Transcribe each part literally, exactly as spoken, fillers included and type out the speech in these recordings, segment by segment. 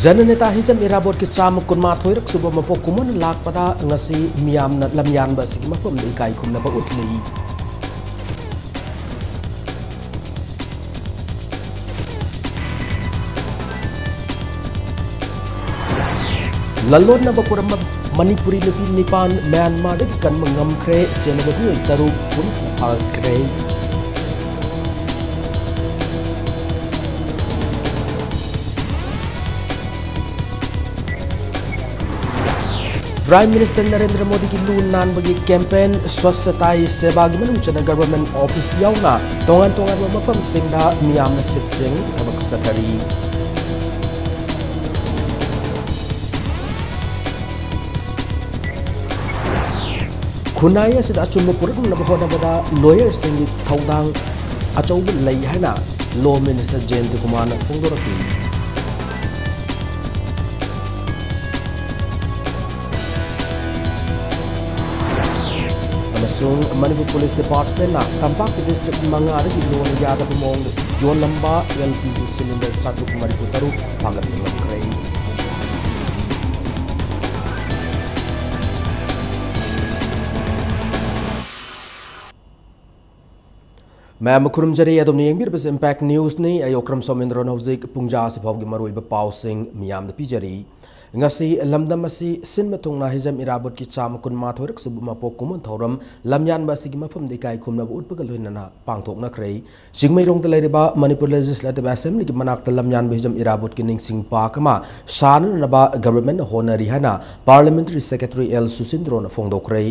ꯖꯅꯅꯦꯇꯥ ꯍꯤꯖꯝ ꯏꯔꯥꯕꯣꯠꯀꯤ ꯆꯥꯝꯃ ꯀꯨꯟꯃꯥꯊꯣꯏꯔꯛ ꯁꯨꯕ ꯃꯄꯣꯛ ꯀꯨꯝꯑꯣꯟ ꯂꯥꯛꯄꯗ ꯉꯁꯤ ꯃꯤꯌꯥꯝꯅ ꯂꯝꯌꯥꯟꯕ ꯑꯁꯤꯒꯤ ꯃꯐꯝꯗ ꯏꯀꯥꯏ ꯈꯨꯝꯅꯕ ꯎꯠꯂꯤ꯫ ꯂꯂꯣꯟꯅꯕ ꯄꯨꯔꯝꯕ ꯃꯅꯤꯄꯨꯔꯤ ꯅꯨꯄꯤ ꯅꯤꯄꯥꯟ ꯃ꯭ꯌꯥꯟꯃꯥꯔꯗꯒꯤ ꯀꯟꯕ ꯉꯝꯈ꯭ꯔꯦ꯫ ꯁꯦꯟꯅꯕ ꯃꯤꯑꯣꯏ ꯇꯔꯨꯛ ꯄꯨꯂꯤꯁꯅ ꯐꯥꯒꯠꯈ꯭ꯔꯦ꯫ Prime Minister ꯅꯔꯦꯟꯗ꯭ꯔ ꯃꯣꯗꯤꯒꯤ ꯂꯨ ꯅꯥꯟꯕꯒꯤ campaign ꯁ꯭ꯋꯁ꯭ꯊꯇꯥ ꯍꯤ ꯁꯦꯕꯥꯒꯤ ꯃꯅꯨꯡ ꯆꯟꯅ government office ꯌꯥꯎꯅ ꯇꯣꯉꯥꯟ ꯇꯣꯉꯥꯟꯕ ꯃꯐꯝꯁꯤꯡꯗ ꯃꯤꯌꯥꯝꯅ ꯁꯤꯠ ꯁꯦꯡꯕꯒꯤ ꯊꯕꯛ ꯆꯠꯊꯔꯤ꯫ ꯈꯨꯟꯅꯥꯏ ꯑꯁꯤꯗ ꯑꯆꯨꯝꯕ ꯄꯨꯔꯛꯅꯕ ꯍꯣꯠꯅꯕꯗ lawyerꯁꯤꯡꯒꯤ ꯊꯧꯗꯥꯡ ꯑꯆꯧꯕ ꯂꯩ ꯍꯥꯏꯅ Law Minister ꯖꯌꯟꯇ ꯀꯨꯃꯥꯔꯅ ꯐꯣꯡꯗꯣꯔꯛꯂꯤ꯫ ꯑꯃꯁꯨꯡ ꯃꯅꯤꯄꯨꯔ Police Departmentꯅ ꯇꯝꯄꯥꯛꯀꯤ district ꯃꯉꯥꯗꯒꯤ ꯂꯣꯅ ꯌꯥꯗꯕ ꯃꯑꯣꯡꯗ ꯌꯣꯜꯂꯝꯕ L P G cylinder ꯆꯥꯇ꯭ꯔꯨꯛ ꯃꯔꯤꯐꯨ ꯇꯔꯨꯛ ꯐꯥꯒꯠꯄ ꯉꯝꯈ꯭ꯔꯦ꯫ ꯃꯌꯥꯝꯕꯨ ꯈꯨꯔꯨꯝꯖꯔꯤ꯫ ꯑꯗꯣꯝꯅ ꯌꯦꯡꯕꯤꯔꯤꯕꯁꯤ Impact Newsꯅꯤ꯫ ꯑꯩ ꯑꯣꯀ꯭ꯔꯝ ꯁꯣꯃꯦꯟꯗ꯭ꯔꯣꯅ ꯍꯧꯖꯤꯛ ꯄꯨꯡꯖꯥ ꯑꯁꯤ ꯐꯥꯎꯒꯤ ꯃꯔꯨꯑꯣꯏꯕ ꯄꯥꯎꯁꯤꯡ ꯃꯤꯌꯥꯝꯗ ꯄꯤꯖꯔꯤ꯫ ꯉꯁꯤ ꯂꯝꯗꯝ ꯑꯁꯤ ꯁꯤꯟꯕ ꯊꯨꯡꯅ ꯍꯤꯖꯝ ꯏꯔꯥꯕꯣꯠꯀꯤ ꯆꯥꯝꯃ ꯀꯨꯟꯃꯥꯊꯣꯏꯔꯛ ꯁꯨꯕ ꯃꯄꯣꯛ ꯀꯨꯝꯑꯣꯟ ꯊꯧꯔꯝ ꯂꯝꯌꯥꯟꯕ ꯑꯁꯤꯒꯤ ꯃꯐꯝꯗ ꯏꯀꯥꯏ ꯈꯨꯝꯅꯕ ꯎꯠꯄꯒ ꯂꯣꯏꯅꯅ ꯄꯥꯡꯊꯣꯛꯅꯈ꯭ꯔꯦ꯫ ꯆꯤꯡꯃꯩꯔꯣꯡꯗ ꯂꯩꯔꯤꯕ ꯃꯅꯤꯄꯨꯔ Legislative Assemblyꯒꯤ ꯃꯅꯥꯛꯇ ꯂꯝꯌꯥꯟꯕ ꯍꯤꯖꯝ ꯏꯔꯥꯕꯣꯠꯀꯤ ꯅꯤꯡꯁꯤꯡ park ꯑꯃ ꯁꯥꯅꯅꯕ governmentꯅ ꯍꯣꯠꯅꯔꯤ ꯍꯥꯏꯅ Parliamentary Secretary L ꯁꯨꯁꯤꯟꯗ꯭ꯔꯣꯅ ꯐꯣꯡꯗꯣꯛꯈ꯭ꯔꯦ꯫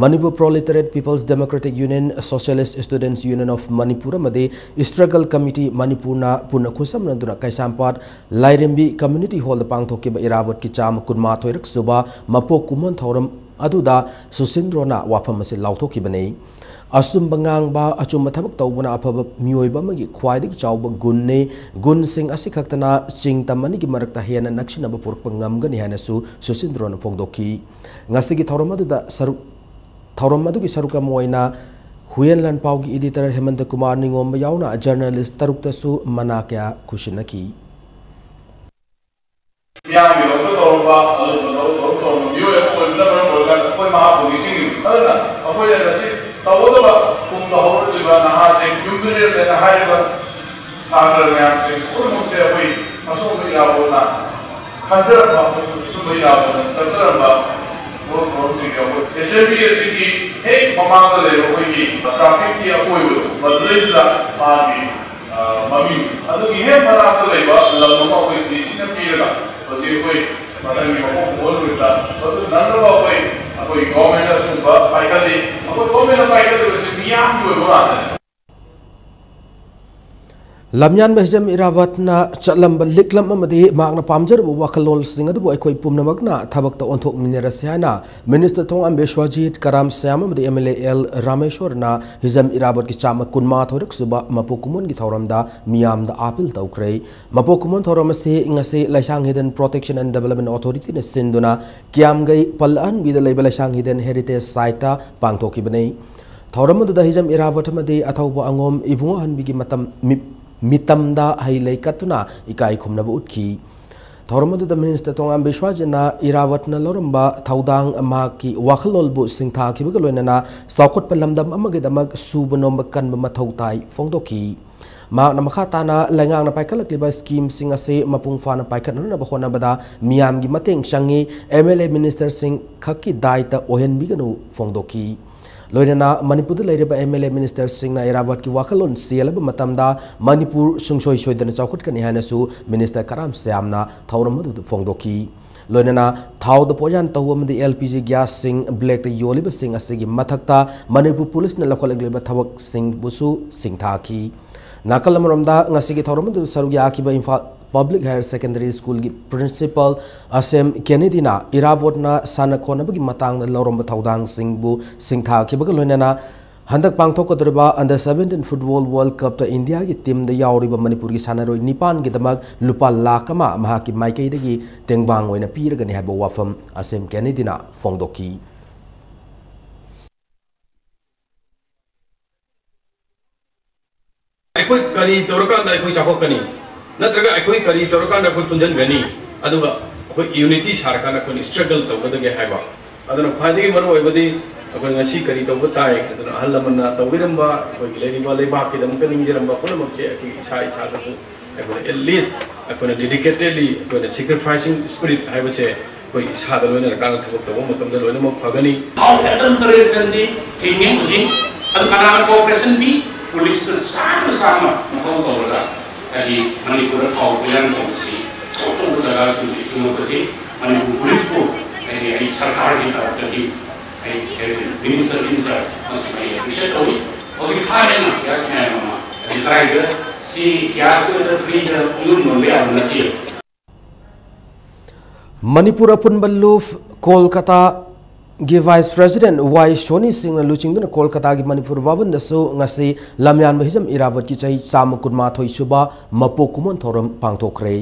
Manipur Proletariat People's Democratic Union, Socialist Students Union of Manipur ꯑꯃꯗꯤ Struggle Committee ꯃꯅꯤꯄꯨꯔꯅ ꯄꯨꯟꯅ ꯈꯨꯠꯁꯝꯅꯗꯨꯅ ꯀꯩꯁꯥꯝꯄꯥꯠ ꯂꯥꯏꯔꯦꯝꯕꯤ Community Hallꯗ ꯄꯥꯡꯊꯣꯛꯈꯤꯕ ꯏꯔꯥꯕꯣꯠꯀꯤ ꯆꯥꯝꯃ ꯀꯨꯟꯃꯥꯊꯣꯏꯔꯛ ꯁꯨꯕ ꯃꯄꯣꯛ ꯀꯨꯝꯑꯣꯟ ꯊꯧꯔꯝ ꯑꯗꯨꯗ ꯁꯨꯁꯤꯟꯗ꯭ꯔꯣꯅ ꯋꯥꯐꯝ ꯑꯁꯤ ꯂꯥꯎꯊꯣꯛꯈꯤꯕꯅꯤ꯫ ꯑꯆꯨꯝꯕ ꯉꯥꯡꯕ, ꯑꯆꯨꯝꯕ ꯊꯕꯛ ꯇꯧꯕꯅ ꯑꯐꯕ ꯃꯤꯑꯣꯏꯕ ꯑꯃꯒꯤ ꯈ꯭ꯋꯥꯏꯗꯒꯤ ꯆꯥꯎꯕ ꯒꯨꯟꯅꯤ꯫ ꯒꯨꯟꯁꯤꯡ ꯑꯁꯤ ꯈꯛꯇꯅ ꯆꯤꯡ ꯇꯝ ꯑꯅꯤꯒꯤ ꯃꯔꯛꯇ ꯍꯦꯟꯅ ꯅꯛꯁꯤꯟꯅꯕ ꯄꯨꯔꯛꯄ ꯉꯝꯒꯅꯤ ꯍꯥꯏꯅꯁꯨ ꯁꯨꯁꯤꯟꯗ꯭ꯔꯣꯅ ꯐꯣꯡꯗꯣꯛꯈꯤ꯫ ꯉꯁꯤꯒꯤ ꯊꯧꯔꯝ ꯑꯗꯨꯗ ꯁꯔꯨꯛ, ꯊꯧꯔꯝ ꯑꯗꯨꯒꯤ ꯁꯔꯨꯛ ꯑꯃ ꯑꯣꯏꯅ ꯍꯨꯏꯌꯦꯟ ꯂꯥꯟꯄꯥꯎꯒꯤ editor ꯍꯦꯃꯟꯇ ꯀꯨꯃꯥꯔ ꯅꯤꯉꯣꯝꯕ ꯌꯥꯎꯅ journalist ꯇꯔꯨꯛꯇꯁꯨ ꯃꯅꯥ ꯀꯌꯥ ꯈꯨꯠꯁꯤꯟꯅꯈꯤ꯫ ꯇꯧꯕ, ꯑꯗꯨꯒꯨꯝꯕ ꯊꯕꯛ ꯊꯧꯔꯝ ꯇꯧꯔꯝꯕ ꯃꯤꯑꯣꯏ ꯑꯃ ꯑꯣꯏꯕꯅ ꯃꯔꯝ ꯑꯣꯏꯔꯒ ꯑꯩꯈꯣꯏ ꯃꯍꯥꯛꯄꯨ ꯅꯤꯡꯁꯤꯡꯂꯤꯕꯅꯤ꯫ ꯑꯗꯨꯅ ꯑꯩꯈꯣꯏꯅ ꯉꯁꯤ ꯇꯧꯒꯗꯕ ꯇꯨꯡꯗ ꯍꯧꯔꯛꯂꯤꯕ ꯅꯍꯥꯁꯤꯡ ꯌꯨꯝ ꯃꯤꯔꯦꯜꯅꯦꯅ ꯍꯥꯏꯔꯤꯕ ꯁꯥꯇ꯭ꯔ ꯃꯌꯥꯝꯁꯤꯡ ꯄꯨꯝꯅꯃꯛꯁꯦ ꯑꯩꯈꯣꯏ ꯑꯁꯣꯝꯕ ꯏꯔꯥꯕꯣꯠꯅ ꯈꯟꯖꯔꯝꯕ ꯑꯃꯁꯨꯡ ꯑꯆꯨꯝꯕ ꯏꯔꯥꯕꯣꯠꯅ ꯆꯠꯆꯔꯝꯕ ꯊꯕꯛ ꯊꯧꯔꯝꯁꯤꯡ ꯑꯩꯈꯣꯏ ꯑꯦꯁꯦꯝꯕ꯭ꯂꯤ ꯑꯁꯤꯒꯤ ꯍꯦꯛ ꯃꯃꯥꯡꯗ ꯂꯩꯕ ꯑꯩꯈꯣꯏꯒꯤ ꯇ꯭ꯔꯥꯐꯤꯛꯀꯤ ꯑꯀꯣꯏꯕꯗꯣ, ꯃꯗꯨꯗꯩꯗꯨꯗ ꯃꯥꯒꯤ, ꯑ, ꯃꯃꯤꯡ ꯑꯗꯨꯒꯤ ꯍꯦꯛ ꯃꯅꯥꯛꯇ ꯂꯩꯕ ꯂꯝ ꯑꯃ ꯑꯩꯈꯣꯏ ꯗꯤ ꯁꯤꯅ ꯄꯤꯔꯒ ꯍꯧꯖꯤꯛ ꯑꯩꯈꯣꯏ ꯃꯊꯪꯒꯤ ꯃꯄꯣꯛ ꯀꯨꯝꯕ ꯅꯨꯃꯤꯠꯇ ꯃꯗꯨ ꯅꯪꯅꯕ ꯑꯩꯈꯣꯏ, ꯑꯩꯈꯣꯏ ꯒꯣꯔꯃꯦꯟꯅ ꯑꯁꯤꯒꯨꯝꯕ ꯄꯥꯏꯈꯠꯂꯤ꯫ ꯑꯩꯈꯣꯏ ꯒꯣꯔꯃꯦꯟꯅ ꯄꯥꯏꯈꯠꯂꯤꯕꯁꯤ ꯃꯤꯌꯥꯝꯒꯤ ꯑꯣꯏꯕ ꯉꯥꯛꯇꯅꯤ꯫ ꯂꯝꯌꯥꯟꯕ ꯍꯤꯖꯝ ꯏꯔꯥꯕꯠꯅ ꯆꯠꯂꯝꯕ ꯂꯤꯛꯂꯝ ꯑꯃꯗꯤ ꯃꯍꯥꯛꯅ ꯄꯥꯝꯖꯔꯨꯕ ꯋꯥꯈꯜꯂꯣꯟꯁꯤꯡ ꯑꯗꯨꯕꯨ ꯑꯩꯈꯣꯏ ꯄꯨꯝꯅꯃꯛꯅ ꯊꯕꯛꯇ ꯑꯣꯟꯊꯣꯛꯃꯤꯟꯅꯔꯁꯤ ꯍꯥꯏꯅ ꯃꯤꯅꯤꯁꯇꯔ ꯊꯣꯉꯥꯝ ꯕꯤꯁ꯭ꯋꯖꯤꯠ, ꯀꯔꯥꯝ ꯁ꯭ꯌꯥꯝ ꯑꯃꯗꯤ ꯑꯦꯝ ꯑꯦꯜ ꯑꯦ ꯑꯦꯜ ꯔꯥꯃꯦꯁ꯭ꯋꯔꯅ ꯍꯤꯖꯝ ꯏꯔꯥꯕꯠꯀꯤ ꯆꯥꯝꯃ ꯀꯨꯟꯃꯥꯊꯣꯏꯔꯛ ꯁꯨꯕ ꯃꯄꯣꯛ ꯀꯨꯝꯑꯣꯟꯒꯤ ꯊꯧꯔꯝꯗ ꯃꯤꯌꯥꯝꯗ ꯑꯥꯄꯤꯜ ꯇꯧꯈ꯭ꯔꯦ꯫ ꯃꯄꯣꯛ ꯀꯨꯝꯑꯣꯟ ꯊꯧꯔꯝ ꯑꯁꯤ ꯉꯁꯤ ꯂꯩꯁꯥꯡ ꯍꯤꯗꯟ Protection and Development Authorityꯅ ꯁꯤꯟꯗꯨꯅ ꯀꯤꯌꯥꯝꯒꯩ ꯄꯜ ꯑꯍꯟꯕꯤꯗ ꯂꯩꯕ ꯂꯩꯁꯥꯡ ꯍꯤꯗꯟ Heritage Siteꯇ ꯄꯥꯡꯊꯣꯛꯈꯤꯕꯅꯤ꯫ ꯊꯧꯔꯝ ꯑꯗꯨꯗ ꯍꯤꯖꯝ ꯏꯔꯥꯕꯠ ꯑꯃꯗꯤ ꯑꯊꯧꯕ ꯑꯉꯣꯝ ꯏꯕꯨꯡꯉꯣ ꯑꯍꯟꯕꯤꯒꯤ ꯃꯇꯝ ꯃꯤ-, ꯃꯤꯇꯝꯗ ꯍꯩ ꯂꯩ ꯀꯠꯇꯨꯅ ꯏꯀꯥꯏ ꯈꯨꯝꯅꯕ ꯎꯠꯈꯤ꯫ ꯊꯧꯔꯝ ꯑꯗꯨꯗ ꯃꯤꯅꯤꯁꯇꯔ ꯊꯣꯉꯥꯝ ꯕꯤꯁ꯭ꯋꯖꯤꯠꯅ ꯏꯔꯥꯕꯠꯅ ꯂꯧꯔꯝꯕ ꯊꯧꯗꯥꯡ, ꯃꯍꯥꯛꯀꯤ ꯋꯥꯈꯜꯂꯣꯟꯕꯨ ꯁꯤꯡꯊꯥꯈꯤꯕꯒ ꯂꯣꯏꯅꯅ ꯆꯥꯎꯈꯠꯄ ꯂꯝꯗꯝ ꯑꯃꯒꯤꯗꯃꯛ ꯁꯨꯕ ꯅꯣꯝꯕ ꯀꯟꯕ ꯃꯊꯧ ꯇꯥꯏ ꯐꯣꯡꯗꯣꯛꯈꯤ꯫ ꯃꯍꯥꯛꯅ ꯃꯈꯥ ꯇꯥꯅ ꯂꯩꯉꯥꯛꯅ ꯄꯥꯏꯈꯠꯂꯛꯂꯤꯕ ꯁ꯭ꯀꯤꯝꯁꯤꯡ ꯑꯁꯤ ꯃꯄꯨꯡ ꯐꯥꯅ ꯄꯥꯏꯈꯠꯅꯅꯕ ꯍꯣꯠꯅꯕꯗ ꯃꯤꯌꯥꯝꯒꯤ ꯃꯇꯦꯡ ꯆꯪꯏ, ꯑꯦꯝ ꯑꯦꯜ ꯑꯦ ꯃꯤꯅꯤꯁꯇꯔꯁꯤꯡ ꯈꯛꯀꯤ ꯗꯥꯏꯇ ꯑꯣꯏꯍꯟꯕꯤꯒꯅꯨ ꯐꯣꯡꯗꯣꯛꯈꯤ꯫ ꯂꯣꯏꯅꯅ ꯃꯅꯤꯄꯨꯔꯗ ꯂꯩꯔꯤꯕ ꯑꯦꯝ ꯑꯦꯜ ꯑꯦ ꯃꯤꯅꯤꯁꯇꯔꯁꯤꯡꯅ ꯏꯔꯥꯕꯠꯀꯤ ꯋꯥꯈꯜꯂꯣꯟ ꯆꯦꯜꯂꯕ ꯃꯇꯝꯗ ꯃꯅꯤꯄꯨꯔ ꯁꯨꯡꯁꯣꯏ ꯁꯣꯏꯗꯅ ꯆꯥꯎꯈꯠꯀꯅꯤ ꯍꯥꯏꯅꯁꯨ ꯃꯤꯅꯤꯁꯇꯔ ꯀꯔꯥꯝ ꯁ꯭ꯌꯥꯝꯅ ꯊꯧꯔꯝ ꯑꯗꯨꯗ ꯐꯣꯡꯗꯣꯛꯈꯤ꯫ ꯂꯣꯏꯅꯅ ꯊꯥꯎꯗ ꯄꯣꯠꯌꯥꯟ ꯇꯧꯕ ꯑꯃꯗꯤ ꯑꯦꯜ ꯄꯤ ꯖꯤ ꯒ꯭ꯌꯥꯁꯁꯤꯡ ꯕ꯭ꯂꯦꯛꯇ ꯌꯣꯜꯂꯤꯕꯁꯤꯡ ꯑꯁꯤꯒꯤ ꯃꯊꯛꯇ ꯃꯅꯤꯄꯨꯔ ꯄꯨꯂꯤꯁꯅ ꯂꯧꯈꯠꯂꯛꯂꯤꯕ ꯊꯕꯛꯁꯤꯡꯕꯨꯁꯨ ꯁꯤꯡꯊꯥꯈꯤ꯫ ꯅꯥꯀꯜ ꯑꯃꯔꯣꯝꯗ ꯉꯁꯤꯒꯤ ꯊꯧꯔꯝ ꯑꯗꯨꯗ ꯁꯔꯨꯛ ꯌꯥꯈꯤꯕ ꯏꯝꯐꯥꯜ ꯄꯕ꯭ꯂꯤꯛ ꯍꯥꯌꯔ ꯁꯦꯀꯦꯟꯗꯔꯤ ꯁ꯭ꯀꯨꯜꯒꯤ ꯄ꯭ꯔꯤꯟꯁꯤꯄꯥꯜ ꯑꯁꯦꯝ ꯀꯦꯅꯦꯗꯤꯅ ꯏꯔꯥꯕꯣꯠꯅ ꯁꯥꯟꯅ ꯈꯣꯠꯅꯕꯒꯤ ꯃꯇꯥꯡꯗ ꯂꯧꯔꯝꯕ ꯊꯧꯗꯥꯡꯁꯤꯡꯕꯨ ꯁꯤꯡꯊꯥꯈꯤꯕꯒ ꯂꯣꯏꯅꯅ ꯍꯟꯗꯛ ꯄꯥꯡꯊꯣꯛꯀꯗꯧꯔꯤꯕ Under Seventeen Football World Cupꯇ ꯏꯟꯗꯤꯌꯥꯒꯤ ꯇꯤꯝꯗ ꯌꯥꯎꯔꯤꯕ ꯃꯅꯤꯄꯨꯔꯒꯤ ꯁꯥꯟꯅꯔꯣꯏ ꯅꯤꯄꯥꯟꯒꯤꯗꯃꯛ ꯂꯨꯄꯥ ꯂꯥꯈ ꯑꯃ ꯃꯍꯥꯛꯀꯤ ꯃꯥꯏꯀꯩꯗꯒꯤ ꯇꯦꯡꯕꯥꯡ ꯑꯣꯏꯅ ꯄꯤꯔꯒꯅꯤ ꯍꯥꯏꯕ ꯋꯥꯐꯝ ꯑꯁꯦꯝ ꯀꯦꯅꯦꯗꯤꯅ ꯐꯣꯡꯗꯣꯛꯈꯤ꯫ ꯑꯩꯈꯣꯏ ꯀꯔꯤ ꯇꯧꯔꯀꯥꯟꯗ ꯑꯩꯈꯣꯏ ꯆꯥꯎꯈꯠꯀꯅꯤ? ꯅꯠꯇ꯭ꯔꯒ ꯑꯩꯈꯣꯏ ꯀꯔꯤ ꯇꯧꯔꯀꯥꯟꯗ ꯑꯩꯈꯣꯏ ꯄꯨꯟꯁꯤꯟꯒꯅꯤ? ꯑꯗꯨꯒ ꯑꯩꯈꯣꯏ ꯌꯨꯅꯤꯇꯤ ꯁꯥꯔꯀꯥꯟꯗ ꯑꯩꯈꯣꯏꯅ ꯏꯁꯇ꯭ꯔꯒꯜ ꯇꯧꯒꯗꯒꯦ ꯍꯥꯏꯕ꯫ ꯑꯗꯨꯅ ꯈ꯭ꯋꯥꯏꯗꯒꯤ ꯃꯔꯨ ꯑꯣꯏꯕꯗꯤ ꯑꯩꯈꯣꯏ ꯉꯁꯤ ꯀꯔꯤ ꯇꯧꯕ ꯇꯥꯏ, ꯑꯗꯨꯅ ꯑꯍꯜ ꯂꯃꯟꯅ ꯇꯧꯕꯤꯔꯝꯕ, ꯑꯩꯈꯣꯏꯒꯤ ꯂꯩꯔꯤꯕ ꯂꯩꯕꯥꯛꯀꯤꯗꯃꯛꯇ ꯅꯤꯡꯖꯔꯝꯕ ꯄꯨꯝꯅꯃꯛꯁꯦ ꯑꯩꯈꯣꯏ ꯏꯁꯥ ꯏꯁꯥꯗꯁꯨ ꯑꯩꯈꯣꯏꯅ at least ꯑꯩꯈꯣꯏꯅ dedicatedly ꯑꯩꯈꯣꯏꯅ sacrificing spirit ꯍꯥꯏꯕꯁꯦ ꯑꯩꯈꯣꯏ ꯏꯁꯥꯗ ꯂꯣꯏꯅꯔꯀꯥꯟꯗ ꯊꯕꯛ ꯇꯧꯕ ꯃꯇꯝꯗ ꯂꯣꯏꯅꯃꯛ ꯐꯒꯅꯤ꯫ How administration ꯗꯤ ꯊꯤꯡꯉꯦ ꯍꯧꯖꯤꯛ꯫ ꯑꯗꯨ ꯀꯅꯥꯅ cooperation ꯄꯤ? ꯄꯨꯂꯤꯁꯅ ꯆꯥꯝꯃ ꯆꯥꯝꯃ ꯃꯊꯧ ꯇꯧꯔꯒ ꯍꯥꯏꯗꯤ ꯃꯅꯤꯄꯨꯔꯗ ꯊꯥꯎ ꯄꯣꯏꯖꯟ ꯇꯧꯕꯁꯤ ꯑꯆꯧ ꯑꯆꯧꯕ ꯖꯒꯥꯁꯤꯡꯁꯤ ꯊꯤꯡꯉꯛꯄꯁꯤ ꯃꯅꯤꯄꯨꯔ ꯄꯨꯂꯤꯁꯄꯨ ꯍꯥꯏꯗꯤ ꯑꯩ ꯁꯔꯀꯥꯔꯒꯤ ꯇꯔꯞꯇꯒꯤ ꯑꯩ ꯍꯥꯏꯗꯤ ꯃꯤꯅꯤꯁꯇꯔ ꯏꯟ ꯆꯥꯔꯖ ꯑꯃꯁꯨꯡ ꯑꯩ ꯑꯦꯄ꯭ꯔꯤꯁꯤꯌꯦꯠ ꯇꯧꯏ꯫ ꯍꯧꯖꯤꯛ ꯍꯥꯏꯔꯦꯅ ꯒ꯭ꯌꯥꯁ ꯃꯌꯥꯝ ꯑꯃ ꯍꯥꯏꯗꯤ ꯀꯗꯥꯏꯗ ꯁꯤ ꯒ꯭ꯌꯥꯁ ꯑꯣꯏꯅ ꯐ꯭ꯔꯤꯗ ꯄꯨꯡꯌꯣꯟ ꯌꯣꯟꯕ ꯌꯥꯕ ꯅꯠꯇꯦ꯫ ꯃꯅꯤꯄꯨꯔ ꯑꯄꯨꯟꯕ ꯂꯨꯞ ꯀꯣꯜꯀꯇꯥꯒꯤ ꯚꯥꯏꯁ ꯄ꯭ꯔꯦꯁꯤꯗꯦꯟꯠ ꯋꯥꯏ ꯁꯣꯅꯤ ꯁꯤꯡꯅ ꯂꯨꯆꯤꯡꯗꯨꯅ ꯀꯣꯜꯀꯇꯥꯒꯤ ꯃꯅꯤꯄꯨꯔ ꯚꯕꯟꯗꯁꯨ ꯉꯁꯤ ꯂꯝꯌꯥꯟꯕ ꯍꯤꯖꯝ ꯏꯔꯥꯕꯣꯠꯀꯤ ꯆꯍꯤ ꯆꯥꯝꯃ ꯀꯨꯟꯃꯥꯊꯣꯏ ꯁꯨꯕ ꯃꯄꯣꯛ ꯀꯨꯝꯑꯣꯟ ꯊꯧꯔꯝ ꯄꯥꯡꯊꯣꯛꯈ꯭ꯔꯦ꯫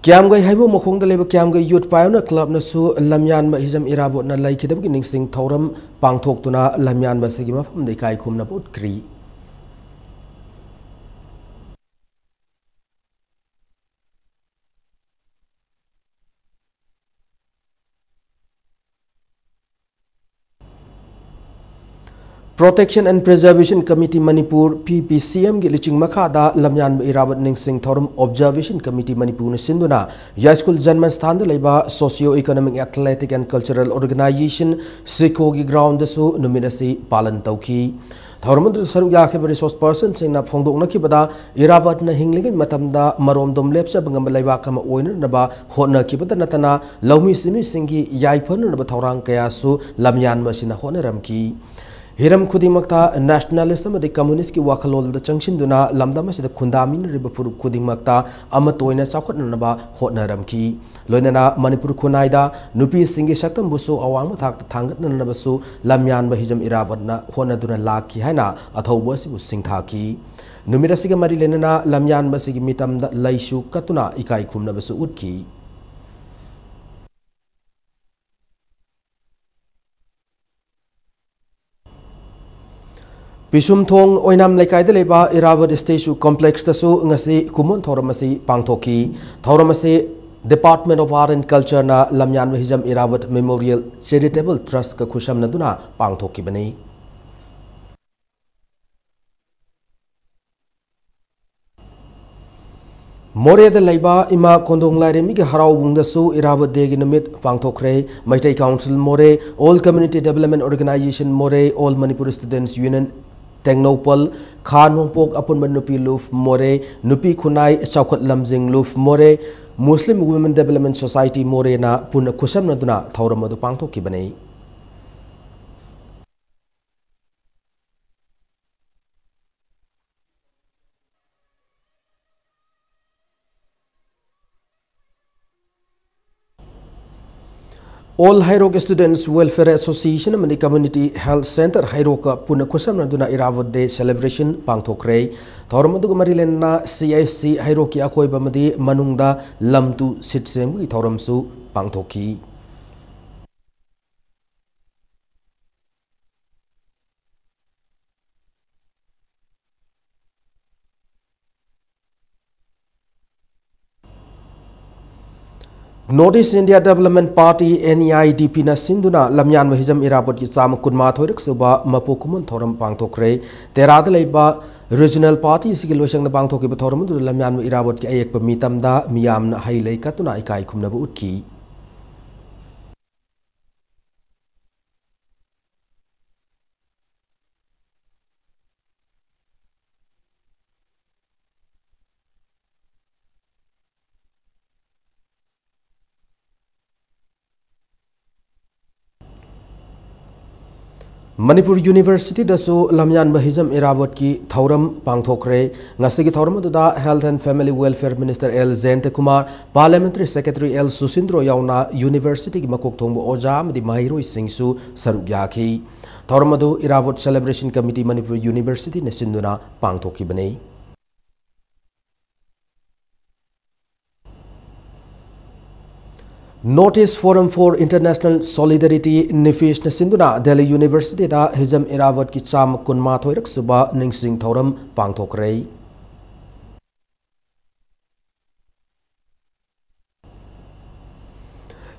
ꯀ꯭ꯌꯥꯝꯒꯩ ꯍꯩꯕꯣꯡ ꯃꯈꯣꯡꯗ ꯂꯩꯕ ꯀ꯭ꯌꯥꯝꯒꯩ ꯌꯨꯠ ꯄꯥꯏꯑꯣꯅꯤꯌꯔ ꯀ꯭ꯂꯕꯅꯁꯨ ꯂꯝꯌꯥꯟꯕ ꯍꯤꯖꯝ ꯏꯔꯥꯕꯣꯠꯅ ꯂꯩꯈꯤꯗꯕꯒꯤ ꯅꯤꯡꯁꯤꯡ ꯊꯧꯔꯝ ꯄꯥꯡꯊꯣꯛꯇꯨꯅ ꯂꯝꯌꯥꯟꯕ ꯑꯁꯤꯒꯤ ꯃꯐꯝꯗ ꯏꯀꯥꯏ ꯈꯨꯝꯅꯕ ꯎꯠꯈ꯭ꯔꯤ꯫ Protection and Preservation Committee Manipur, P P C M ꯒꯤ ꯂꯨꯆꯤꯡ ꯃꯈꯥꯗ ꯂꯝꯌꯥꯟꯕ ꯏꯔꯥꯕꯠ ꯅꯤꯡꯁꯤꯡ ꯊꯧꯔꯝ Observation Committee ꯃꯅꯤꯄꯨꯔꯅ ꯁꯤꯟꯗꯨꯅ ꯌꯥꯏꯁ꯭ꯀꯨꯜ ꯖꯟꯃꯁꯊꯥꯟꯗ ꯂꯩꯕ Socio Economic Athletic and Cultural Organization, ꯁꯤꯀꯣꯒꯤ ꯒ꯭ꯔꯥꯎꯟꯗꯁꯨ ꯅꯨꯃꯤꯠ ꯑꯁꯤ ꯄꯥꯂꯟ ꯇꯧꯈꯤ꯫ ꯊꯧꯔꯝ ꯑꯗꯨꯗ ꯁꯔꯨꯛ ꯌꯥꯈꯤꯕ ꯔꯤꯁꯣꯔꯁ ꯄꯔꯁꯟꯁꯤꯡꯅ ꯐꯣꯡꯗꯣꯛꯅꯈꯤꯕꯗ, ꯏꯔꯥꯕꯠꯅ ꯍꯤꯡꯂꯤꯉꯩ ꯃꯇꯝꯗ ꯃꯔꯣꯝꯗꯣꯝ ꯂꯦꯞꯆꯕ ꯉꯝꯕ ꯂꯩꯕꯥꯛ ꯑꯃ ꯑꯣꯏꯅꯅꯕ ꯍꯣꯠꯅꯈꯤꯕꯇ ꯅꯠꯇꯅ, ꯂꯧꯃꯤ ꯁꯤꯟꯃꯤꯁꯤꯡꯒꯤ ꯌꯥꯏꯐꯅꯅꯕ ꯊꯧꯔꯥꯡ ꯀꯌꯥꯁꯨ ꯂꯝꯌꯥꯟꯕ ꯑꯁꯤꯅ ꯍꯣꯠꯅꯔꯝꯈꯤ꯫ ꯍꯤꯔꯝ ꯈꯨꯗꯤꯡꯃꯛꯇ ꯅꯦꯁꯅꯦꯂꯤꯁ꯭ꯠ ꯑꯃꯗꯤ ꯀꯝꯃ꯭ꯌꯨꯅꯤꯁ꯭ꯠꯀꯤ ꯋꯥꯈꯜꯂꯣꯟꯗ ꯆꯪꯁꯤꯟꯗꯨꯅ ꯂꯝꯗꯝ ꯑꯁꯤꯗ ꯈꯨꯟꯗꯥꯃꯤꯟꯅꯔꯤꯕ ꯐꯨꯔꯨꯞ ꯈꯨꯗꯤꯡꯃꯛꯇ ꯑꯃꯠꯇ ꯑꯣꯏꯅ ꯆꯥꯎꯈꯠꯅꯅꯕ ꯍꯣꯠꯅꯔꯝꯈꯤ꯫ ꯂꯣꯏꯅꯅ ꯃꯅꯤꯄꯨꯔ ꯈꯨꯟꯅꯥꯏꯗ ꯅꯨꯄꯤꯁꯤꯡꯒꯤ ꯁꯛꯇꯝꯕꯨꯁꯨ ꯑꯋꯥꯡꯕ ꯊꯥꯛꯇ ꯊꯥꯡꯒꯠꯅꯅꯕꯁꯨ ꯂꯝꯌꯥꯟꯕ ꯍꯤꯖꯝ ꯏꯔꯥꯕꯠꯅ ꯍꯣꯠꯅꯗꯨꯅ ꯂꯥꯛꯈꯤ ꯍꯥꯏꯅ ꯑꯊꯧꯕ ꯑꯁꯤꯕꯨ ꯁꯤꯡꯊꯥꯈꯤ꯫ ꯅꯨꯃꯤꯠ ꯑꯁꯤꯒ ꯃꯔꯤ ꯂꯩꯅꯅ ꯂꯝꯌꯥꯟꯕ ꯑꯁꯤꯒꯤ ꯃꯤꯇꯝꯗ ꯂꯩꯁꯨ ꯀꯠꯇꯨꯅ ꯏꯀꯥꯏ ꯈꯨꯝꯅꯕꯁꯨ ꯎꯠꯈꯤ꯫ ꯄꯤꯁꯨꯝꯊꯣꯡ ꯑꯣꯏꯅꯥꯝ ꯂꯩꯀꯥꯏꯗ ꯂꯩꯕ ꯏꯔꯥꯕꯠ Statue Complexꯇꯁꯨ ꯉꯁꯤ ꯀꯨꯝꯑꯣꯟ ꯊꯧꯔꯝ ꯑꯁꯤ ꯄꯥꯡꯊꯣꯛꯈꯤ꯫ ꯊꯧꯔꯝ ꯑꯁꯤ Department of Art and Cultureꯅ ꯂꯝꯌꯥꯟꯕ Hijam ꯏꯔꯥꯕꯠ Memorial Charitable Trustꯀ ꯈꯨꯠꯁꯝꯅꯗꯨꯅ ꯄꯥꯡꯊꯣꯛꯈꯤꯕꯅꯤ꯫ ꯃꯣꯔꯦꯗ ꯂꯩꯕ ꯏꯃꯥ ꯀꯣꯟꯗꯣꯡ ꯂꯥꯏꯔꯦꯝꯕꯤꯒꯤ ꯍꯔꯥꯎꯕꯨꯡꯗꯁꯨ ꯏꯔꯥꯕꯠ Dayꯒꯤ ꯅꯨꯃꯤꯠ ꯄꯥꯡꯊꯣꯛꯈ꯭ꯔꯦ꯫ ꯃꯩꯇꯩ Council ꯃꯣꯔꯦ, All Community Development Organisation ꯃꯣꯔꯦ, All Manipur Students Union Tengnoupal, ꯈꯥ ꯅꯣꯡꯄꯣꯛ ꯑꯄꯨꯟꯕ ꯅꯨꯄꯤ ꯂꯨꯞ ꯃꯣꯔꯦ, ꯅꯨꯄꯤ ꯈꯨꯟꯅꯥꯏ ꯆꯥꯎꯈꯠ ꯂꯝꯖꯤꯡ ꯂꯨꯞ ꯃꯣꯔꯦ, Muslim Women Development Society ꯃꯣꯔꯦꯅ ꯄꯨꯟꯅ ꯈꯨꯠꯁꯝꯅꯗꯨꯅ ꯊꯧꯔꯝ ꯑꯗꯨ ꯄꯥꯡꯊꯣꯛꯈꯤꯕꯅꯤ꯫ All ꯍꯩꯔꯣꯛ Students Welfare Association ꯑꯃꯗꯤ Community Health Centre ꯍꯩꯔꯣꯛꯀ ꯄꯨꯟꯅ ꯈꯨꯠꯁꯝꯅꯗꯨꯅ ꯏꯔꯥꯕꯠ Day celebration ꯄꯥꯡꯊꯣꯛꯈ꯭ꯔꯦ꯫ ꯊꯧꯔꯝ ꯑꯗꯨꯒ ꯃꯔꯤ ꯂꯩꯅꯅ CHC ꯍꯩꯔꯣꯛꯀꯤ ꯑꯀꯣꯏꯕ ꯑꯃꯗꯤ ꯃꯅꯨꯡꯗ ꯂꯝ ꯇꯨ ꯁꯤꯠ ꯁꯦꯡꯕꯒꯤ ꯊꯧꯔꯝꯁꯨ ꯄꯥꯡꯊꯣꯛꯈꯤ꯫ North East India Development Party, NEIDPꯅ ꯁꯤꯟꯗꯨꯅ ꯂꯝꯌꯥꯟꯕ ꯍꯤꯖꯝ ꯏꯔꯥꯕꯣꯠꯀꯤ ꯆꯥꯝꯃ ꯀꯨꯟꯃꯥꯊꯣꯏꯔꯛ ꯁꯨꯕ ꯃꯄꯣꯛ ꯀꯨꯝꯑꯣꯟ ꯊꯧꯔꯝ ꯄꯥꯡꯊꯣꯛꯈ꯭ꯔꯦ꯫ ꯇꯦꯔꯥꯗ ꯂꯩꯕ Regional Party ꯑꯁꯤꯒꯤ ꯂꯣꯏꯁꯪꯗ ꯄꯥꯡꯊꯣꯛꯈꯤꯕ ꯊꯧꯔꯝ ꯑꯗꯨꯗ ꯂꯝꯌꯥꯟꯕ ꯏꯔꯥꯕꯣꯠꯀꯤ ꯑꯌꯦꯛꯄ ꯃꯤꯇꯝꯗ ꯃꯤꯌꯥꯝꯅ ꯍꯩ ꯂꯩ ꯀꯠꯇꯨꯅ ꯏꯀꯥꯏ ꯈꯨꯝꯅꯕ ꯎꯠꯈꯤ꯫ ꯃꯅꯤꯄꯨꯔ Universityꯗꯁꯨ ꯂꯝꯌꯥꯟꯕ ꯍꯤꯖꯝ ꯏꯔꯥꯕꯣꯠꯀꯤ ꯊꯧꯔꯝ ꯄꯥꯡꯊꯣꯛꯈ꯭ꯔꯦ꯫ ꯉꯁꯤꯒꯤ ꯊꯧꯔꯝ ꯑꯗꯨꯗ Health and Family Welfare Minister L Jayantakumar, Parliamentary Secretary L Susindro ꯌꯥꯎꯅ Universityꯒꯤ ꯃꯀꯣꯛ ꯊꯣꯡꯕ ꯑꯣꯖꯥ ꯑꯃꯗꯤ ꯃꯍꯩꯔꯣꯏꯁꯤꯡꯁꯨ ꯁꯔꯨꯛ ꯌꯥꯈꯤ꯫ ꯊꯧꯔꯝ ꯑꯗꯨ ꯏꯔꯥꯕꯣꯠ Celebration Committee ꯃꯅꯤꯄꯨꯔ Universityꯅ ꯁꯤꯟꯗꯨꯅ ꯄꯥꯡꯊꯣꯛꯈꯤꯕꯅꯤ꯫ North East Forum for International Solidarity, NIFISHꯅ ꯁꯤꯟꯗꯨꯅ ꯗꯦꯜꯂꯤ ꯌꯨꯅꯤꯚꯔꯁꯤꯇꯤꯗ ꯍꯤꯖꯝ ꯏꯔꯥꯕꯠꯀꯤ ꯆꯥꯝꯃ ꯀꯨꯟꯃꯥꯊꯣꯏꯔꯛ ꯁꯨꯕ ꯅꯤꯡꯁꯤꯡ ꯊꯧꯔꯝ ꯄꯥꯡꯊꯣꯛꯈ꯭ꯔꯦ꯫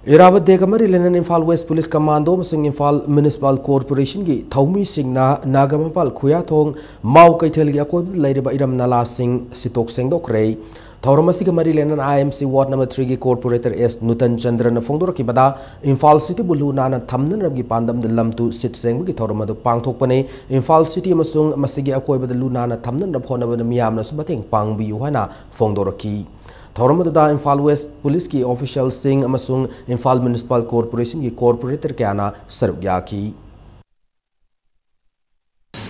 ꯏꯔꯥꯕꯠ ꯗꯦꯒ ꯃꯔꯤ ꯂꯩꯅꯅ ꯏꯝꯐꯥꯜ ꯋꯦꯁ ꯄꯨꯂꯤꯁ ꯀꯃꯥꯟꯗꯣ ꯑꯃꯁꯨꯡ ꯏꯝꯐꯥꯜ ꯃ꯭ꯌꯨꯅꯤꯁꯤꯄꯥꯜ ꯀꯣꯔꯄꯣꯔꯦꯁꯟꯒꯤ ꯊꯧꯃꯤꯁꯤꯡꯅ ꯅꯥꯒꯥꯃꯄꯥꯜ ꯈꯨꯌꯥꯊꯣꯡ ꯃꯥꯎ ꯀꯩꯊꯦꯜꯒꯤ ꯑꯀꯣꯏꯕꯗ ꯂꯩꯔꯤꯕ ꯏꯔꯝ ꯅꯂꯥꯁꯤꯡ ꯁꯤꯠꯇꯣꯛ ꯁꯦꯡꯗꯣꯛꯈ꯭ꯔꯦ꯫ ꯊꯧꯔꯝ ꯑꯁꯤꯒ ꯃꯔꯤ ꯂꯩꯅꯅ IMC Ward number three ꯒꯤ corporator S ꯅꯨꯇꯟ ꯆꯟꯗ꯭ꯔꯅ ꯐꯣꯡꯗꯣꯔꯛꯈꯤꯕꯗ, ꯏꯝꯐꯥꯜ ꯁꯤꯇꯤꯕꯨ ꯂꯨ ꯅꯥꯟꯅ ꯊꯝꯅꯅꯕꯒꯤ ꯄꯥꯟꯗꯝꯗ ꯂꯝ ꯇꯨ ꯁꯤꯠ ꯁꯦꯡꯕꯒꯤ ꯊꯧꯔꯝ ꯑꯗꯨ ꯄꯥꯡꯊꯣꯛꯄꯅꯤ꯫ ꯏꯝꯐꯥꯜ ꯁꯤꯇꯤ ꯑꯃꯁꯨꯡ ꯃꯁꯤꯒꯤ ꯑꯀꯣꯏꯕꯗ ꯂꯨ ꯅꯥꯟꯅ ꯊꯝꯅꯅꯕ ꯍꯣꯠꯅꯕꯗ ꯃꯤꯌꯥꯝꯅꯁꯨ ꯃꯇꯦꯡ ꯄꯥꯡꯕꯤꯌꯨ ꯍꯥꯏꯅ ꯐꯣꯡꯗꯣꯔꯛꯈꯤ꯫ ꯊꯧꯔꯝ ꯑꯗꯨꯗ ꯏꯝꯐꯥꯜ ꯋꯦꯁ ꯄꯨꯂꯤꯁꯀꯤ ꯑꯣꯐꯤꯁꯤꯌꯦꯜꯁꯤꯡ ꯑꯃꯁꯨꯡ ꯏꯝꯐꯥꯜ ꯃ꯭ꯌꯨꯅꯤꯁꯤꯄꯥꯜ ꯀꯣꯔꯄꯣꯔꯦꯁꯟꯒꯤ ꯀꯣꯔꯄꯣꯔꯦꯇꯔ ꯀꯌꯥꯅ ꯁꯔꯨꯛ ꯌꯥꯈꯤ꯫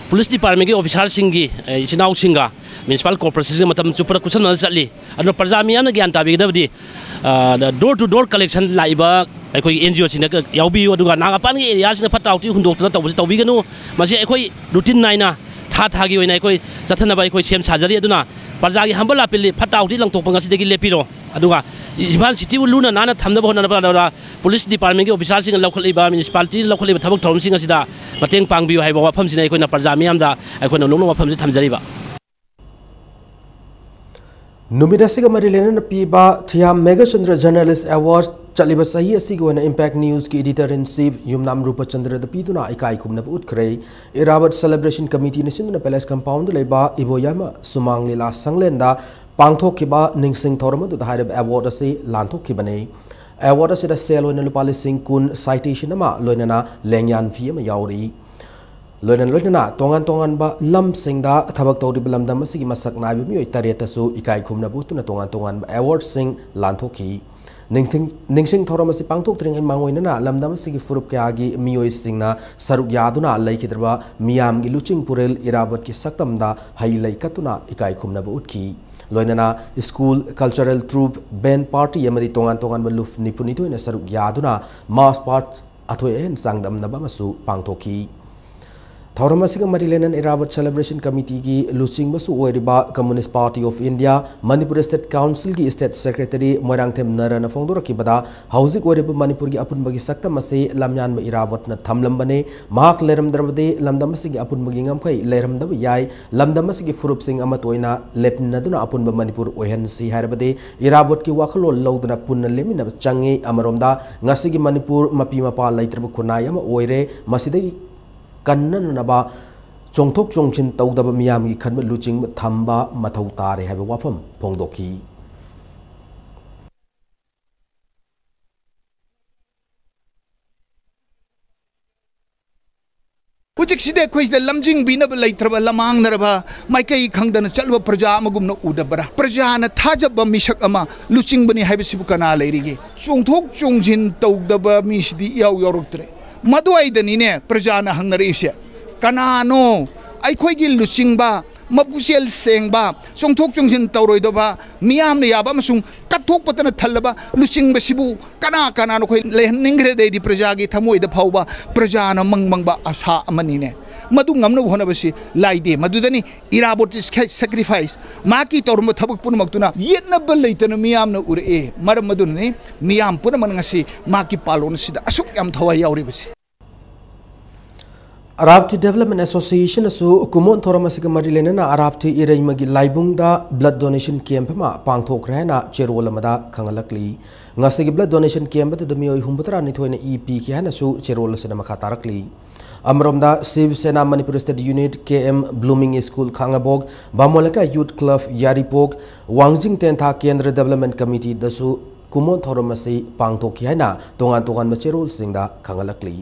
ꯄꯨꯂꯤꯁ ꯗꯤꯄꯥꯔꯠꯃꯦꯟꯒꯤ ꯑꯣꯐꯤꯁꯥꯔꯁꯤꯡꯒꯤ, ꯑꯦ, ꯏꯆꯤꯟ ꯏꯅꯥꯎꯁꯤꯡꯒ ꯃ꯭ꯌꯨꯅꯤꯁꯤꯄꯥꯜ ꯀꯣꯔꯄꯣꯔꯦꯁꯟꯒ ꯃꯇꯝ ꯆꯨꯞꯄꯗ ꯈꯨꯠꯁꯝꯅꯅ ꯆꯠꯂꯤ꯫ ꯑꯗꯨꯅ ꯄ꯭ꯔꯖꯥ ꯃꯤꯌꯥꯝꯅ ꯒ꯭ꯌꯥꯟ ꯇꯥꯕꯤꯒꯗꯕꯗꯤ, ꯑ, door to door collection ꯂꯥꯛꯏꯕ ꯑꯩꯈꯣꯏꯒꯤ NGOꯁꯤꯡꯗ ꯌꯥꯎꯕꯤꯌꯨ, ꯑꯗꯨꯒ ꯅꯥꯒꯥꯄꯥꯟꯒꯤ ꯑꯦꯔꯤꯌꯥꯁꯤꯡꯗ ꯐꯠꯇ ꯍꯥꯎꯊꯤ ꯍꯨꯟꯗꯣꯛꯇꯅ ꯇꯧꯕꯁꯤ ꯇꯧꯕꯤꯒꯅꯨ꯫ ꯃꯁꯤ ꯑꯩꯈꯣꯏ ꯔꯨꯇꯤꯟ ꯅꯥꯏꯅ ꯊꯥ ꯊꯥꯒꯤ ꯑꯣꯏꯅ ꯑꯩꯈꯣꯏ ꯆꯠꯊꯅꯕ ꯑꯩꯈꯣꯏ ꯁꯦꯝ ꯁꯥꯖꯔꯤ꯫ ꯑꯗꯨꯅ ꯄ꯭ꯔꯖꯥꯒꯤ humble appeal ꯅꯤ, ꯐꯠꯇ ꯍꯥꯎꯊꯤ ꯂꯪꯊꯣꯛꯄ ꯉꯁꯤꯗꯒꯤ ꯂꯦꯞꯄꯤꯔꯣ꯫ ꯑꯗꯨꯒ ꯏꯝꯐꯥꯜ ꯁꯤꯇꯤꯕꯨ ꯂꯨꯅ ꯅꯥꯟꯅ ꯊꯝꯅꯕ ꯍꯣꯠꯅꯕꯗ ꯄꯨꯂꯤꯁ ꯗꯤꯄꯥꯔꯠꯃꯦꯟꯒꯤ ꯑꯣꯐꯤꯁꯥꯔꯁꯤꯡꯅ ꯂꯧꯈꯠꯂꯤꯕ, ꯃ꯭ꯌꯨꯅꯤꯁꯤꯄꯥꯂꯤꯇꯤꯅ ꯂꯧꯈꯠꯂꯤꯕ ꯊꯕꯛ ꯊꯧꯔꯝꯁꯤꯡ ꯑꯁꯤꯗ ꯃꯇꯦꯡ ꯄꯥꯡꯕꯤꯌꯨ ꯍꯥꯏꯕ ꯋꯥꯐꯝꯁꯤꯅ ꯑꯩꯈꯣꯏꯅ ꯄ꯭ꯔꯖꯥ ꯃꯤꯌꯥꯝꯗ ꯑꯩꯈꯣꯏꯅ ꯅꯣꯛꯅ ꯋꯥꯐꯝꯁꯤ ꯊꯝꯖꯔꯤꯕ꯫ ꯅꯨꯃꯤꯠ ꯑꯁꯤꯒ ꯃꯔꯤ ꯂꯩꯅꯅ ꯄꯤꯕ ꯊꯤꯌꯥꯝ ꯃꯦꯘꯆꯟꯗ꯭ꯔ Journalist Award ꯆꯠꯂꯤꯕ ꯆꯍꯤ ꯑꯁꯤꯒꯤ ꯑꯣꯏꯅ Impact Newsꯀꯤ editor in chief ꯌꯨꯝꯅꯥꯝ ꯔꯨꯄꯆꯟꯗ꯭ꯔꯗ ꯄꯤꯗꯨꯅ ꯏꯀꯥꯏ ꯈꯨꯝꯅꯕ ꯎꯠꯈ꯭ꯔꯦ꯫ ꯏꯔꯥꯕꯠ celebration committeeꯅ ꯁꯤꯟꯗꯨꯅ palace compoundꯗ ꯂꯩꯕ ꯏꯕꯣꯌꯥꯏꯃ ꯁꯨꯃꯥꯡ ꯂꯤꯂꯥ ꯁꯪꯂꯦꯟꯗ ꯄꯥꯡꯊꯣꯛꯈꯤꯕ ꯅꯤꯡꯁꯤꯡ ꯊꯧꯔꯝ ꯑꯗꯨꯗ ꯍꯥꯏꯔꯤꯕ award ꯑꯁꯤ ꯂꯥꯟꯊꯣꯛꯈꯤꯕꯅꯤ꯫ Award ꯑꯁꯤꯗ ꯁꯦꯜ ꯑꯣꯏꯅ ꯂꯨꯄꯥ ꯂꯤꯁꯤꯡ ꯀꯨꯟ, citation ꯑꯃ, ꯂꯣꯏꯅꯅ ꯂꯦꯡꯌꯥꯟ fee ꯑꯃ ꯌꯥꯎꯔꯤ꯫ ꯂꯣꯏꯅ ꯂꯣꯏꯅꯅ ꯇꯣꯉꯥꯟ ꯇꯣꯉꯥꯟꯕ ꯂꯝꯁꯤꯡꯗ ꯊꯕꯛ ꯇꯧꯔꯤꯕ ꯂꯝꯗꯝ ꯑꯁꯤꯒꯤ ꯃꯁꯛ ꯅꯥꯏꯕ ꯃꯤꯑꯣꯏ ꯇꯔꯦꯠꯇꯁꯨ ꯏꯀꯥꯏ ꯈꯨꯝꯅꯕ ꯎꯠꯇꯨꯅ ꯇꯣꯉꯥꯟ ꯇꯣꯉꯥꯟꯕ awardꯁꯤꯡ ꯂꯥꯟꯊꯣꯛꯈꯤ꯫ ꯅꯤꯡꯊꯤꯡ-, ꯅꯤꯡꯁꯤꯡ ꯊꯧꯔꯝ ꯑꯁꯤ ꯄꯥꯡꯊꯣꯛꯇ꯭ꯔꯤꯉꯩ ꯃꯥꯡꯑꯣꯏꯅꯅ ꯂꯝꯗꯝ ꯑꯁꯤꯒꯤ ꯐꯨꯔꯨꯞ ꯀꯌꯥꯒꯤ ꯃꯤꯑꯣꯏꯁꯤꯡꯅ ꯁꯔꯨꯛ ꯌꯥꯗꯨꯅ ꯂꯩꯈꯤꯗ꯭ꯔꯕ ꯃꯤꯌꯥꯝꯒꯤ ꯂꯨꯆꯤꯡ ꯄꯨꯔꯦꯜ ꯏꯔꯥꯕꯠꯀꯤ ꯁꯛꯇꯝꯗ ꯍꯩ ꯂꯩ ꯀꯠꯇꯨꯅ ꯏꯀꯥꯏ ꯈꯨꯝꯅꯕ ꯎꯠꯈꯤ꯫ ꯂꯣꯏꯅꯅ school, cultural troupe, band party ꯑꯃꯗꯤ ꯇꯣꯉꯥꯟ ꯇꯣꯉꯥꯟꯕ ꯂꯨꯞ ꯅꯤꯐꯨ ꯅꯤꯊꯣꯏꯅ ꯁꯔꯨꯛ ꯌꯥꯗꯨꯅ march past ꯑꯊꯣꯏ ꯑꯍꯦꯟ ꯆꯥꯡꯗꯝꯅꯕ ꯑꯃꯁꯨ ꯄꯥꯡꯊꯣꯛꯈꯤ꯫ ꯊꯧꯔꯝ ꯑꯁꯤꯒ ꯃꯔꯤ ꯂꯩꯅꯅ ꯏꯔꯥꯕꯣꯠ Celebration Committeeꯒꯤ ꯂꯨꯆꯤꯡꯕꯁꯨ ꯑꯣꯏꯔꯤꯕ Communist Party of India, Manipur State Councilꯒꯤ State Secretary Moirangthem ꯅꯔꯅ ꯐꯣꯡꯗꯣꯔꯛꯈꯤꯕꯗ, ꯍꯧꯖꯤꯛ ꯑꯣꯏꯔꯤꯕ ꯃꯅꯤꯄꯨꯔꯒꯤ ꯑꯄꯨꯟꯕꯒꯤ ꯁꯛꯇꯝ ꯑꯁꯤ ꯂꯝꯌꯥꯟꯕ ꯏꯔꯥꯕꯣꯠꯅ ꯊꯝꯂꯝꯕꯅꯤ꯫ ꯃꯍꯥꯛ ꯂꯩꯔꯝꯗ꯭ꯔꯕꯗꯤ ꯂꯝꯗꯝ ꯑꯁꯤꯒꯤ ꯑꯄꯨꯟꯕꯒꯤ ꯉꯝꯈꯩ ꯂꯩꯔꯝꯗꯕ ꯌꯥꯏ꯫ ꯂꯝꯗꯝ ꯑꯁꯤꯒꯤ ꯐꯨꯔꯨꯞꯁꯤꯡ ꯑꯃꯠꯇ ꯑꯣꯏꯅ ꯂꯦꯞꯅꯗꯨꯅ ꯑꯄꯨꯟꯕ ꯃꯅꯤꯄꯨꯔ ꯑꯣꯏꯍꯟꯁꯤ ꯍꯥꯏꯔꯕꯗꯤ ꯏꯔꯥꯕꯣꯠꯀꯤ ꯋꯥꯈꯜꯂꯣꯟ ꯂꯧꯗꯨꯅ ꯄꯨꯟꯅ ꯂꯦꯞꯃꯤꯟꯅꯕ ꯆꯪꯉꯤ꯫ ꯑꯃꯔꯣꯝꯗ, ꯉꯁꯤꯒꯤ ꯃꯅꯤꯄꯨꯔ ꯃꯄꯤ ꯃꯄꯥ ꯂꯩꯇ꯭ꯔꯕ ꯈꯨꯟꯅꯥꯏ ꯑꯃ ꯑꯣꯏꯔꯦ꯫ ꯃꯁꯤꯗꯒꯤ ꯀꯟꯅꯅꯕ ꯆꯣꯡꯊꯣꯛ ꯆꯣꯡꯁꯤꯟ ꯇꯧꯗꯕ ꯃꯤꯌꯥꯝꯒꯤ ꯈꯟꯕ ꯂꯨꯆꯤꯡꯕ ꯊꯝꯕ ꯃꯊꯧ ꯇꯥꯔꯦ ꯍꯥꯏꯕ ꯋꯥꯐꯝ ꯐꯣꯡꯗꯣꯛꯈꯤ꯫ ꯍꯧꯖꯤꯛꯁꯤꯗꯤ ꯑꯩꯈꯣꯏꯁꯤꯗ ꯂꯝꯖꯤꯡꯕꯤꯅꯕ ꯂꯩꯇ꯭ꯔꯕ, ꯂꯃꯥꯡꯅꯔꯕ, ꯃꯥꯏꯀꯩ ꯈꯪꯗꯅ ꯆꯠꯂꯕ ꯄ꯭ꯔꯖꯥ ꯑꯃꯒꯨꯝꯅ ꯎꯗꯕ꯭ꯔꯥ? ꯄ꯭ꯔꯖꯥꯅ ꯊꯥꯖꯕ ꯃꯤꯁꯛ ꯑꯃ ꯂꯨꯆꯤꯡꯕꯅꯤ ꯍꯥꯏꯕꯁꯤꯕꯨ ꯀꯅꯥ ꯂꯩꯔꯤꯒꯦ? ꯆꯣꯡꯊꯣꯛ ꯆꯣꯡꯁꯤꯟ ꯇꯧꯗꯕ ꯃꯤꯁꯤꯗꯤ ꯏꯌꯥꯎ ꯌꯥꯎꯔꯛꯇ꯭ꯔꯦ꯫ ꯃꯗꯨꯋꯥꯏꯗꯅꯤꯅꯦ ꯄ꯭ꯔꯖꯥꯅ ꯍꯪꯅꯔꯛꯏꯁꯦ, "ꯀꯅꯥꯅꯣ ꯑꯩꯈꯣꯏꯒꯤ ꯂꯨꯆꯤꯡꯕ, ꯃꯄꯨꯛꯆꯦꯜ ꯁꯦꯡꯕ, ꯆꯣꯡꯊꯣꯛ ꯆꯣꯡꯁꯤꯟ ꯇꯧꯔꯣꯏꯗꯕ, ꯃꯤꯌꯥꯝꯅ ꯌꯥꯕ ꯑꯃꯁꯨꯡ ꯀꯠꯊꯣꯛꯄꯇꯅ ꯊꯜꯂꯕ ꯂꯨꯆꯤꯡꯕꯁꯤꯕꯨ ꯀꯅꯥ ꯀꯅꯥꯅꯣ ꯑꯩꯈꯣꯏ ꯂꯩꯍꯟꯅꯤꯡꯈ꯭ꯔꯦ?" ꯑꯗꯩꯗꯤ ꯄ꯭ꯔꯖꯥꯒꯤ ꯊꯃꯣꯏꯗ ꯐꯥꯎꯕ ꯄ꯭ꯔꯖꯥꯅ ꯃꯪ ꯃꯪꯕ ꯑꯁꯥ ꯑꯃꯅꯤꯅꯦ꯫ ꯃꯗꯨ ꯉꯝꯅꯕ ꯍꯣꯠꯅꯕꯁꯤ ꯂꯥꯏꯗꯦ꯫ ꯃꯗꯨꯗꯅꯤ ꯏꯔꯥꯕꯣꯠ sacrifice, ꯃꯍꯥꯛꯀꯤ ꯇꯧꯔꯝꯕ ꯊꯕꯛ ꯄꯨꯝꯅꯃꯛꯇꯨꯅ ꯌꯦꯠꯅꯕ ꯂꯩꯇꯅ ꯃꯤꯌꯥꯝꯅ ꯎꯔꯛꯑꯦ꯫ ꯃꯔꯝ ꯑꯗꯨꯅꯅꯤ ꯃꯤꯌꯥꯝ ꯄꯨꯝꯅꯃꯛꯅ ꯉꯁꯤ ꯃꯍꯥꯛꯀꯤ ꯄꯥꯂꯣꯟ ꯑꯁꯤꯗ ꯑꯁꯨꯛ ꯌꯥꯝ ꯊꯋꯥꯏ ꯌꯥꯎꯔꯤꯕꯁꯤ꯫ ꯑꯔꯥꯞꯊꯤ Development Association ꯑꯁꯨ ꯀꯨꯝꯑꯣꯟ ꯊꯧꯔꯝ ꯑꯁꯤꯒ ꯃꯔꯤ ꯂꯩꯅꯅ ꯑꯔꯥꯞꯊꯤ ꯏꯔꯩꯃꯒꯤ ꯂꯥꯏꯕꯨꯡꯗ blood donation camp ꯑꯃ ꯄꯥꯡꯊꯣꯛꯈ꯭ꯔꯦ ꯍꯥꯏꯅ ꯆꯦꯔꯣꯜ ꯑꯃꯗ ꯈꯪꯍꯜꯂꯛꯂꯤ꯫ ꯉꯁꯤꯒꯤ blood donation camp ꯑꯗꯨꯗ ꯃꯤꯑꯣꯏ ꯍꯨꯝꯐꯨꯇꯔꯥꯅꯤꯊꯣꯏꯅ ꯏ ꯄꯤꯈꯤ ꯍꯥꯏꯅꯁꯨ ꯆꯦꯔꯣꯜ ꯑꯁꯤꯅ ꯃꯈꯥ ꯇꯥꯔꯛꯂꯤ꯫ ꯑꯃꯔꯣꯝꯗ, ꯁꯤꯕ ꯁꯦꯅꯥ Manipur State Unit, K M Blooming School ꯈꯥꯉꯕꯣꯛ, ꯕꯥꯃꯣꯟ ꯂꯩꯀꯥꯏ Youth Club ꯌꯥꯏꯔꯤꯄꯣꯛ, ꯋꯥꯡꯖꯤꯡ ꯇꯦꯟꯊꯥ ꯀꯦꯟꯗ꯭ꯔ Development Committeeꯗꯁꯨ ꯀꯨꯝꯑꯣꯟ ꯊꯧꯔꯝ ꯑꯁꯤ ꯄꯥꯡꯊꯣꯛꯈꯤ ꯍꯥꯏꯅ ꯇꯣꯉꯥꯟ ꯇꯣꯉꯥꯟꯕ ꯆꯦꯔꯣꯜꯁꯤꯡꯗ ꯈꯪꯍꯜꯂꯛꯂꯤ꯫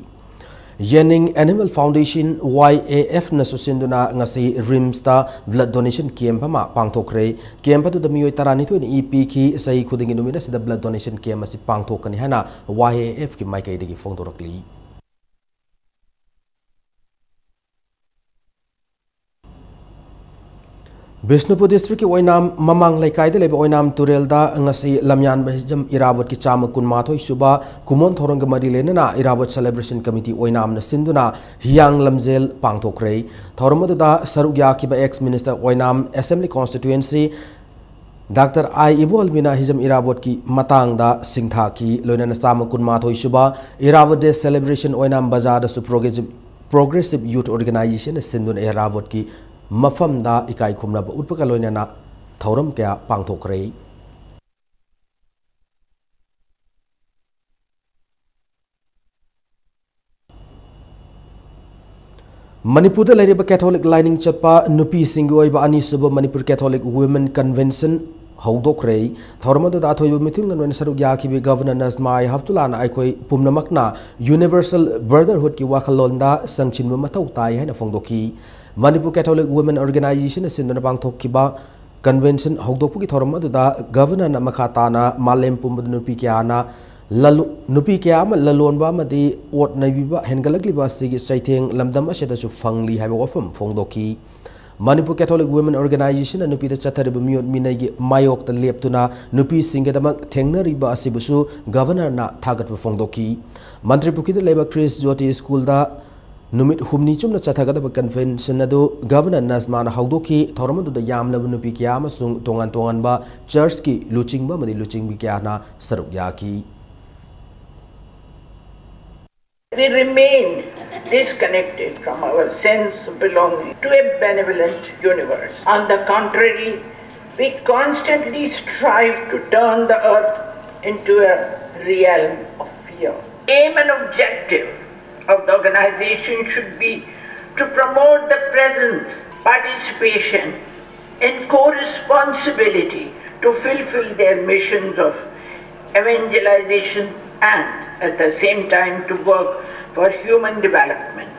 ꯌꯦꯅꯤꯡ Animal Foundation, Y A F ꯅꯁꯨ ꯁꯤꯟꯗꯨꯅ ꯉꯁꯤ RIMSꯇ blood donation camp ꯑꯃ ꯄꯥꯡꯊꯣꯛꯈ꯭ꯔꯦ꯫ Camp ꯑꯗꯨꯗ ꯃꯤꯑꯣꯏ ꯇꯔꯥꯅꯤꯊꯣꯏꯅ ꯏ ꯄꯤꯈꯤ꯫ ꯆꯍꯤ ꯈꯨꯗꯤꯡꯒꯤ ꯅꯨꯃꯤꯠ ꯑꯁꯤꯗ blood donation camp ꯑꯁꯤ ꯄꯥꯡꯊꯣꯛꯀꯅꯤ ꯍꯥꯏꯅ Y A Fꯀꯤ ꯃꯥꯏꯀꯩꯗꯒꯤ ꯐꯣꯡꯗꯣꯔꯛꯂꯤ꯫ ꯕꯤꯁꯅꯨꯄꯨꯔ ꯗꯤꯁꯇ꯭ꯔꯤꯛꯀꯤ ꯑꯣꯏꯅꯥꯝ ꯃꯃꯥꯡ ꯂꯩꯀꯥꯏꯗ ꯂꯩꯕ ꯑꯣꯏꯅꯥꯝ ꯇꯨꯔꯦꯜꯗ ꯉꯁꯤ ꯂꯝꯌꯥꯟꯕ ꯍꯤꯖꯝ ꯏꯔꯥꯕꯣꯠꯀꯤ ꯆꯥꯝꯃ ꯀꯨꯟꯃꯥꯊꯣꯏ ꯁꯨꯕ ꯀꯨꯃꯣꯟ ꯊꯧꯔꯝꯒ ꯃꯔꯤ ꯂꯩꯅꯅ ꯏꯔꯥꯕꯣꯠ ꯁꯦꯂꯦꯕ꯭ꯔꯦꯁꯟ ꯀꯃꯤꯇꯤ ꯑꯣꯏꯅꯥꯝꯅ ꯁꯤꯟꯗꯨꯅ ꯍꯤꯌꯥꯡ ꯂꯝꯖꯦꯜ ꯄꯥꯡꯊꯣꯛꯈ꯭ꯔꯦ꯫ ꯊꯧꯔꯝ ꯑꯗꯨꯗ ꯁꯔꯨꯛ ꯌꯥꯈꯤꯕ ex minister ꯑꯣꯏꯅꯥꯝ assembly constituency Doctor ꯑꯥꯏ ꯏꯕꯣꯜꯃꯤꯅ ꯍꯤꯖꯝ ꯏꯔꯥꯕꯣꯠꯀꯤ ꯃꯇꯥꯡꯗ ꯁꯤꯡꯊꯥꯈꯤ꯫ ꯂꯣꯏꯅꯅ ꯆꯥꯝꯃ ꯀꯨꯟꯃꯥꯊꯣꯏ ꯁꯨꯕ ꯏꯔꯥꯕꯣꯠ ꯗꯦ ꯁꯦꯂꯦꯕ꯭ꯔꯦꯁꯟ ꯑꯣꯏꯅꯥꯝ ꯕꯖꯥꯔꯗꯁꯨ ꯄ꯭ꯔꯣꯒ꯭ꯔꯦꯁꯤꯞ ꯄ꯭ꯔꯣꯒ꯭ꯔꯦꯁꯤꯞ ꯌꯨꯊ ꯑꯣꯔꯒꯅꯥꯏꯖꯦꯁꯟꯅ ꯁꯤꯟꯗꯨꯅ ꯏꯔꯥꯕꯣꯠꯀꯤ ꯃꯐꯝꯗ ꯏꯀꯥꯏ ꯈꯨꯝꯅꯕ ꯎꯠꯄꯒ ꯂꯣꯏꯅꯅ ꯊꯧꯔꯝ ꯀꯌꯥ ꯄꯥꯡꯊꯣꯛꯈ꯭ꯔꯦ꯫ ꯃꯅꯤꯄꯨꯔꯗ ꯂꯩꯔꯤꯕ ꯀꯦꯊꯣꯂꯤꯛ ꯂꯥꯏꯅꯤꯡ ꯆꯠꯄ ꯅꯨꯄꯤꯁꯤꯡꯒꯤ ꯑꯣꯏꯕ ꯑꯅꯤꯁꯨꯕ ꯃꯅꯤꯄꯨꯔ ꯀꯦꯊꯣꯂꯤꯛ ꯋꯨꯃꯦꯟ ꯀꯟꯚꯦꯟꯁꯟ ꯍꯧꯗꯣꯛꯈ꯭ꯔꯦ꯫ ꯊꯧꯔꯝ ꯑꯗꯨꯗ ꯑꯊꯣꯏꯕ ꯃꯤꯊꯨꯡ ꯑꯣꯏꯅ ꯁꯔꯨꯛ ꯌꯥꯈꯤꯕ ꯒꯚꯔꯅꯔ ꯅꯖꯃꯥ ꯍꯞꯇꯨꯂꯥꯅ ꯑꯩꯈꯣꯏ ꯄꯨꯝꯅꯃꯛꯅ ꯌꯨꯅꯤꯚꯔꯁꯦꯜ ꯕ꯭ꯔꯗꯔꯍꯨꯗꯀꯤ ꯋꯥꯈꯜꯂꯣꯟꯗ ꯆꯪꯁꯤꯟꯕ ꯃꯊꯧ ꯇꯥꯏ ꯍꯥꯏꯅ ꯐꯣꯡꯗꯣꯛꯈꯤ꯫ ꯃꯅꯤꯄꯨꯔ ꯀꯦꯊꯣꯂꯤꯛ ꯋꯨꯃꯦꯟ ꯑꯣꯔꯒꯅꯥꯏꯖꯦꯁꯟꯅ ꯁꯤꯟꯗꯨꯅ ꯄꯥꯡꯊꯣꯛꯈꯤꯕ ꯀꯟꯚꯦꯟꯁꯟ ꯍꯧꯗꯣꯛꯄꯒꯤ ꯊꯧꯔꯝ ꯑꯗꯨꯗ ꯒꯚꯔꯅꯔꯅ ꯃꯈꯥ ꯇꯥꯅ ꯃꯥꯂꯦꯝ ꯄꯨꯝꯕꯗ ꯅꯨꯄꯤ ꯀꯌꯥꯅ ꯂꯂꯨ-, ꯅꯨꯄꯤ ꯀꯌꯥ ꯑꯃ ꯂꯂꯣꯟꯕ ꯑꯃꯗꯤ ꯑꯣꯠ ꯅꯩꯕꯤꯕ ꯍꯦꯟꯒꯠꯂꯛꯂꯤꯕ ꯑꯁꯤꯒꯤ ꯆꯩꯊꯦꯡ ꯂꯝꯗꯝ ꯑꯁꯤꯗꯁꯨ ꯐꯪꯂꯤ ꯍꯥꯏꯕ ꯋꯥꯐꯝ ꯐꯣꯡꯗꯣꯛꯈꯤ꯫ ꯃꯅꯤꯄꯨꯔ ꯀꯦꯊꯣꯂꯤꯛ ꯋꯨꯃꯦꯟ ꯑꯣꯔꯒꯅꯥꯏꯖꯦꯁꯟꯅ ꯅꯨꯄꯤꯗ ꯆꯠꯊꯔꯤꯕ ꯃꯤꯑꯣꯠ ꯃꯤꯅꯩꯒꯤ ꯃꯥꯌꯣꯛꯇ ꯂꯦꯞꯇꯨꯅ ꯅꯨꯄꯤꯁꯤꯡꯒꯤꯗꯃꯛ ꯊꯦꯡꯅꯔꯤꯕ ꯑꯁꯤꯕꯨꯁꯨ ꯒꯚꯔꯅꯔꯅ ꯊꯥꯒꯠꯄ ꯐꯣꯡꯗꯣꯛꯈꯤ꯫ ꯃꯟꯇ꯭ꯔꯤ ꯄꯨꯈ꯭ꯔꯤꯗ ꯂꯩꯕ ꯈ꯭ꯔꯤꯁ ꯖꯣꯇꯤ ꯁ꯭ꯀꯨꯜꯗ ꯅꯨꯃꯤꯠ ꯍꯨꯝꯅꯤ ꯆꯨꯞꯅ ꯆꯠꯊꯒꯗꯕ ꯀꯟꯚꯦꯟꯁꯟ ꯑꯗꯨ ꯒꯚꯔꯅꯔ ꯅꯖꯃꯥꯅ ꯍꯧꯗꯣꯛꯈꯤ꯫ ꯊꯧꯔꯝ ꯑꯗꯨꯗ ꯌꯥꯝꯂꯕ ꯅꯨꯄꯤ ꯀꯌꯥ ꯑꯃꯁꯨꯡ ꯇꯣꯉꯥꯟ ꯇꯣꯉꯥꯟꯕ ꯆꯔꯆꯀꯤ ꯂꯨꯆꯤꯡꯕ ꯑꯃꯗꯤ ꯂꯨꯆꯤꯡꯕꯤ ꯀꯌꯥꯅ ꯁꯔꯨꯛ ꯌꯥꯈꯤ꯫ We remain disconnected from our sense of belonging to a benevolent universe. On the contrary, we constantly strive to turn the earth into a realm of fear. Aim and objective of the organization should be to promote the presence, participation, and co-responsibility to fulfill their missions of evangelization and, at the same time, to work for human development.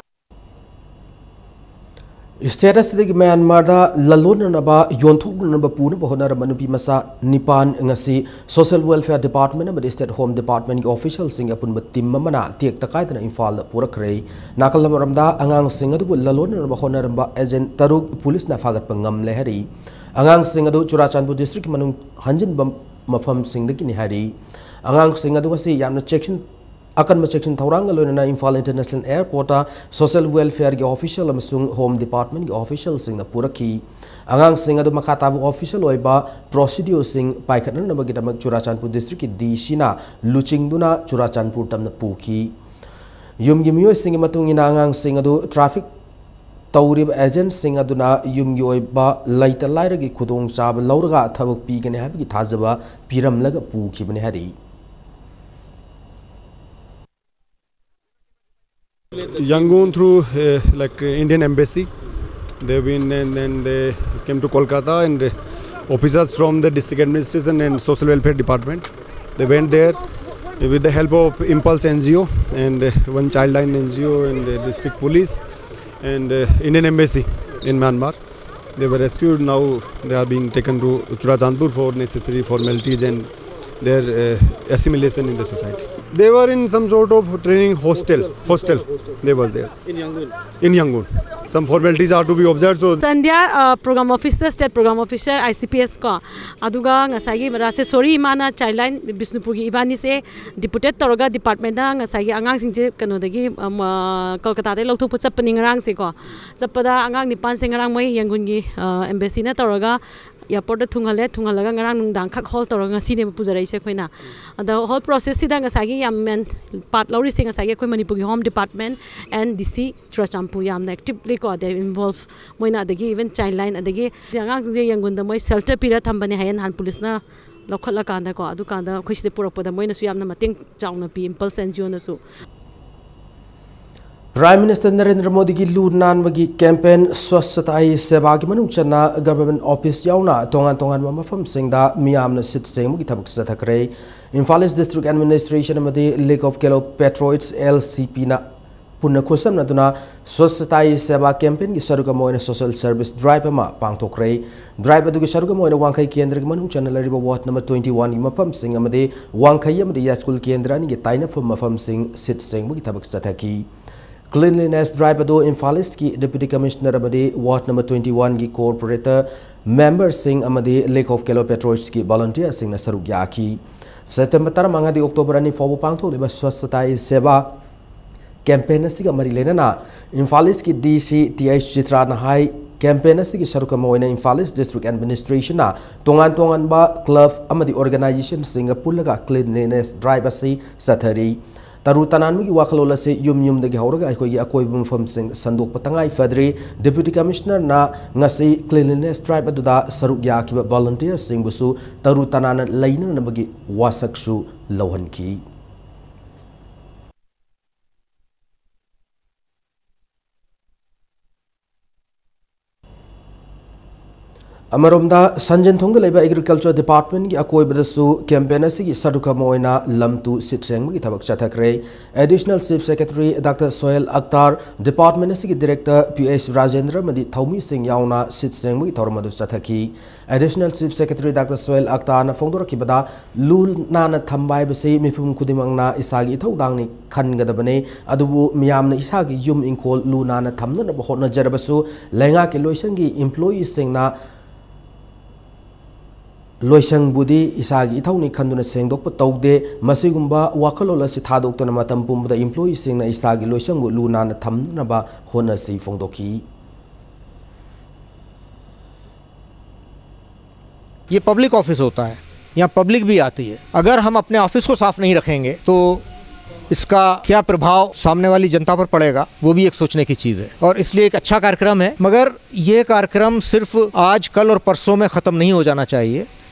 State ꯑꯁꯤꯗꯒꯤ ꯃ꯭ꯌꯥꯟꯃꯥꯔꯗ ꯂꯂꯣꯟꯅꯅꯕ, ꯌꯣꯟꯊꯣꯛꯅꯅꯕ ꯄꯨꯅꯕ ꯍꯣꯠꯅꯔꯝꯕ ꯅꯨꯄꯤ ꯃꯆꯥ ꯅꯤꯄꯥꯟ ꯉꯁꯤ Social Welfare Department ꯑꯃꯗꯤ State Home Departmentꯀꯤ officialꯁꯤꯡ ꯑꯄꯨꯟꯕ team ꯑꯃꯅ ꯇꯦꯛꯇ ꯀꯥꯏꯗꯅ ꯏꯝꯐꯥꯜꯗ ꯄꯨꯔꯛꯈ꯭ꯔꯦ꯫ ꯅꯥꯀꯜ ꯑꯃꯔꯣꯝꯗ ꯑꯉꯥꯡꯁꯤꯡ ꯑꯗꯨꯕꯨ ꯂꯂꯣꯟꯅꯅꯕ ꯍꯣꯠꯅꯔꯝꯕ agent ꯇꯔꯨꯛ ꯄꯨꯂꯤꯁꯅ ꯐꯥꯒꯠꯄ ꯉꯝꯂꯦ ꯍꯥꯏꯔꯤ꯫ ꯑꯉꯥꯡꯁꯤꯡ ꯑꯗꯨ ꯆꯨꯔꯥꯆꯥꯟꯄꯨꯔ districtꯀꯤ ꯃꯅꯨꯡ ꯍꯟꯖꯤꯟꯕ ꯃꯐꯝꯁꯤꯡꯗꯒꯤꯅꯤ ꯍꯥꯏꯔꯤ꯫ ꯑꯉꯥꯡꯁꯤꯡ ꯑꯗꯨ ꯉꯁꯤ ꯌꯥꯝꯅ ꯆꯦꯛꯁꯤꯟ ꯑꯀꯟꯕ ꯆꯦꯛꯁꯤꯟ ꯊꯧꯔꯥꯡꯒ ꯂꯣꯏꯅꯅ ꯏꯝꯐꯥꯜ International Airportꯇ Social Welfareꯒꯤ official ꯑꯃꯁꯨꯡ Home Departmentꯀꯤ officialꯁꯤꯡꯅ ꯄꯨꯔꯛꯈꯤ꯫ ꯑꯉꯥꯡꯁꯤꯡ ꯑꯗꯨ ꯃꯈꯥ ꯇꯥꯕ official ꯑꯣꯏꯕ procedureꯁꯤꯡ ꯄꯥꯏꯈꯠꯅꯅꯕꯒꯤꯗꯃꯛ ꯆꯨꯔꯥꯆꯥꯟꯄꯨꯔ districtꯀꯤ DCꯅ ꯂꯨꯆꯤꯡꯗꯨꯅ ꯆꯨꯔꯥꯆꯥꯟꯄꯨꯔ ꯇꯝꯅ ꯄꯨꯈꯤ꯫ ꯌꯨꯝꯒꯤ ꯃꯤꯑꯣꯏꯁꯤꯡꯒꯤ ꯃꯇꯨꯡ ꯏꯟꯅ ꯑꯉꯥꯡꯁꯤꯡ ꯑꯗꯨ traffic ꯇꯧꯔꯤꯕ agentꯁꯤꯡ ꯑꯗꯨꯅ ꯌꯨꯝꯒꯤ ꯑꯣꯏꯕ ꯂꯩꯇ ꯂꯥꯏꯔꯒꯤ ꯈꯨꯗꯣꯡꯆꯥꯕ ꯂꯧꯔꯒ ꯊꯕꯛ ꯄꯤꯒꯅꯤ ꯍꯥꯏꯕꯒꯤ ꯊꯥꯖꯕ ꯄꯤꯔꯝꯂꯒ ꯄꯨꯈꯤꯕꯅꯤ ꯍꯥꯏꯔꯤ꯫ Yangon through, uh, like, uh, Indian embassy. They've been and then they came to Kolkata and, uh, officers from the district administration and social welfare department. They went there with the help of Impulse N G O and, uh, one Childline N G O and, uh, district police and, uh, Indian embassy in Myanmar. They were rescued. Now they are being taken to Churachandpur for necessary formalities and their, uh, assimilation in the society. They were in some sort of training hostel. Hostel. They were there. In Yangon. In Yangon. Some formalities are to be observed. So ꯁꯟꯙ꯭ꯌꯥ, ꯑ, program officer, state program officer, I C P S ꯀꯣ꯫ ꯑꯗꯨꯒ ꯉꯁꯥꯏꯒꯤ ꯃꯔꯥꯁꯦ, sorry, ꯏꯃꯥꯅ Childline ꯕꯤꯁꯅꯨꯄꯨꯔꯒꯤ ꯏꯕꯥꯅꯤꯁꯦ deputed ꯇꯧꯔꯒ departmentꯅ ꯉꯁꯥꯏꯒꯤ ꯑꯉꯥꯡꯁꯤꯡꯁꯦ ꯀꯩꯅꯣꯗꯒꯤ, ꯑꯝ, ꯑ, ꯀꯣꯜꯀꯇꯥꯗꯒꯤ ꯂꯧꯊꯣꯛꯄ ꯆꯠꯄꯅꯤ ꯉꯔꯥꯡꯁꯦꯀꯣ꯫ ꯆꯠꯄꯗ ꯑꯉꯥꯡ ꯅꯤꯄꯥꯟꯁꯦ ꯉꯔꯥꯡ ꯃꯣꯏ ꯌꯥꯡꯒꯨꯟꯒꯤ, ꯑ, embassyꯅ ꯇꯧꯔꯒ airportꯇ ꯊꯨꯡꯍꯜꯂꯦ꯫ ꯊꯨꯡꯍꯜꯂꯒ ꯉꯔꯥꯡ ꯅꯨꯡꯗꯥꯡ ꯈꯛ hold ꯇꯧꯔꯒ ꯉꯁꯤꯅꯦꯕ ꯄꯨꯖꯔꯛꯏꯁꯦ ꯑꯩꯈꯣꯏꯅ꯫ ꯑꯗꯣ whole processꯁꯤꯗ ꯉꯁꯥꯏꯒꯤ ꯌꯥꯝ main part ꯂꯧꯔꯤꯁꯦ ꯉꯁꯥꯏꯒꯤ ꯑꯩꯈꯣꯏ ꯃꯅꯤꯄꯨꯔꯒꯤ Home Department and D C Churachandpur ꯌꯥꯝꯅ actively ꯀꯣ, they involve ꯃꯣꯏꯅ, ꯑꯗꯒꯤ even Childline, ꯑꯗꯒꯤ ꯑꯉꯥꯡꯁꯤꯡꯁꯦ ꯌꯥꯡꯒꯨꯟꯗ ꯃꯣꯏ shelter ꯄꯤꯔ ꯊꯝꯕꯅꯦ ꯍꯥꯏꯌꯦ ꯅꯍꯥꯟ ꯄꯨꯂꯤꯁꯅ ꯂꯧꯈꯠꯂꯀꯥꯟꯗꯀꯣ꯫ ꯑꯗꯨꯀꯥꯟꯗ ꯑꯩꯈꯣꯏ ꯁꯤꯗ ꯄꯨꯔꯛꯄꯗ ꯃꯣꯏꯅꯁꯨ ꯌꯥꯝꯅ ꯃꯇꯦꯡ ꯆꯥꯎꯅ ꯄꯤ, Impulse N G Oꯅꯁꯨ꯫ Prime Minister Narendra ꯃꯣꯗꯤꯒꯤ ꯂꯨ ꯅꯥꯟꯕꯒꯤ campaign Swachhata Hi Sevaꯒꯤ ꯃꯅꯨꯡ ꯆꯟꯅ government office ꯌꯥꯎꯅ ꯇꯣꯉꯥꯟ ꯇꯣꯉꯥꯟꯕ ꯃꯐꯝꯁꯤꯡꯗ ꯃꯤꯌꯥꯝꯅ ꯁꯤꯠ ꯁꯦꯡꯕꯒꯤ ꯊꯕꯛ ꯆꯠꯊꯈ꯭ꯔꯦ꯫ Imphal East District Administration ꯑꯃꯗꯤ League of Garo Patriots, L C Pꯅ ꯄꯨꯟꯅ ꯈꯨꯠꯁꯝꯅꯗꯨꯅ ꯁ꯭ꯋꯁ꯭ꯊꯇꯥ ꯍꯤ ꯁꯦꯕꯥ ꯀꯦꯝꯄꯦꯟꯒꯤ ꯁꯔꯨꯛ ꯑꯃ ꯑꯣꯏꯅ ꯁꯣꯁꯦꯜ ꯁꯔꯚꯤꯁ ꯗ꯭ꯔꯥꯏꯚ ꯑꯃ ꯄꯥꯡꯊꯣꯛꯈ꯭ꯔꯦ꯫ ꯗ꯭ꯔꯥꯏꯚ ꯑꯗꯨꯒꯤ ꯁꯔꯨꯛ ꯑꯃ ꯑꯣꯏꯅ ꯋꯥꯡꯈꯩ ꯀꯦꯟꯗ꯭ꯔꯒꯤ ꯃꯅꯨꯡ ꯆꯟꯅ ꯂꯩꯔꯤꯕ ꯋꯥꯔꯗ ꯅꯝꯕꯔ twenty one ꯒꯤ ꯃꯐꯝꯁꯤꯡ ꯑꯃꯗꯤ ꯋꯥꯡꯈꯩ ꯑꯃꯗꯤ ꯌꯥꯏꯁ꯭ꯀꯨꯜ ꯀꯦꯟꯗ꯭ꯔ ꯑꯅꯤꯒꯤ ꯇꯥꯏꯅꯐꯝ ꯃꯐꯝꯁꯤꯡ ꯁꯤꯠ ꯁꯦꯡꯕꯒꯤ ꯊꯕꯛ ꯆꯠꯊꯈꯤ꯫ Cleanliness drive ꯑꯗꯨ ꯏꯝꯐꯥꯜ ꯏꯁ꯭ꯠꯀꯤ Deputy Commissioner ꯑꯃꯗꯤ Ward number twenty one ꯒꯤ corporator member ꯁꯤꯡ ꯑꯃꯗꯤ League of Calo Patriots ꯀꯤ volunteer ꯁꯤꯡꯅ ꯁꯔꯨꯛ ꯌꯥꯈꯤ꯫ ꯁꯦꯞꯇꯦꯝꯕꯔ ꯇꯔꯥꯃꯉꯥꯗꯒꯤ ꯑꯣꯛꯇꯣꯕꯔ ꯑꯅꯤ ꯐꯥꯎꯕ ꯄꯥꯡꯊꯣꯛꯂꯤꯕ ꯁ꯭ꯋꯁ꯭ꯊꯇꯥ ꯍꯤ ꯁꯦꯕꯥ ꯀꯦꯝꯄꯦꯟ ꯑꯁꯤꯒ ꯃꯔꯤ ꯂꯩꯅꯅ ꯏꯝꯐꯥꯜ ꯏꯁ꯭ꯠꯀꯤ DC ꯇꯤ ꯑꯩꯆ ꯆꯤꯇ꯭ꯔꯥꯅ ꯍꯥꯏ, ꯀꯦꯝꯄꯦꯟ ꯑꯁꯤꯒꯤ ꯁꯔꯨꯛ ꯑꯃ ꯑꯣꯏꯅ ꯏꯝꯐꯥꯜ ꯏꯁ꯭ꯠ ꯗꯤꯁꯇ꯭ꯔꯤꯛ ꯑꯦꯗꯃꯤꯅꯤꯁꯇ꯭ꯔꯦꯁꯟꯅ ꯇꯣꯉꯥꯟ ꯇꯣꯉꯥꯟꯕ ꯀ꯭ꯂꯕ ꯑꯃꯗꯤ ꯑꯣꯔꯒꯅꯥꯏꯖꯦꯁꯟꯁꯤꯡꯒ ꯄꯨꯜꯂꯒ cleanliness drive ꯑꯁꯤ ꯆꯠꯊꯔꯤ꯫ ꯇꯔꯨ ꯇꯅꯥꯟꯕꯒꯤ ꯋꯥꯈꯜꯂꯣꯟ ꯑꯁꯤ ꯌꯨꯝ ꯌꯨꯝꯗꯒꯤ ꯍꯧꯔꯒ ꯑꯩꯈꯣꯏꯒꯤ ꯑꯀꯣꯏꯕ ꯃꯐꯝꯁꯤꯡ ꯁꯟꯗꯣꯛꯄ ꯇꯉꯥꯏ ꯐꯗ꯭ꯔꯤ꯫ Deputy Commissioner ꯅ ꯉꯁꯤ cleanliness drive ꯑꯗꯨꯗ ꯁꯔꯨꯛ ꯌꯥꯈꯤꯕ volunteer ꯁꯤꯡꯕꯨꯁꯨ ꯇꯔꯨ ꯇꯅꯥꯟꯅ ꯂꯩꯅꯅꯕꯒꯤ ꯋꯥꯁꯛꯁꯨ ꯂꯧꯍꯟꯈꯤ꯫ ꯑꯃꯔꯣꯝꯗ, ꯁꯟꯖꯦꯟꯊꯣꯡꯗ ꯂꯩꯕ Agriculture Department ꯀꯤ ꯑꯀꯣꯏꯕꯗꯁꯨ ꯀꯦꯝꯄꯦꯟ ꯑꯁꯤꯒꯤ ꯁꯔꯨꯛ ꯑꯃ ꯑꯣꯏꯅ ꯂꯝ ꯇꯨ ꯁꯤꯠ ꯁꯦꯡꯕꯒꯤ ꯊꯕꯛ ꯆꯠꯊꯈ꯭ꯔꯦ꯫ Additional Chief Secretary Doctor Sohail Akhtar, department ꯑꯁꯤꯒꯤ director P H Rajendra ꯑꯃꯗꯤ ꯊꯧꯃꯤꯁꯤꯡ ꯌꯥꯎꯅ ꯁꯤꯠ ꯁꯦꯡꯕꯒꯤ ꯊꯧꯔꯝ ꯑꯗꯨ ꯆꯠꯊꯈꯤ꯫ Additional Chief Secretary Doctor Sohail Akhtar ꯅ ꯐꯣꯡꯗꯣꯔꯛꯈꯤꯕꯗ, ꯂꯨ ꯅꯥꯟꯅ ꯊꯝꯕ ꯍꯥꯏꯕꯁꯤ ꯃꯤꯄꯨꯝ ꯈꯨꯗꯤꯡꯃꯛꯅ ꯏꯁꯥꯒꯤ ꯏꯊꯧꯗꯥꯡꯅꯤ ꯈꯟꯒꯗꯕꯅꯤ꯫ ꯑꯗꯨꯕꯨ ꯃꯤꯌꯥꯝꯅ ꯏꯁꯥꯒꯤ ꯌꯨꯝ ꯏꯪꯈꯣꯜ ꯂꯨ ꯅꯥꯟꯅ ꯊꯝꯅꯅꯕ ꯍꯣꯠꯅꯖꯔꯕꯁꯨ, ꯂꯩꯉꯥꯛꯀꯤ ꯂꯣꯏꯁꯪꯒꯤ employee ꯁꯤꯡꯅ ꯂꯣꯏꯁꯪꯕꯨꯗꯤ ꯏꯁꯥꯒꯤ ꯏꯊꯧꯅꯤ ꯈꯟꯗꯨꯅ ꯁꯦꯡꯗꯣꯛꯄ ꯇꯧꯗꯦ꯫ ꯃꯁꯤꯒꯨꯝꯕ ꯋꯥꯈꯜꯂꯣꯟ ꯑꯁꯤ ꯊꯥꯗꯣꯛꯇꯨꯅ ꯃꯇꯝ ꯄꯨꯝꯕꯗ employee ꯁꯤꯡꯅ ꯏꯁꯥꯒꯤ ꯂꯣꯏꯁꯪꯕꯨ ꯂꯨ ꯅꯥꯟꯅ ꯊꯝꯅꯅꯕ ꯍꯣꯠꯅꯁꯤ ꯐꯣꯡꯗꯣꯛꯈꯤ꯫ ये पब्लिक ऑफिस होता है, यहाँ पब्लिक भी आती है। अगर हम अपने ऑफिस को साफ नहीं रखेंगे तो इसका क्या प्रभाव सामने वाली जनता पर पड़ेगा, वो भी एक सोचने की चीज़ है। और इसलिए एक अच्छा कार्यक्रम है, मगर ये कार्यक्रम सिर्फ आज, कल और परसों में ख़त्म नहीं हो जाना चाहिए।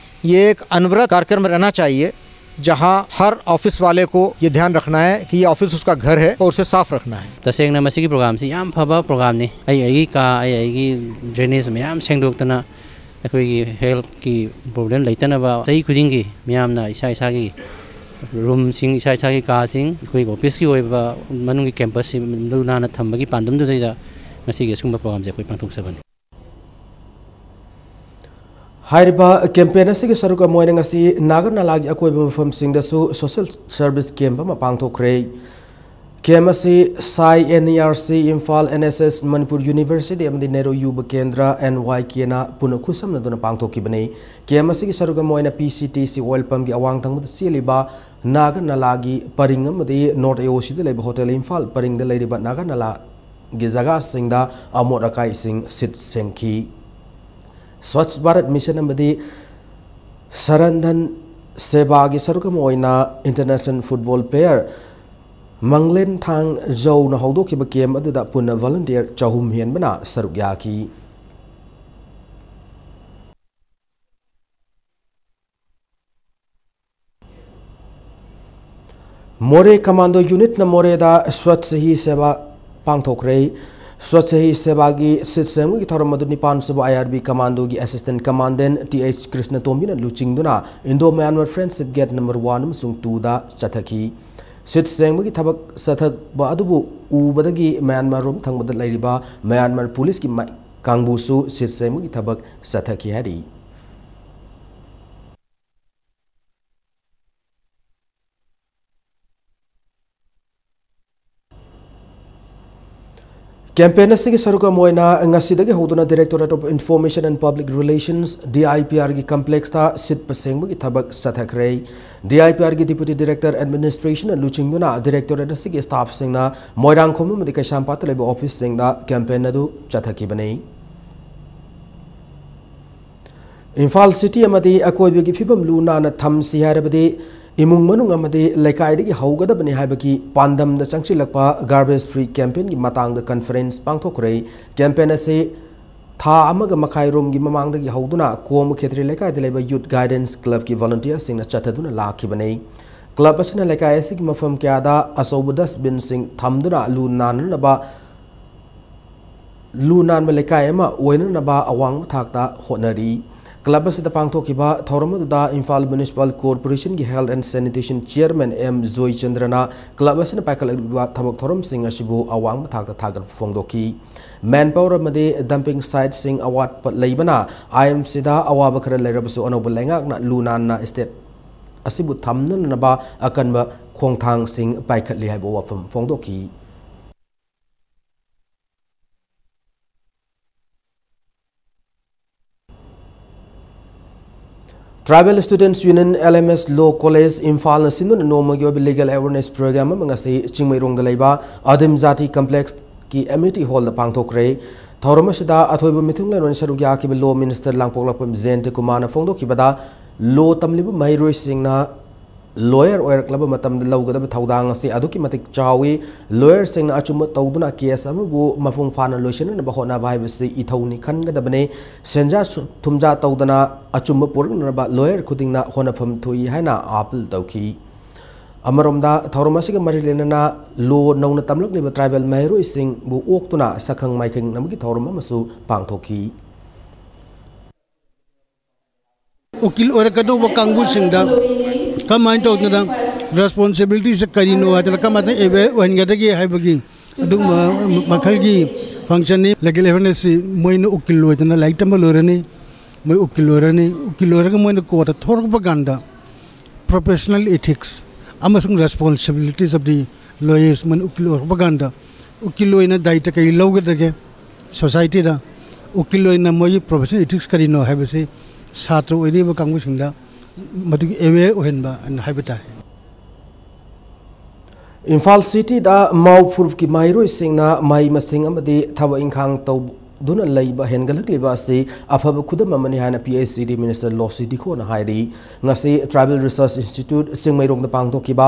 ये एक अनवरत कार्यक्रम रहना चाहिए, जहाँ हर ऑफिस वाले को ये ध्यान रखना है कि ये ऑफिस उसका घर है और उसे साफ रखना है। ꯇꯁꯦꯡꯅ ꯃꯁꯤꯒꯤ ꯄ꯭ꯔꯣꯒ꯭ꯔꯥꯝꯁꯤ ꯌꯥꯝ ꯐꯕ ꯄ꯭ꯔꯣꯒ꯭ꯔꯥꯝꯅꯤ꯫ ꯑꯩ ꯑꯩꯒꯤ ꯀꯥ, ꯑꯩ ꯑꯩꯒꯤ drainage ꯃꯌꯥꯝ ꯁꯦꯡꯗꯣꯛꯇꯅ, ꯑꯩꯈꯣꯏꯒꯤ health ꯀꯤ problem ꯂꯩꯇꯅꯕ, ꯆꯍꯤ ꯈꯨꯗꯤꯡꯒꯤ ꯃꯤꯌꯥꯝꯅ ꯏꯁꯥ ꯏꯁꯥꯒꯤ ꯔꯨꯝꯁꯤꯡ, ꯏꯁꯥ ꯏꯁꯥꯒꯤ ꯀꯥꯁꯤꯡ, ꯑꯩꯈꯣꯏꯒꯤ ꯑꯣꯐꯤꯁꯀꯤ ꯑꯣꯏꯕ ꯃꯅꯨꯡꯒꯤ ꯀꯦꯝꯄꯁꯁꯤ ꯂꯨ ꯅꯥꯟꯅ ꯊꯝꯕꯒꯤ ꯄꯥꯟꯗꯝꯗꯨꯗꯩꯗ ꯉꯁꯤꯒꯤ ꯑꯁꯤꯒꯨꯝꯕ ꯄ꯭ꯔꯣꯒ꯭ꯔꯥꯝꯁꯦ ꯑꯩꯈꯣꯏ ꯄꯥꯡꯊꯣꯛꯆꯕꯅꯤ꯫ ꯍꯥꯏꯔꯤꯕ ꯀꯦꯝꯄꯦꯟ ꯑꯁꯤꯒꯤ ꯁꯔꯨꯛ ꯑꯃ ꯑꯣꯏꯅ ꯉꯁꯤ ꯅꯥꯒꯥ ꯅꯥꯂꯥꯒꯤ ꯑꯀꯣꯏꯕ ꯃꯐꯝꯁꯤꯡꯗꯁꯨ ꯁꯣꯁꯤꯌꯦꯜ ꯁꯔꯚꯤꯁ ꯀꯦꯝꯞ ꯑꯃ ꯄꯥꯡꯊꯣꯛꯈ꯭ꯔꯦ꯫ ꯀꯦꯝꯞ ꯑꯁꯤ ꯁꯥꯏ, and E R C, Imphal, N S S, Manipur university ꯑꯃꯗꯤ ꯅꯦꯍꯔꯨ ꯌꯨꯕ ꯀꯦꯟꯗ꯭ꯔ, ꯑꯦꯟ ꯋꯥꯏ ꯀꯦꯅ ꯄꯨꯟꯅ ꯈꯨꯠꯁꯝꯅꯗꯨꯅ ꯄꯥꯡꯊꯣꯛꯈꯤꯕꯅꯤ꯫ ꯀꯦꯝꯞ ꯑꯁꯤꯒꯤ ꯁꯔꯨꯛ ꯑꯃ ꯑꯣꯏꯅ ꯄꯤ ꯁꯤ ꯇꯤ ꯁꯤ ꯑꯣꯏꯜ ꯄꯝꯒꯤ ꯑꯋꯥꯡ ꯊꯪꯕꯗ ꯆꯦꯜꯂꯤꯕ ꯅꯥꯒꯥ ꯅꯥꯂꯥꯒꯤ ꯄꯔꯤꯡ ꯑꯃꯗꯤ ꯅꯣꯔꯠ ꯑꯦ ꯑꯣ ꯁꯤꯗ ꯂꯩꯕ ꯍꯣꯇꯦꯜ ꯏꯝꯐꯥꯜ ꯄꯔꯤꯡꯗ ꯂꯩꯔꯤꯕ ꯅꯥꯒꯥ ꯅꯥꯂꯥꯒꯤ ꯖꯒꯥꯁꯤꯡꯗ ꯑꯃꯣꯠ ꯑꯀꯥꯏꯁꯤꯡ ꯁꯤꯠ ꯁꯦꯡꯈꯤ꯫ ꯁ꯭ꯋꯥꯆ ꯚꯥꯔꯠ ꯃꯤꯁꯟ ꯑꯃꯗꯤ ꯁꯔꯟꯙꯟ ꯁꯦꯕꯥꯒꯤ ꯁꯔꯨꯛ ꯑꯃ ꯑꯣꯏꯅ ꯏꯟꯇꯔꯅꯦꯁꯅꯦꯜ ꯐꯨꯠꯕꯣꯜ ꯄ꯭ꯂꯦꯌꯔ ꯃꯪꯂꯦꯟ ꯊꯥꯡ ꯖꯧꯅ ꯍꯧꯗꯣꯛꯈꯤꯕ ꯀꯦꯝꯞ ꯑꯗꯨꯗ ꯄꯨꯟꯅ ꯚꯣꯂꯨꯟꯇꯤꯌꯔ ꯆꯍꯨꯝ ꯍꯦꯟꯕꯅ ꯁꯔꯨꯛ ꯌꯥꯈꯤ꯫ ꯃꯣꯔꯦ ꯀꯃꯥꯟꯗꯣ ꯌꯨꯅꯤꯠꯅ ꯃꯣꯔꯦꯗ ꯁ꯭ꯋꯥꯆ ꯍꯤ ꯁꯦꯕꯥ ꯄꯥꯡꯊꯣꯛꯈ꯭ꯔꯦ꯫ ꯁ꯭ꯋꯥꯆ ꯍꯤ ꯁꯦꯕꯥꯒꯤ ꯁꯤꯠ ꯁꯦꯡꯕꯒꯤ ꯊꯧꯔꯝ ꯑꯗꯨ ꯅꯤꯄꯥꯟ ꯁꯨꯕ ꯑꯥꯏ ꯑꯥꯔ ꯕꯤ ꯀꯃꯥꯟꯗꯣꯒꯤ ꯑꯦꯁꯤꯁꯇꯦꯟ ꯀꯃꯥꯟꯗꯦꯟ ꯇꯤ ꯑꯩꯆ ꯀ꯭ꯔꯤꯁꯅꯇꯣꯝꯕꯤꯅ ꯂꯨꯆꯤꯡꯗꯨꯅ Indo Myanmar friendship gate number one ꯑꯃꯁꯨꯡ ꯇꯨꯗ ꯆꯠꯊꯈꯤ꯫ ꯁꯤꯠ ꯁꯦꯡꯕꯒꯤ ꯊꯕꯛ ꯆꯠꯊꯕ ꯑꯗꯨꯕꯨ ꯎꯕꯗꯒꯤ ꯃꯌꯥꯟꯃꯥꯔ ꯔꯣꯝ ꯊꯪꯕꯗ ꯂꯩꯔꯤꯕ ꯃꯌꯥꯟꯃꯥꯔ ꯄꯨꯂꯤꯁꯀꯤ ꯃꯥꯏ-, ꯀꯥꯡꯕꯨꯁꯨ ꯁꯤꯠ ꯁꯦꯡꯕꯒꯤ ꯊꯕꯛ ꯆꯠꯊꯈꯤ ꯍꯥꯏꯔꯤ꯫ ꯀꯦꯝꯄꯦꯟ ꯑꯁꯤꯒꯤ ꯁꯔꯨꯛ ꯑꯃ ꯑꯣꯏꯅ ꯉꯁꯤꯗꯒꯤ ꯍꯧꯗꯨꯅ Directorate of Information and Public Relations, D I P ꯑꯥꯔꯒꯤ ꯀꯝꯄ꯭ꯂꯦꯛꯁꯇ ꯁꯤꯠꯄ ꯁꯦꯡꯕꯒꯤ ꯊꯕꯛ ꯆꯠꯊꯈ꯭ꯔꯦ꯫ D I P ꯑꯥꯔꯒꯤ deputy director ꯑꯦꯗꯃꯤꯅꯤꯁꯇ꯭ꯔꯦꯁꯟꯅ ꯂꯨꯆꯤꯡꯗꯨꯅ ꯗꯤꯔꯦꯛꯇꯣꯔꯦꯠ ꯑꯁꯤꯒꯤ ꯁ꯭ꯇꯥꯐꯁꯤꯡꯅ ꯃꯣꯏꯔꯥꯡꯈꯣꯝ ꯑꯃꯗꯤ ꯀꯩꯁꯥꯝꯄꯥꯠꯇ ꯂꯩꯕ ꯑꯣꯐꯤꯁꯁꯤꯡꯗ ꯀꯦꯝꯄꯦꯟ ꯑꯗꯨ ꯆꯠꯊꯈꯤꯕꯅꯤ꯫ ꯏꯝꯐꯥꯜ ꯁꯤꯇꯤ ꯑꯃꯗꯤ ꯑꯀꯣꯏꯕꯒꯤ ꯐꯤꯕꯝ ꯂꯨ ꯅꯥꯟꯅ ꯊꯝꯁꯤ ꯍꯥꯏꯔꯕꯗꯤ ꯏꯃꯨꯡ ꯃꯅꯨꯡ ꯑꯃꯗꯤ ꯂꯩꯀꯥꯏꯗꯒꯤ ꯍꯧꯒꯗꯕꯅꯤ ꯍꯥꯏꯕꯒꯤ ꯄꯥꯟꯗꯝꯗ ꯆꯪꯁꯤꯜꯂꯛꯄ ꯒꯥꯔꯕꯦꯖ ꯐ꯭ꯔꯤ ꯀꯦꯝꯄꯦꯟꯒꯤ ꯃꯇꯥꯡꯗ ꯀꯟꯐꯔꯦꯟꯁ ꯄꯥꯡꯊꯣꯛꯈ꯭ꯔꯦ꯫ ꯀꯦꯝꯄꯦꯟ ꯑꯁꯤ ꯊꯥ ꯑꯃꯒ ꯃꯈꯥꯏ ꯔꯣꯝꯒꯤ ꯃꯃꯥꯡꯗꯒꯤ ꯍꯧꯗꯨꯅ ꯀꯣꯝꯕ ꯈꯦꯇ꯭ꯔꯤ ꯂꯩꯀꯥꯏꯗ ꯂꯩꯕ ꯌꯨꯠ ꯒꯥꯏꯗꯦꯟꯁ ꯀ꯭ꯂꯕꯀꯤ ꯚꯣꯂꯨꯟꯇꯤꯌꯔꯁꯤꯡꯅ ꯆꯠꯊꯗꯨꯅ ꯂꯥꯛꯈꯤꯕꯅꯤ꯫ ꯀ꯭ꯂꯕ ꯑꯁꯤꯅ ꯂꯩꯀꯥꯏ ꯑꯁꯤꯒꯤ ꯃꯐꯝ ꯀꯌꯥꯗ ꯑꯆꯧꯕ ꯗꯁꯕꯤꯟꯁꯤꯡ ꯊꯝꯗꯨꯅ ꯂꯨ ꯅꯥꯟꯅꯅꯕ ꯂꯨ ꯅꯥꯟꯕ ꯂꯩꯀꯥꯏ ꯑꯃ ꯑꯣꯏꯅꯅꯕ ꯑꯋꯥꯡꯕ ꯊꯥꯛꯇ ꯍꯣꯠꯅꯔꯤ꯫ ꯀ꯭ꯂꯕ ꯑꯁꯤꯗ ꯄꯥꯡꯊꯣꯛꯈꯤꯕ ꯊꯧꯔꯝ ꯑꯗꯨꯗ ꯏꯝꯐꯥꯜ ꯃ꯭ꯌꯨꯅꯤꯁꯤꯄꯥꯜ ꯀꯣꯔꯄꯣꯔꯦꯁꯟꯒꯤ health and sanitation chairman M ꯖꯣꯏꯆꯟꯗ꯭ꯔꯅ ꯀ꯭ꯂꯕ ꯑꯁꯤꯅ ꯄꯥꯏꯈꯠꯂꯛꯂꯤꯕ ꯊꯕꯛ ꯊꯧꯔꯝꯁꯤꯡ ꯑꯁꯤꯕꯨ ꯑꯋꯥꯡꯕ ꯊꯥꯛꯇ ꯊꯥꯒꯠꯄ ꯐꯣꯡꯗꯣꯛꯈꯤ꯫ ꯃꯦꯟ ꯄꯥꯋꯔ ꯑꯃꯗꯤ ꯗꯝꯄꯤꯡ ꯁꯥꯏꯠꯁꯤꯡ ꯑꯋꯥꯠꯄ ꯂꯩꯕꯅ ꯑꯥꯏ ꯑꯦꯝ ꯁꯤꯗ ꯑꯋꯥꯕ ꯈꯔ ꯂꯩꯔꯕꯁꯨ ꯑꯅꯧꯕ ꯂꯩꯉꯥꯛꯅ ꯂꯨ ꯅꯥꯟꯅ ꯁ꯭ꯇꯦꯠ ꯑꯁꯤꯕꯨ ꯊꯝꯅꯅꯕ ꯑꯀꯟꯕ ꯈꯣꯡꯊꯥꯡꯁꯤꯡ ꯄꯥꯏꯈꯠꯂꯤ ꯍꯥꯏꯕ ꯋꯥꯐꯝ ꯐꯣꯡꯗꯣꯛꯈꯤ꯫ Tribal Students Union, L M S, Law College, ꯏꯝꯐꯥꯜꯅ ꯁꯤꯟꯗꯨꯅ ꯅꯣꯡꯃꯒꯤ ꯑꯣꯏꯕ ꯂꯤꯒꯦꯜ ꯑꯦꯋꯦꯔꯅꯦꯁ ꯄ꯭ꯔꯣꯒ꯭ꯔꯥꯝ ꯑꯃ ꯉꯁꯤ ꯆꯤꯡꯃꯩꯔꯣꯡꯗ ꯂꯩꯕ ꯑꯗꯤꯝ ꯖꯥꯇꯤ ꯀꯝꯄ꯭ꯂꯦꯛꯁꯀꯤ ꯑꯦꯃꯤꯇꯤ ꯍꯣꯜꯗ ꯄꯥꯡꯊꯣꯛꯈ꯭ꯔꯦ꯫ ꯊꯧꯔꯝ ꯑꯁꯤꯗ ꯑꯊꯣꯏꯕ ꯃꯤꯊꯨꯡꯂꯦꯟ ꯑꯣꯏꯅ ꯁꯔꯨꯛ ꯌꯥꯈꯤꯕ ꯂꯣ ꯃꯤꯅꯤꯁꯇꯔ ꯂꯥꯡꯄꯣꯛꯂꯥꯛꯄꯝ ꯖꯌꯟꯇ ꯀꯨꯃꯥꯔꯅ ꯐꯣꯡꯗꯣꯛꯈꯤꯕꯗ, ꯂꯣ ꯇꯝꯂꯤꯕ ꯃꯍꯩꯔꯣꯏꯁꯤꯡꯅ ꯂꯣꯌꯔ ꯑꯣꯏꯔꯛꯂꯕ ꯃꯇꯝꯗ ꯂꯧꯒꯗꯕ ꯊꯧꯗꯥꯡ ꯑꯁꯤ ꯑꯗꯨꯛꯀꯤ ꯃꯇꯤꯛ ꯆꯥꯎꯏ꯫ ꯂꯣꯌꯔꯁꯤꯡꯅ ꯑꯆꯨꯝꯕ ꯇꯧꯗꯨꯅ ꯀꯦꯁ ꯑꯃꯕꯨ ꯃꯄꯨꯡ ꯐꯥꯅ ꯂꯣꯏꯁꯤꯟꯅꯅꯕ ꯍꯣꯠꯅꯕ ꯍꯥꯏꯕꯁꯤ ꯏꯊꯧꯅꯤ ꯈꯟꯒꯗꯕꯅꯤ꯫ ꯁꯦꯟꯖꯥ ꯁꯨ-, ꯊꯨꯝꯖꯥ ꯇꯧꯗꯅ ꯑꯆꯨꯝꯕ ꯄꯨꯔꯛꯅꯅꯕ ꯂꯣꯌꯔ ꯈꯨꯗꯤꯡꯅ ꯍꯣꯠꯅꯐꯝ ꯊꯣꯛꯏ ꯍꯥꯏꯅ ꯑꯥꯄꯤꯜ ꯇꯧꯈꯤ꯫ ꯑꯃꯔꯣꯝꯗ, ꯊꯧꯔꯝ ꯑꯁꯤꯒ ꯃꯔꯤ ꯂꯩꯅꯅ ꯂꯣ ꯅꯧꯅ ꯇꯝꯂꯛꯂꯤꯕ ꯇ꯭ꯔꯥꯏꯕꯦꯜ ꯃꯍꯩꯔꯣꯏꯁꯤꯡꯕꯨ ꯑꯣꯛꯇꯨꯅ ꯁꯛꯈꯪ ꯃꯥꯏꯈꯪꯅꯕꯒꯤ ꯊꯧꯔꯝ ꯑꯃꯁꯨ ꯄꯥꯡꯊꯣꯛꯈꯤ꯫ ꯎꯀꯤꯜ ꯑꯣꯏꯔꯛꯀꯗꯧꯕ ꯀꯥꯡꯕꯨꯁꯤꯡꯗ ꯀꯃꯥꯏꯅ ꯇꯧꯗꯅ ꯔꯦꯁꯄꯣꯟꯁꯤꯕꯤꯂꯤꯇꯤꯁꯦ ꯀꯔꯤꯅꯣ ꯍꯥꯏꯗꯅ ꯀꯃꯥꯏꯅ ꯑꯦꯋꯦꯌꯔ ꯑꯣꯏꯍꯟꯒꯗꯒꯦ ꯍꯥꯏꯕꯒꯤ ꯑꯗꯨꯒꯨꯝꯕ ꯃꯈꯜꯒꯤ ꯐꯪꯁꯟꯅꯤ꯫ ꯂꯤꯒꯦꯜ ꯑꯦꯋꯦꯌꯔꯅꯦꯁꯁꯤ ꯃꯣꯏꯅ ꯎꯀꯤꯜ ꯑꯣꯏꯗꯅ ꯂꯥꯏꯔꯤꯛ ꯇꯝꯕ ꯂꯣꯏꯔꯅꯤ, ꯃꯣꯏ ꯎꯀꯤꯜ ꯑꯣꯏꯔꯅꯤ, ꯎꯀꯤꯜ ꯑꯣꯏꯔꯒ ꯃꯣꯏꯅ ꯀꯣꯔꯠꯇ ꯊꯣꯔꯛꯄ ꯀꯥꯟꯗ professional ethics ꯑꯃꯁꯨꯡ responsibilities of the lawyers, ꯃꯣꯏꯅ ꯎꯀꯤꯜ ꯑꯣꯏꯔꯛꯄ ꯀꯥꯟꯗ ꯎꯀꯤꯜ ꯑꯣꯏꯅ ꯗꯥꯏꯇ ꯀꯔꯤ ꯂꯧꯒꯗꯒꯦ ꯁꯣꯁꯥꯏꯇꯤꯗ, ꯎꯀꯤꯜ ꯑꯣꯏꯅ ꯃꯣꯏꯒꯤ professional ethics ꯀꯔꯤꯅꯣ ꯍꯥꯏꯕꯁꯤ ꯁꯥꯇ꯭ꯔ ꯑꯣꯏꯔꯤꯕ ꯀꯥꯡꯕꯨꯁꯤꯡꯗ ꯃꯗꯨꯒꯤ ꯑꯦꯋꯦꯌꯔ ꯑꯣꯏꯍꯟꯕ ꯍꯥꯏꯅ ꯍꯥꯏꯕ ꯇꯥꯔꯦ꯫ ꯏꯝꯐꯥꯜ ꯁꯤꯇꯤꯗ ꯃꯥꯎ ꯐꯨꯔꯨꯞꯀꯤ ꯃꯍꯩꯔꯣꯏꯁꯤꯡꯅ ꯃꯍꯩ ꯃꯁꯤꯡ ꯑꯃꯗꯤ ꯊꯕꯛ ꯏꯪꯈꯥꯡ ꯇꯧꯗꯨꯅ ꯂꯩꯕ ꯍꯦꯟꯒꯠꯂꯛꯂꯤꯕ ꯑꯁꯤ ꯑꯐꯕ ꯈꯨꯗꯝ ꯑꯃꯅꯤ ꯍꯥꯏꯅ ꯄꯤ ꯑꯩꯆ ꯏ ꯗꯤ ꯃꯤꯅꯤꯁꯇꯔ ꯂꯣꯁꯤ ꯗꯤꯈꯣꯅ ꯍꯥꯏꯔꯤ꯫ ꯉꯁꯤ Tribal Research Institute ꯆꯤꯡꯃꯩꯔꯣꯡꯗ ꯄꯥꯡꯊꯣꯛꯈꯤꯕ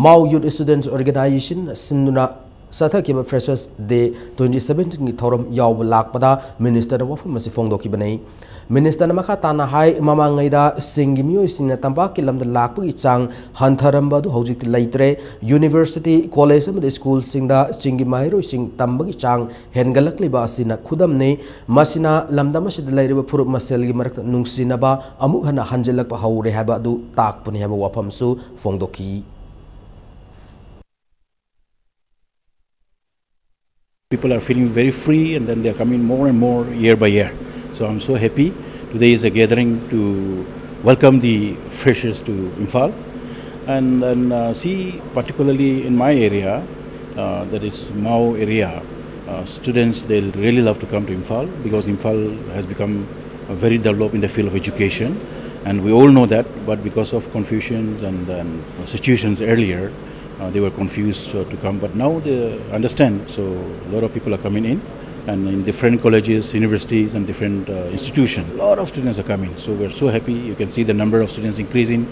ꯃꯥꯎ ꯌꯨꯠ ꯏꯁꯇꯨꯗꯦꯟꯠꯁ ꯑꯣꯔꯒꯅꯥꯏꯖꯦꯁꯟ ꯁꯤꯟꯗꯨꯅ ꯆꯠꯊꯈꯤꯕ Freshers Day twenty seventeenꯒꯤ ꯊꯧꯔꯝ ꯌꯥꯎꯕ ꯂꯥꯛꯄꯗ Ministerꯅ ꯋꯥꯐꯝ ꯑꯁꯤ ꯐꯣꯡꯗꯣꯛꯈꯤꯕꯅꯤ꯫ Ministerꯅ ꯃꯈꯥ ꯇꯥꯅ ꯍꯥꯏ, ꯃꯃꯥꯡꯉꯩꯗ ꯆꯤꯡꯒꯤ ꯃꯤꯑꯣꯏꯁꯤꯡꯅ ꯇꯝꯄꯥꯛꯀꯤ ꯂꯝꯗ ꯂꯥꯛꯄꯒꯤ ꯆꯥꯡ ꯍꯟꯊꯔꯝꯕ ꯑꯗꯨ ꯍꯧꯖꯤꯛꯇꯤ ꯂꯩꯇ꯭ꯔꯦ꯫ University, college ꯑꯃꯗꯤ schoolꯁꯤꯡꯗ ꯆꯤꯡꯒꯤ ꯃꯍꯩꯔꯣꯏꯁꯤꯡ ꯇꯝꯕꯒꯤ ꯆꯥꯡ ꯍꯦꯟꯒꯠꯂꯛꯂꯤꯕ ꯑꯁꯤꯅ ꯈꯨꯗꯝꯅꯤ꯫ ꯃꯁꯤꯅ ꯂꯝꯗꯝ ꯑꯁꯤꯗ ꯂꯩꯔꯤꯕ ꯐꯨꯔꯨꯞ ꯃꯁꯦꯜꯒꯤ ꯃꯔꯛꯇ ꯅꯨꯡꯁꯤꯅꯕ ꯑꯃꯨꯛ ꯍꯟꯅ ꯍꯟꯖꯤꯜꯂꯛꯄ ꯍꯧꯔꯦ ꯍꯥꯏꯕ ꯑꯗꯨ ꯇꯥꯛꯄꯅꯤ ꯍꯥꯏꯕ ꯋꯥꯐꯝꯁꯨ ꯐꯣꯡꯗꯣꯛꯈꯤ꯫ People are feeling very free, and then they are coming more and more year by year. So I'm so happy. Today is a gathering to welcome the freshers to Imphal. And then, uh, see, particularly in my area, uh, that is Mao area, uh, students, they really love to come to Imphal because Imphal has become, uh, very developed in the field of education. And we all know that, but because of confusions and, and situations earlier, uh, they were confused, uh, to come, but now they understand. So a lot of people are coming in, and in different colleges, universities, and different, uh, institutions, a lot of students are coming. So we're so happy. You can see the number of students increasing.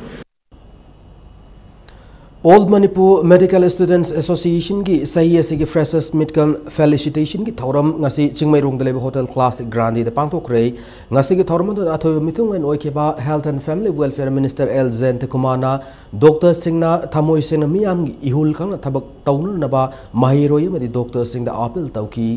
All Manipur Medical Students Associationꯒꯤ ꯆꯍꯤ ꯑꯁꯤꯒꯤ Freshers Meet cum Felicitationꯒꯤ ꯊꯧꯔꯝ ꯉꯁꯤ ꯆꯤꯡꯃꯩꯔꯣꯡꯗ ꯂꯩꯕ Hotel Classic Grandeꯗ ꯄꯥꯡꯊꯣꯛꯈ꯭ꯔꯦ꯫ ꯉꯁꯤꯒꯤ ꯊꯧꯔꯝ ꯑꯗꯨꯗ ꯑꯊꯣꯏꯕ ꯃꯤꯊꯨꯡꯂꯦꯟ ꯑꯣꯏꯈꯤꯕ Health and Family Welfare Minister L ꯖꯌꯟꯇꯀꯨꯃꯥꯔꯅ doctorꯁꯤꯡꯅ ꯊꯃꯣꯏ ꯁꯦꯡꯅ ꯃꯤꯌꯥꯝꯒꯤ ꯏꯍꯨꯜ ꯈꯪꯅ ꯊꯕꯛ ꯇꯧꯅꯅꯕ ꯃꯍꯩꯔꯣꯏ ꯑꯃꯗꯤ doctorꯁꯤꯡꯗ appeal ꯇꯧꯈꯤ꯫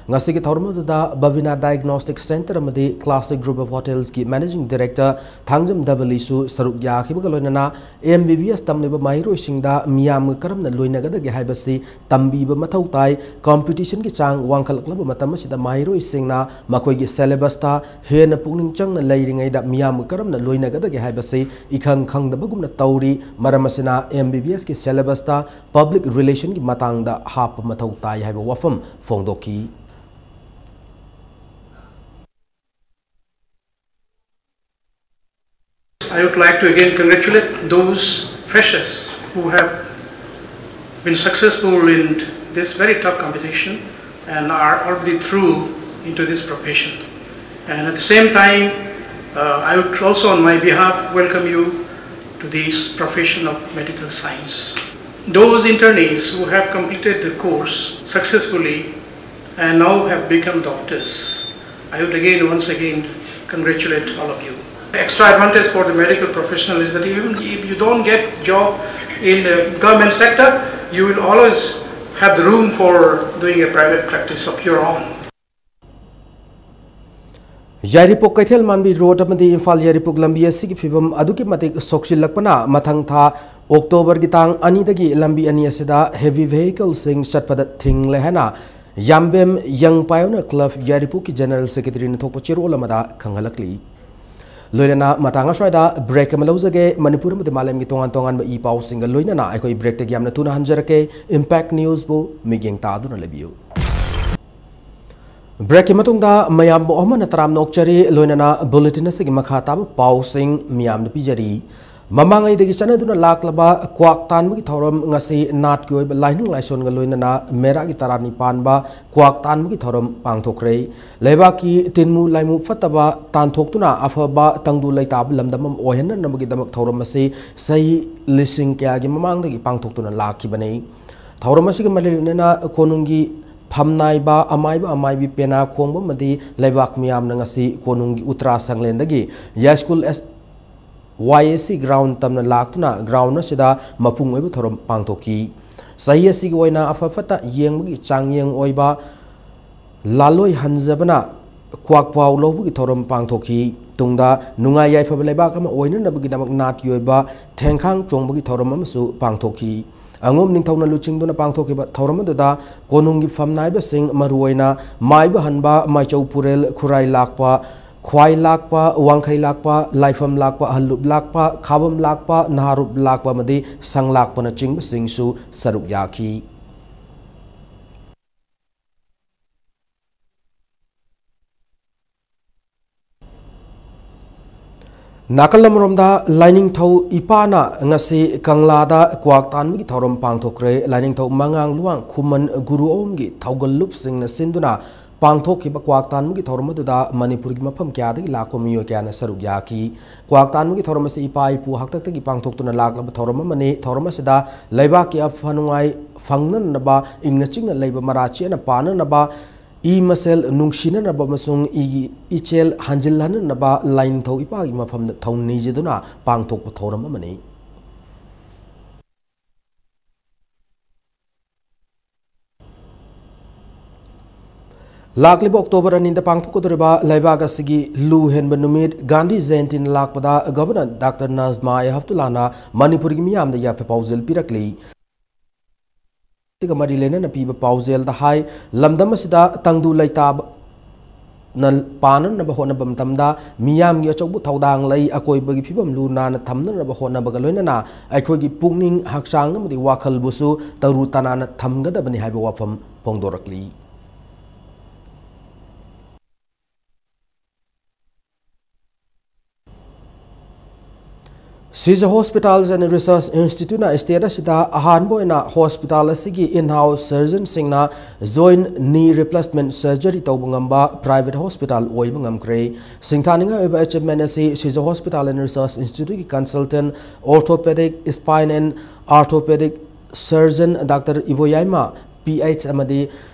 ꯉꯁꯤꯒꯤ ꯊꯧꯔꯝ ꯑꯗꯨꯗ Babina Diagnostic Centre ꯑꯃꯗꯤ Classic Group of Hotelsꯀꯤ Managing Director Thangjam ꯗꯕꯂꯤꯁꯨ ꯁꯔꯨꯛ ꯌꯥꯈꯤꯕꯒ ꯂꯣꯏꯅꯅ M B B S ꯇꯝꯂꯤꯕ ꯃꯍꯩꯔꯣꯏꯁꯤꯡꯗ ꯃꯤꯌꯥꯝꯒ ꯀꯔꯝꯅ ꯂꯣꯏꯅꯒꯗꯒꯦ ꯍꯥꯏꯕꯁꯤ ꯇꯝꯕꯤꯕ ꯃꯊꯧ ꯇꯥꯏ꯫ Competitionꯒꯤ ꯆꯥꯡ ꯋꯥꯡꯈꯠꯂꯛꯂꯕ ꯃꯇꯝ ꯑꯁꯤꯗ ꯃꯍꯩꯔꯣꯏꯁꯤꯡꯅ ꯃꯈꯣꯏꯒꯤ syllabusꯇ ꯍꯦꯟꯅ ꯄꯨꯛꯅꯤꯡ ꯆꯪꯅ ꯂꯩꯔꯤꯉꯩꯗ ꯃꯤꯌꯥꯝꯒ ꯀꯔꯝꯅ ꯂꯣꯏꯅꯒꯗꯒꯦ ꯍꯥꯏꯕꯁꯤ ꯏꯈꯪ ꯈꯪꯗꯕꯒꯨꯝꯅ ꯇꯧꯔꯤ꯫ ꯃꯔꯝ ꯑꯁꯤꯅ M B B Sꯀꯤ syllabusꯇ public relationꯒꯤ ꯃꯇꯥꯡꯗ ꯍꯥꯞꯄ ꯃꯊꯧ ꯇꯥꯏ ꯍꯥꯏꯕ ꯋꯥꯐꯝ ꯐꯣꯡꯗꯣꯛꯈꯤ꯫ I would like to again congratulate those freshers who have been successful in this very tough competition and are already through into this profession. And at the same time, uh, I would also, on my behalf, welcome you to this profession of medical science. Those internees who have completed the course successfully and now have become doctors, I would again, once again, congratulate all of you. Extra advantage for the medical professional is that even if you don't get job in the government sector, you will always have the room for doing a private practice of your own. ꯌꯥꯏꯔꯤꯄꯣꯛ ꯀꯩꯊꯦꯜ ꯃꯥꯟꯕꯤ road ꯑꯃꯗꯤ ꯏꯝꯐꯥꯜ ꯌꯥꯏꯔꯤꯄꯣꯛ ꯂꯝꯕꯤ ꯑꯁꯤꯒꯤ ꯐꯤꯕꯝ ꯑꯗꯨꯛꯀꯤ ꯃꯇꯤꯛ ꯁꯣꯛꯆꯤꯜꯂꯛꯄꯅ ꯃꯊꯪ ꯊꯥ ꯑꯣꯛꯇꯣꯕꯔꯒꯤ ꯇꯥꯡ ꯑꯅꯤꯗꯒꯤ ꯂꯝꯕꯤ ꯑꯅꯤ ꯑꯁꯤꯗ heavy vehicleꯁꯤꯡ ꯆꯠꯄꯗ ꯊꯤꯡꯂꯦ ꯍꯥꯏꯅ ꯌꯥꯝꯕꯦꯝ Young Pioneer Club ꯌꯥꯏꯔꯤꯄꯣꯛꯀꯤ General Secretaryꯅ ꯊꯣꯛꯄ ꯆꯦꯔꯣꯜ ꯑꯃꯗ ꯈꯪꯍꯜꯂꯛꯂꯤ꯫ ꯂꯣꯏꯅꯅ ꯃꯇꯥꯡ ꯑꯁ꯭ꯋꯥꯏꯗ break ꯑꯃ ꯂꯧꯖꯒꯦ꯫ ꯃꯅꯤꯄꯨꯔ ꯑꯃꯗꯤ ꯃꯥꯂꯦꯝꯒꯤ ꯇꯣꯉꯥꯟ ꯇꯣꯉꯥꯟꯕ ꯏ ꯄꯥꯎꯁꯤꯡꯒ ꯂꯣꯏꯅꯅ ꯑꯩꯈꯣꯏ breakꯇꯒꯤ ꯌꯥꯝꯅ ꯊꯨꯅ ꯍꯟꯖꯔꯛꯀꯦ꯫ Impact Newsꯕꯨ ꯃꯤꯠꯌꯦꯡ ꯇꯥꯗꯨꯅ ꯂꯩꯕꯤꯌꯨ꯫ Breakꯀꯤ ꯃꯇꯨꯡꯗ ꯃꯌꯥꯝꯕꯨ ꯑꯃꯅ ꯇꯔꯥꯝꯅ ꯑꯣꯛꯆꯔꯤ, ꯂꯣꯏꯅꯅ bulletin ꯑꯁꯤꯒꯤ ꯃꯈꯥ ꯇꯥꯕ ꯄꯥꯎꯁꯤꯡ ꯃꯤꯌꯥꯝꯗ ꯄꯤꯖꯔꯤ꯫ ꯃꯃꯥꯡꯉꯩꯗꯒꯤ ꯆꯠꯅꯗꯨꯅ ꯂꯥꯛꯂꯕ ꯀ꯭ꯋꯥꯛ ꯇꯥꯟꯕꯒꯤ ꯊꯧꯔꯝ ꯉꯁꯤ ꯅꯥꯠꯀꯤ ꯑꯣꯏꯕ ꯂꯥꯏꯅꯤꯡ ꯂꯥꯏꯁꯣꯟꯒ ꯂꯣꯏꯅꯅ ꯃꯦꯔꯥꯒꯤ ꯇꯔꯥꯅꯤ ꯄꯥꯟꯕ ꯀ꯭ꯋꯥꯛ ꯇꯥꯟꯕꯒꯤ ꯊꯧꯔꯝ ꯄꯥꯡꯊꯣꯛꯈ꯭ꯔꯦ꯫ ꯂꯩꯕꯥꯛꯀꯤ ꯇꯤꯟꯃꯨ ꯂꯥꯏꯃꯨ ꯐꯠꯇꯕ ꯇꯥꯟꯊꯣꯛꯇꯨꯅ ꯑꯐꯕ ꯇꯪꯗꯨ ꯂꯩꯇꯥꯕ ꯂꯝꯗꯝ ꯑꯃ ꯑꯣꯏꯍꯟꯅꯅꯕꯒꯤꯗꯃꯛ ꯊꯧꯔꯝ ꯑꯁꯤ ꯆꯍꯤ ꯂꯤꯁꯤꯡ ꯀꯌꯥꯒꯤ ꯃꯃꯥꯡꯗꯒꯤ ꯄꯥꯡꯊꯣꯛꯇꯨꯅ ꯂꯥꯛꯈꯤꯕꯅꯤ꯫ ꯊꯧꯔꯝ ꯑꯁꯤꯒ ꯃꯔꯤ ꯂꯩꯅꯅ ꯀꯣꯅꯨꯡꯒꯤ ꯐꯝꯅꯥꯏꯕ, ꯑꯃꯥꯏꯕ ꯑꯃꯥꯏꯕꯤ ꯄꯦꯅꯥ ꯈꯣꯡꯕ ꯑꯃꯗꯤ ꯂꯩꯕꯥꯛ ꯃꯤꯌꯥꯝꯅ ꯉꯁꯤ ꯀꯣꯅꯨꯡꯒꯤ ꯎꯇ꯭ꯔꯥ ꯁꯪꯂꯦꯟꯗꯒꯤ ꯌꯥꯏꯁ꯭ꯀꯨꯜ ꯑꯦꯁ-, ꯋꯥꯏ ꯑꯦꯁ ꯁꯤ ground ꯇꯝꯅ ꯂꯥꯛꯇꯨꯅ ground ꯑꯁꯤꯗ ꯃꯄꯨꯡ ꯑꯣꯏꯕ ꯊꯧꯔꯝ ꯄꯥꯡꯊꯣꯛꯈꯤ꯫ ꯆꯍꯤ ꯑꯁꯤꯒꯤ ꯑꯣꯏꯅ ꯑꯐ ꯐꯠꯇ ꯌꯦꯡꯕꯒꯤ ꯆꯥꯡꯌꯦꯡ ꯑꯣꯏꯕ ꯂꯥꯂꯣꯏ ꯍꯟꯖꯕꯅ ꯀ꯭ꯋꯥꯛꯄꯥꯎ ꯂꯧꯕꯒꯤ ꯊꯧꯔꯝ ꯄꯥꯡꯊꯣꯛꯈꯤ꯫ ꯇꯨꯡꯗ ꯅꯨꯡꯉꯥꯏ ꯌꯥꯏꯐꯕ ꯂꯩꯕꯥꯛ ꯑꯃ ꯑꯣꯏꯅꯅꯕꯒꯤꯗꯃꯛ ꯅꯥꯠꯀꯤ ꯑꯣꯏꯕ ꯊꯦꯡꯈꯥꯡ ꯆꯣꯡꯕꯒꯤ ꯊꯧꯔꯝ ꯑꯃꯁꯨ ꯄꯥꯡꯊꯣꯛꯈꯤ꯫ ꯑꯉꯣꯝ ꯅꯤꯡꯊꯧꯅ ꯂꯨꯆꯤꯡꯗꯨꯅ ꯄꯥꯡꯊꯣꯛꯈꯤꯕ ꯊꯧꯔꯝ ꯑꯗꯨꯗ ꯀꯣꯅꯨꯡꯒꯤ ꯐꯝꯅꯥꯏꯕꯁꯤꯡ, ꯃꯔꯨꯑꯣꯏꯅ ꯃꯥꯏꯕ ꯍꯟꯕ, ꯃꯥꯏꯆꯧ ꯄꯨꯔꯦꯜ, ꯈꯨꯔꯥꯏ ꯂꯥꯛꯄ, ꯈ꯭ꯋꯥꯏ ꯂꯥꯛꯄ, ꯋꯥꯡꯈꯩ ꯂꯥꯛꯄ, ꯂꯥꯏꯐꯝ ꯂꯥꯛꯄ, ꯑꯍꯜꯂꯨꯞ ꯂꯥꯛꯄ, ꯈꯥꯕꯝ ꯂꯥꯛꯄ, ꯅꯍꯥꯔꯨꯞ ꯂꯥꯛꯄ ꯑꯃꯗꯤ ꯁꯪ ꯂꯥꯛꯄꯅꯆꯤꯡꯕꯁꯤꯡꯁꯨ ꯁꯔꯨꯛ ꯌꯥꯈꯤ꯫ ꯅꯥꯀꯜ ꯑꯃꯔꯣꯝꯗ, ꯂꯥꯏꯅꯤꯡꯊꯧ ꯏꯄꯥꯅ ꯉꯁꯤ ꯀꯪꯂꯥꯗ ꯀ꯭ꯋꯥꯛ ꯇꯥꯟꯕꯒꯤ ꯊꯧꯔꯝ ꯄꯥꯡꯊꯣꯛꯈ꯭ꯔꯦ꯫ ꯂꯥꯏꯅꯤꯡꯊꯧ ꯃꯉꯥꯡ ꯂꯨꯋꯥꯡ ꯈꯨꯃꯟ ꯒꯨꯔꯨ ꯑꯍꯨꯝꯒꯤ ꯊꯧꯒꯜꯂꯨꯞꯁꯤꯡꯅ ꯁꯤꯟꯗꯨꯅ ꯄꯥꯡꯊꯣꯛꯈꯤꯕ ꯀ꯭ꯋꯥꯛ ꯇꯥꯟꯕꯒꯤ ꯊꯧꯔꯝ ꯑꯗꯨꯗ ꯃꯅꯤꯄꯨꯔꯒꯤ ꯃꯐꯝ ꯀꯌꯥꯗꯒꯤ ꯂꯥꯛꯄ ꯃꯤꯑꯣꯏ ꯀꯌꯥꯅ ꯁꯔꯨꯛ ꯌꯥꯈꯤ꯫ ꯀ꯭ꯋꯥꯛ ꯇꯥꯟꯕꯒꯤ ꯊꯧꯔꯝ ꯑꯁꯤ ꯏꯄꯥ ꯏꯄꯨ ꯍꯥꯛꯇꯛꯇꯒꯤ ꯄꯥꯡꯊꯣꯛꯇꯨꯅ ꯂꯥꯛꯂꯕ ꯊꯧꯔꯝ ꯑꯃꯅꯤ꯫ ꯊꯧꯔꯝ ꯑꯁꯤꯗ ꯂꯩꯕꯥꯛꯀꯤ ꯑꯐ ꯅꯨꯡꯉꯥꯏ ꯐꯪꯅꯅꯕ, ꯏꯪꯅ ꯆꯤꯛꯅ ꯂꯩꯕ ꯃꯔꯥ ꯆꯦꯠꯅ ꯄꯥꯟꯅꯅꯕ, ꯏ ꯃꯁꯦꯜ ꯅꯨꯡꯁꯤꯅꯅꯕ ꯑꯃꯁꯨꯡ ꯏꯒꯤ ꯏꯆꯦꯜ ꯍꯟꯖꯤꯜꯍꯟꯅꯅꯕ ꯂꯥꯏꯅꯤꯡꯊꯧ ꯏꯄꯥꯒꯤ ꯃꯐꯝꯗ ꯊꯧꯅꯤꯖꯗꯨꯅ ꯄꯥꯡꯊꯣꯛꯄ ꯊꯧꯔꯝ ꯑꯃꯅꯤ꯫ ꯂꯥꯛꯂꯤꯕ ꯑꯣꯛꯇꯣꯕꯔ ꯑꯅꯤꯗ ꯄꯥꯡꯊꯣꯛꯀꯗꯧꯔꯤꯕ ꯂꯩꯕꯥꯛ ꯑꯁꯤꯒꯤ ꯂꯨ ꯍꯦꯟꯕ ꯅꯨꯃꯤꯠ ꯒꯥꯟꯙꯤ ꯖꯌꯟꯇꯤꯅ ꯂꯥꯛꯄꯗ ꯒꯕꯔꯅꯔ ꯗꯥꯛꯇꯔ ꯅꯖꯃꯥ ꯍꯦꯞꯇꯨꯂꯥꯅ ꯃꯅꯤꯄꯨꯔꯒꯤ ꯃꯤꯌꯥꯝꯗ ꯌꯥꯏꯐ ꯄꯥꯎꯖꯦꯜ ꯄꯤꯔꯛꯂꯤ꯫ ꯑꯁꯤꯒ ꯃꯔꯤ ꯂꯩꯅꯅ ꯄꯤꯕ ꯄꯥꯎꯖꯦꯜꯗ ꯍꯥꯏ, ꯂꯝꯗꯝ ꯑꯁꯤꯗ ꯇꯪꯗꯨ ꯂꯩꯇꯥꯕꯅ ꯄꯥꯟꯅꯅꯕ ꯍꯣꯠꯅꯕ ꯃꯇꯝꯗ ꯃꯤꯌꯥꯝꯒꯤ ꯑꯆꯧꯕ ꯊꯧꯗꯥꯡ ꯂꯩ꯫ ꯑꯀꯣꯏꯕꯒꯤ ꯐꯤꯕꯝ ꯂꯨ ꯅꯥꯟꯅ ꯊꯝꯅꯅꯕ ꯍꯣꯠꯅꯕꯒ ꯂꯣꯏꯅꯅ ꯑꯩꯈꯣꯏꯒꯤ ꯄꯨꯛꯅꯤꯡ, ꯍꯛꯆꯥꯡ ꯑꯃꯗꯤ ꯋꯥꯈꯜꯕꯨꯁꯨ ꯇꯔꯨ ꯇꯅꯥꯟꯅ ꯊꯝꯒꯗꯕꯅꯤ ꯍꯥꯏꯕ ꯋꯥꯐꯝ ꯐꯣꯡꯗꯣꯔꯛꯂꯤ꯫ Sija Hospitals and Research Instituteꯅ state ꯑꯁꯤꯗ ꯑꯍꯥꯟꯕ ꯑꯣꯏꯅ hospital ꯑꯁꯤꯒꯤ in-house surgeonꯁꯤꯡꯅ joint knee replacement surgery ꯇꯧꯕ ꯉꯝꯕ private hospital ꯑꯣꯏꯕ ꯉꯝꯈ꯭ꯔꯦ꯫ ꯁꯤꯡꯊꯥꯅꯤꯡꯉꯥꯏ ꯑꯣꯏꯕ achievement ꯑꯁꯤ Sija Hospital and Research Instituteꯀꯤ consultant orthopedic, spine and arthropedic surgeon Doctor Iboyaima P H ꯑꯃꯗꯤ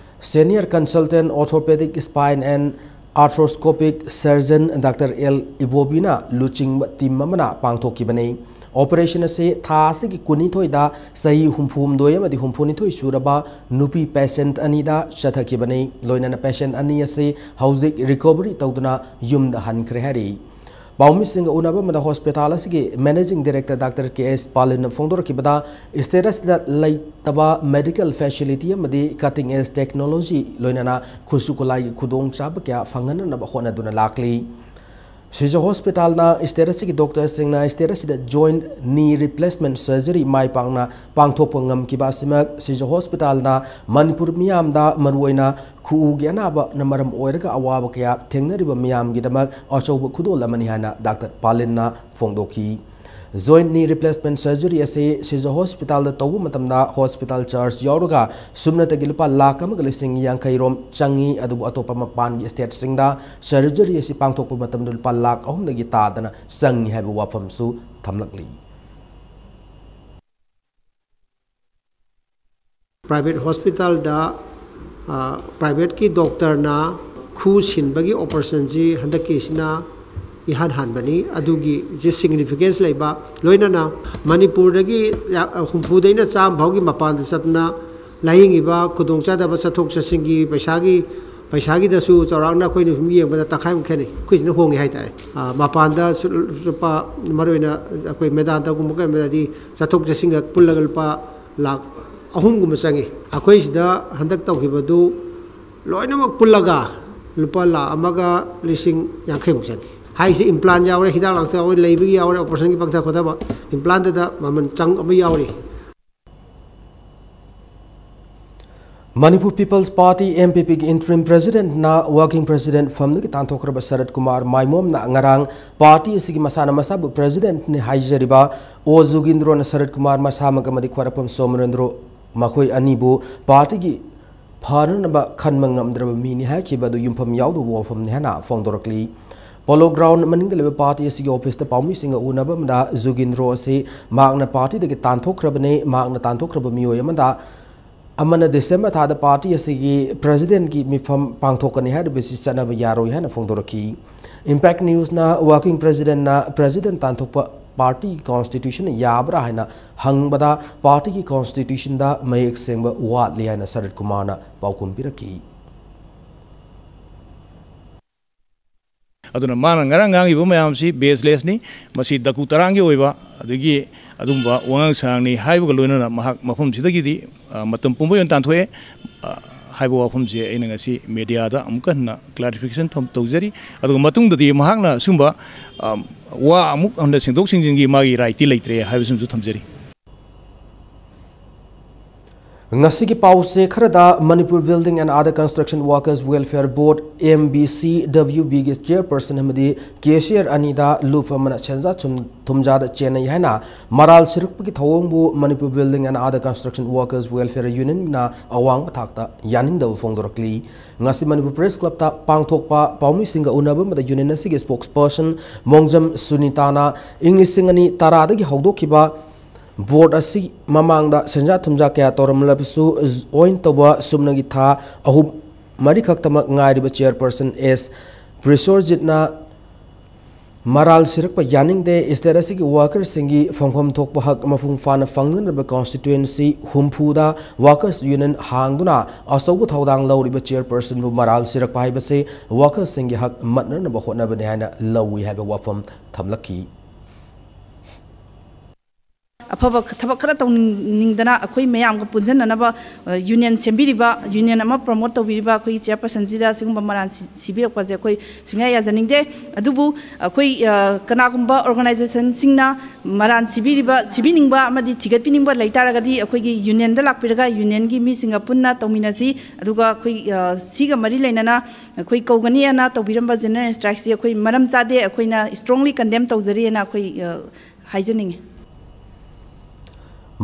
Senior Consultant Orthopedic Spine and Arthroscopic Surgeon Doctor L ꯏꯕꯣꯕꯤꯅ ꯂꯨꯆꯤꯡꯕ team ꯑꯃꯅ ꯄꯥꯡꯊꯣꯛꯈꯤꯕꯅꯤ꯫ Operation ꯑꯁꯤ ꯊꯥ ꯑꯁꯤꯒꯤ ꯀꯨꯟꯅꯤꯊꯣꯏꯗ ꯆꯍꯤ ꯍꯨꯝꯐꯨꯍꯨꯝꯗꯣꯏ ꯑꯃꯗꯤ ꯍꯨꯝꯐꯨꯅꯤꯊꯣꯏ ꯁꯨꯔꯕ ꯅꯨꯄꯤ patient ꯑꯅꯤꯗ ꯆꯠꯊꯈꯤꯕꯅꯤ꯫ ꯂꯣꯏꯅꯅ patient ꯑꯅꯤ ꯑꯁꯤ ꯍꯧꯖꯤꯛ recovery ꯇꯧꯗꯨꯅ ꯌꯨꯝꯗ ꯍꯟꯈ꯭ꯔꯦ ꯍꯥꯏꯔꯤ꯫ ꯄꯥꯎꯃꯤꯁꯤꯡꯒ ꯎꯅꯕ ꯑꯃꯗ hospital ꯑꯁꯤꯒꯤ managing director Doctor K S ꯄꯥꯂꯤꯟꯅ ꯐꯣꯡꯗꯣꯔꯛꯈꯤꯕꯗ, state ꯑꯁꯤꯗ ꯂꯩꯇꯕ medical facility ꯑꯃꯗꯤ cutting edge technology ꯂꯣꯏꯅꯅ ꯈꯨꯠꯁꯨ ꯈꯨꯠꯂꯥꯏꯒꯤ ꯈꯨꯗꯣꯡꯆꯥꯕ ꯀꯌꯥ ꯐꯪꯍꯟꯅꯅꯕ ꯍꯣꯠꯅꯗꯨꯅ ꯂꯥꯛꯂꯤ꯫ ꯁꯤꯖ ꯍꯣꯁꯄꯤꯇꯥꯜꯅ ꯁ꯭ꯇꯦꯠ ꯑꯁꯤꯒꯤ ꯗꯣꯛꯇꯔꯁꯤꯡꯅ ꯁ꯭ꯇꯦꯠ ꯑꯁꯤꯗ ꯖꯣꯏꯟꯠ ꯅꯤ ꯔꯤꯄ꯭ꯂꯦꯁꯃꯦꯟꯠ ꯁꯔꯖꯔꯤ ꯃꯥꯏ ꯄꯥꯛꯅ ꯄꯥꯡꯊꯣꯛꯄ ꯉꯝꯈꯤꯕ ꯑꯁꯤꯃꯛ ꯁꯤꯖ ꯍꯣꯁꯄꯤꯇꯥꯜꯅ ꯃꯅꯤꯄꯨꯔ ꯃꯤꯌꯥꯝꯗ, ꯃꯔꯨꯑꯣꯏꯅ ꯈꯨꯎꯒꯤ ꯑꯅꯥꯕꯅ ꯃꯔꯝ ꯑꯣꯏꯔꯒ ꯑꯋꯥꯕ ꯀꯌꯥ ꯊꯦꯡꯅꯔꯤꯕ ꯃꯤꯌꯥꯝꯒꯤꯗꯃꯛ ꯑꯆꯧꯕ ꯈꯨꯗꯣꯜ ꯑꯃꯅꯤ ꯍꯥꯏꯅ ꯗꯥꯛꯇꯔ ꯄꯥꯂꯤꯟꯅ ꯐꯣꯡꯗꯣꯛꯈꯤ꯫ ꯖꯣꯏꯟꯠ ꯅꯤ ꯔꯤꯄ꯭ꯂꯦꯁꯃꯦꯟꯠ ꯁꯔꯖꯔꯤ ꯑꯁꯤ ꯁꯤꯖ ꯍꯣꯁꯄꯤꯇꯥꯜꯗ ꯇꯧꯕ ꯃꯇꯝꯗ ꯍꯣꯁꯄꯤꯇꯥꯜ ꯆꯥꯔꯖ ꯌꯥꯎꯔꯒ ꯁꯨꯞꯅꯇꯒꯤ ꯂꯨꯄꯥ ꯂꯥꯈ ꯑꯃꯒ ꯂꯤꯁꯤꯡ ꯌꯥꯡꯈꯩ ꯔꯣꯝ ꯆꯪꯏ, ꯑꯗꯨꯕꯨ ꯑꯇꯣꯞꯄ ꯃꯄꯥꯟꯒꯤ ꯁ꯭ꯇꯦꯠꯁꯤꯡꯗ ꯁꯔꯖꯔꯤ ꯑꯁꯤ ꯄꯥꯡꯊꯣꯛꯄ ꯃꯇꯝꯗ ꯂꯨꯄꯥ ꯂꯥꯈ ꯑꯍꯨꯝꯗꯒꯤ ꯇꯥꯗꯅ ꯆꯪꯏ ꯍꯥꯏꯕ ꯋꯥꯐꯝꯁꯨ ꯊꯝꯂꯛꯂꯤ꯫ ꯄ꯭ꯔꯥꯏꯚꯦꯠ ꯍꯣꯁꯄꯤꯇꯥꯜꯗ ꯄ꯭ꯔꯥꯏꯚꯦꯠꯀꯤ ꯗꯣꯛꯇꯔꯅ ꯈꯨ ꯁꯤꯟꯕꯒꯤ ꯑꯣꯄꯔꯦꯁꯟꯁꯤ ꯍꯟꯗꯛꯀꯤꯁꯤꯅ ꯏꯍꯥꯟ ꯍꯥꯟꯕꯅꯤ꯫ ꯑꯗꯨꯒꯤ ꯁꯤꯒꯅꯤꯐꯤꯀꯦꯟꯁ ꯂꯩꯕ, ꯂꯣꯏꯅꯅ ꯃꯅꯤꯄꯨꯔꯗꯒꯤ ꯍꯨꯝꯐꯨꯗꯩꯅ ꯆꯥꯝꯃ ꯐꯥꯎꯒꯤ ꯃꯄꯥꯟꯗ ꯆꯠꯇꯅ ꯂꯥꯏꯌꯦꯡꯉꯤꯕ ꯈꯨꯗꯣꯡꯆꯥꯗꯕ ꯆꯠꯊꯣꯛ ꯆꯠꯁꯤꯟꯒꯤ ꯄꯩꯁꯥꯒꯤ ꯄꯩꯁꯥꯒꯤꯗꯁꯨ ꯆꯥꯎꯔꯥꯛꯅ ꯑꯩꯈꯣꯏꯅ ꯁꯨꯝ ꯌꯦꯡꯕꯗ ꯇꯪꯈꯥꯏꯃꯨꯛ ꯈꯦꯠꯅꯩ꯫ ꯑꯩꯈꯣꯏꯁꯤꯅ ꯍꯣꯡꯉꯦ ꯍꯥꯏꯇꯥꯔꯦ꯫ ꯃꯄꯥꯟꯗ ꯂꯨꯄꯥ, ꯃꯔꯨꯑꯣꯏꯅ ꯑꯩꯈꯣꯏ ꯃꯦꯗꯥꯟꯇꯒꯨꯝꯕ ꯀꯩꯒꯨꯝꯕꯗꯗꯤ ꯆꯠꯊꯣꯛ ꯆꯠꯁꯤꯟꯒ ꯄꯨꯜꯂꯒ ꯂꯨꯄꯥ ꯂꯥꯈ ꯑꯍꯨꯝꯒꯨꯝꯕ ꯆꯪꯉꯤ꯫ ꯑꯩꯈꯣꯏ ꯁꯤꯗ ꯍꯟꯗꯛ ꯇꯧꯈꯤꯕꯗꯨ ꯂꯣꯏꯅꯃꯛ ꯄꯨꯜꯂꯒ ꯂꯨꯄꯥ ꯂꯥꯈ ꯑꯃꯒ ꯂꯤꯁꯤꯡ ꯌꯥꯡꯈꯩꯃꯨꯛ ꯆꯪꯉꯤ꯫ ꯍꯥꯏꯁꯦ ꯏꯝꯄ꯭ꯂꯥꯟ ꯌꯥꯎꯔꯦ, ꯍꯤꯗꯥꯛ ꯂꯥꯡꯊꯛ ꯌꯥꯎꯔꯦ, ꯂꯩꯕꯒꯤ ꯌꯥꯎꯔꯦ, ꯑꯣꯄꯔꯦꯁꯟꯒꯤ ꯄꯪꯊ ꯈꯣꯊꯕ, ꯏꯝꯄ꯭ꯂꯥꯟꯗꯨꯗ ꯃꯃꯜ ꯆꯪ ꯑꯃ ꯌꯥꯎꯔꯤ꯫ Manipur peoples party, M P ꯄꯤꯒꯤ ꯏꯟꯇꯔꯤꯝ ꯄ꯭ꯔꯦꯁꯤꯗꯦꯟꯠꯅ ꯋꯥꯔꯀꯤꯡ ꯄ꯭ꯔꯦꯁꯤꯗꯦꯟꯠ ꯐꯝꯗꯒꯤ ꯇꯥꯟꯊꯣꯛꯈ꯭ꯔꯕ ꯁꯔꯠ ꯀꯨꯃꯥꯔ ꯃꯥꯏꯃꯣꯝꯅ ꯉꯔꯥꯡ ꯄꯥꯔꯇꯤ ꯑꯁꯤꯒꯤ ꯃꯁꯥꯅ ꯃꯁꯥꯕꯨ ꯄ꯭ꯔꯦꯁꯤꯗꯦꯟꯠꯅꯤ ꯍꯥꯏꯖꯔꯤꯕ ꯑꯣ ꯖꯨꯒꯤꯟꯗ꯭ꯔꯣꯅ ꯁꯔꯠ ꯀꯨꯃꯥꯔ ꯃꯁꯥꯃꯛ ꯑꯃꯗꯤ ꯈ꯭ꯋꯥꯏꯔꯥꯛꯄꯝ ꯁꯣꯃꯣꯔꯦꯟꯗ꯭ꯔꯣ ꯃꯈꯣꯏ ꯑꯅꯤꯕꯨ ꯄꯥꯔꯇꯤꯒꯤ ꯐꯅꯅꯕ ꯈꯟꯕ ꯉꯝꯗ꯭ꯔꯕ ꯃꯤꯅꯤ ꯍꯥꯏꯈꯤꯕ ꯑꯗꯨ ꯌꯨꯝꯐꯝ ꯌꯥꯎꯗꯕ ꯋꯥꯐꯝꯅꯤ ꯍꯥꯏꯅ ꯐꯣꯡꯗꯣꯔꯛꯂꯤ꯫ ꯄꯣꯂꯣ ꯒ꯭ꯔꯥꯎꯟ ꯃꯅꯤꯡꯗ ꯂꯩꯕ ꯄꯥꯔꯇꯤ ꯑꯁꯤꯒꯤ ꯑꯣꯐꯤꯁꯇ ꯄꯥꯎꯃꯤꯁꯤꯡꯒ ꯎꯅꯕ ꯑꯃꯗ ꯖꯨꯒꯤꯟꯗ꯭ꯔꯣ ꯑꯁꯤ ꯃꯍꯥꯛꯅ ꯄꯥꯔꯇꯤꯗꯒꯤ ꯇꯥꯟꯊꯣꯛꯈ꯭ꯔꯕꯅꯤ, ꯃꯍꯥꯛꯅ ꯇꯥꯟꯊꯣꯛꯈ꯭ꯔꯕ ꯃꯤꯑꯣꯏ ꯑꯃꯗ ꯑꯃꯅ ꯗꯤꯁꯦꯝꯕꯔ ꯊꯥꯗ ꯄꯥꯔꯇꯤ ꯑꯁꯤꯒꯤ ꯄ꯭ꯔꯦꯁꯤꯗꯦꯟꯠꯀꯤ ꯃꯤꯐꯝ ꯄꯥꯡꯊꯣꯛꯀꯅꯤ ꯍꯥꯏꯔꯤꯕꯁꯤ ꯆꯠꯅꯕ ꯌꯥꯔꯣꯏ ꯍꯥꯏꯅ ꯐꯣꯡꯗꯣꯔꯛꯈꯤ꯫ ꯏꯝꯄꯦꯛ ꯅ꯭ꯌꯨꯁꯅ ꯋꯥꯔꯀꯤꯡ ꯄ꯭ꯔꯦꯁꯤꯗꯦꯟꯠꯅ ꯄ꯭ꯔꯦꯁꯤꯗꯦꯟꯠ ꯇꯥꯟꯊꯣꯛꯄ ꯄꯥꯔꯇꯤꯒꯤ ꯀꯣꯟꯁꯇꯤꯇ꯭ꯌꯨꯁꯟꯅ ꯌꯥꯕ꯭ꯔꯥ ꯍꯥꯏꯅ ꯍꯪꯕꯗ ꯄꯥꯔꯇꯤꯒꯤ ꯀꯣꯟꯁꯇꯤꯇ꯭ꯌꯨꯁꯟꯗ ꯃꯌꯦꯛ ꯁꯦꯡꯕ ꯋꯥꯠꯂꯤ ꯍꯥꯏꯅ ꯁꯔꯠ ꯀꯨꯃꯥꯔꯅ ꯄꯥꯎꯈꯨꯝ ꯄꯤꯔꯛꯈꯤ꯫ ꯑꯗꯨꯅ ꯃꯥꯅ ꯉꯔꯥꯡ ꯉꯥꯡꯉꯤꯕ ꯃꯌꯥꯝꯁꯤ ꯕꯦꯁꯂꯦꯁꯅꯤ꯫ ꯃꯁꯤ ꯗꯀꯨ ꯇꯔꯥꯡꯒꯤ ꯑꯣꯏꯕ ꯑꯗꯒꯤ ꯑꯗꯨꯒꯨꯝꯕ ꯋꯥꯉꯥꯡ ꯁꯉꯥꯡꯅꯤ ꯍꯥꯏꯕꯒ ꯂꯣꯏꯅꯅ ꯃꯍꯥꯛ ꯃꯐꯝꯁꯤꯗꯒꯤꯗꯤ, ꯑ, ꯃꯇꯝ ꯄꯨꯝꯕꯒꯤ ꯑꯣꯏꯅ ꯇꯥꯟꯊꯣꯛꯑꯦ꯫ ꯑ, ꯍꯥꯏꯕ ꯋꯥꯐꯝꯁꯦ ꯑꯩꯅ ꯉꯁꯤ ꯃꯦꯗꯤꯌꯥꯗ ꯑꯃꯨꯛꯀ ꯍꯟꯅ ꯀ꯭ꯂꯥꯔꯤꯐꯤꯀꯦꯁꯟ ꯊꯝ-, ꯇꯧꯖꯔꯤ꯫ ꯑꯗꯨꯒ ꯃꯇꯨꯡꯗꯗꯤ ꯃꯍꯥꯛꯅ ꯑꯁꯨꯝꯕ, ꯑ, ꯋꯥ ꯑꯃꯨꯛ ꯍꯟꯅ ꯁꯦꯡꯗꯣꯛ ꯁꯦꯡꯖꯤꯟꯒꯤ ꯃꯥꯒꯤ ꯔꯥꯏꯠꯇꯤ ꯂꯩꯇ꯭ꯔꯦ ꯍꯥꯏꯕꯁꯤꯃꯁꯨ ꯊꯝꯖꯔꯤ꯫ ꯉꯁꯤꯒꯤ ꯄꯥꯎꯁꯦ ꯈꯔꯗ Manipur Building and Other Construction Workers Welfare Board, M B C W B ꯒꯤ ꯆꯤꯌꯔꯄꯔꯁꯟ ꯑꯃꯗꯤ ꯀꯦꯁꯤꯌꯔ ꯑꯅꯤꯗ ꯂꯨꯞ ꯑꯃꯅ ꯁꯦꯟꯖꯥ ꯊꯨꯝ-, ꯊꯨꯝꯖꯥꯗ ꯆꯦꯟꯅꯩ ꯍꯥꯏꯅ ꯃꯔꯥꯜ ꯁꯤꯔꯛꯄꯒꯤ ꯊꯧꯑꯣꯡꯕꯨ Manipur Building and Other Construction Workers Welfare Unionꯅ ꯑꯋꯥꯡꯕ ꯊꯥꯛꯇ ꯌꯥꯅꯤꯡꯗꯕ ꯐꯣꯡꯗꯣꯔꯛꯂꯤ꯫ ꯉꯁꯤ ꯃꯅꯤꯄꯨꯔ ꯄ꯭ꯔꯦꯁ ꯀ꯭ꯂꯕꯇ ꯄꯥꯡꯊꯣꯛꯄ ꯄꯥꯎꯃꯤꯁꯤꯡꯒ ꯎꯅꯕ ꯑꯃꯗ ꯌꯨꯅꯤꯌꯟ ꯑꯁꯤꯒꯤ ꯁ꯭ꯄꯣꯛꯁꯄꯔꯁꯟ ꯃꯣꯡꯖꯝ ꯁꯨꯅꯤꯇꯥꯅ ꯏꯪ ꯂꯤꯁꯤꯡ ꯑꯅꯤ ꯇꯔꯥꯗꯒꯤ ꯍꯧꯗꯣꯛꯈꯤꯕ ꯕꯣꯔꯗ ꯑꯁꯤ ꯃꯃꯥꯡꯗ ꯁꯦꯟꯖꯥ ꯊꯨꯝꯖꯥ ꯀꯌꯥ ꯇꯧꯔꯝꯂꯕꯁꯨ, ꯑꯣꯏꯅ ꯇꯧꯕ ꯁꯨꯞꯅꯒꯤ ꯊꯥ ꯑꯍꯨꯝ ꯃꯔꯤꯈꯛꯇꯃꯛ ꯉꯥꯏꯔꯤꯕ ꯆꯤꯌꯔꯄꯔꯁꯟ ꯑꯦꯁ ꯄ꯭ꯔꯤꯁꯣꯔꯖꯤꯠꯅ ꯃꯔꯥꯜ ꯁꯤꯔꯛꯄ ꯌꯥꯅꯤꯡꯗꯦ꯫ ꯁ꯭ꯇꯦꯠ ꯑꯁꯤꯒꯤ ꯋꯥꯀꯔꯁꯤꯡꯒꯤ ꯐꯪꯐꯝ ꯊꯣꯛꯄ ꯍꯛ ꯃꯄꯨꯡ ꯐꯥꯅ ꯐꯪꯅꯅꯕ ꯀꯣꯟꯁꯇꯤꯇ꯭ꯋꯦꯟꯁꯤ ꯍꯨꯝꯐꯨꯗ ꯋꯥꯀꯔꯁ ꯌꯨꯅꯤꯌꯟ ꯍꯥꯡꯗꯨꯅ ꯑꯆꯧꯕ ꯊꯧꯗꯥꯡ ꯂꯧꯔꯤꯕ ꯆꯤꯌꯔꯄꯔꯁꯟꯕꯨ ꯃꯔꯥꯜ ꯁꯤꯔꯛꯄ ꯍꯥꯏꯕꯁꯤ ꯋꯥꯀꯔꯁꯤꯡꯒꯤ ꯍꯛ ꯃꯠꯅꯅꯕ ꯍꯣꯠꯅꯕꯅꯤ ꯍꯥꯏꯅ ꯂꯧꯏ ꯍꯥꯏꯕ ꯋꯥꯐꯝ ꯊꯝꯂꯛꯈꯤ꯫ ꯑꯐꯕ ꯊꯕꯛ ꯈꯔ ꯇꯧꯅꯤꯡꯗꯅ ꯑꯩꯈꯣꯏ ꯃꯌꯥꯝꯒ ꯄꯨꯟꯁꯤꯟꯅꯅꯕ, ꯑ, ꯌꯨꯅꯤꯌꯟ ꯁꯦꯝꯕꯤꯔꯤꯕ, ꯌꯨꯅꯤꯌꯟ ꯑꯃ ꯄ꯭ꯔꯣꯃꯣꯠ ꯇꯧꯕꯤꯔꯤꯕ ꯑꯩꯈꯣꯏꯒꯤ ꯆꯤꯌꯔꯄꯔꯁꯟꯁꯤꯗ ꯁꯤꯒꯨꯝꯕ ꯃꯔꯥꯟ ꯁꯤ-, ꯁꯤꯕꯤꯔꯛꯄꯁꯦ ꯑꯩꯈꯣꯏ ꯁꯨꯡꯌꯥ ꯌꯥꯖꯅꯤꯡꯗꯦ꯫ ꯑꯗꯨꯕꯨ ꯑꯩꯈꯣꯏ, ꯑ, ꯀꯅꯥꯒꯨꯝꯕ ꯑꯣꯔꯒꯅꯥꯏꯖꯦꯁꯟꯁꯤꯡꯅ ꯃꯔꯥꯟ ꯁꯤꯕꯤꯔꯤꯕ, ꯁꯤꯕꯤꯅꯤꯡꯕ ꯑꯃꯗꯤ ꯊꯤꯒꯠꯄꯤꯅꯤꯡꯕ ꯂꯩꯇꯥꯔꯒꯗꯤ ꯑꯩꯈꯣꯏꯒꯤ ꯌꯨꯅꯤꯌꯟꯗ ꯂꯥꯛꯄꯤꯔꯒ ꯌꯨꯅꯤꯌꯟꯒꯤ ꯃꯤꯁꯤꯡꯒ ꯄꯨꯟꯅ ꯇꯧꯃꯤꯟꯅꯁꯤ꯫ ꯑꯗꯨꯒ ꯑꯩꯈꯣꯏ, ꯑ, ꯁꯤꯒ ꯃꯔꯤ ꯂꯩꯅꯅ ꯑꯩꯈꯣꯏ ꯀꯧꯒꯅꯤꯅ ꯇꯧꯕꯤꯔꯝꯕ ꯖꯦꯅꯔꯦꯜ ꯁ꯭ꯇ꯭ꯔꯥꯏꯛꯁꯤ ꯑꯩꯈꯣꯏ ꯃꯔꯝ ꯆꯥꯗꯦ, ꯑꯩꯈꯣꯏꯅ strongly condemn ꯇꯧꯖꯔꯤꯅ ꯑꯩꯈꯣꯏ, ꯑ, ꯍꯥꯏꯖꯅꯤꯡꯉꯤ꯫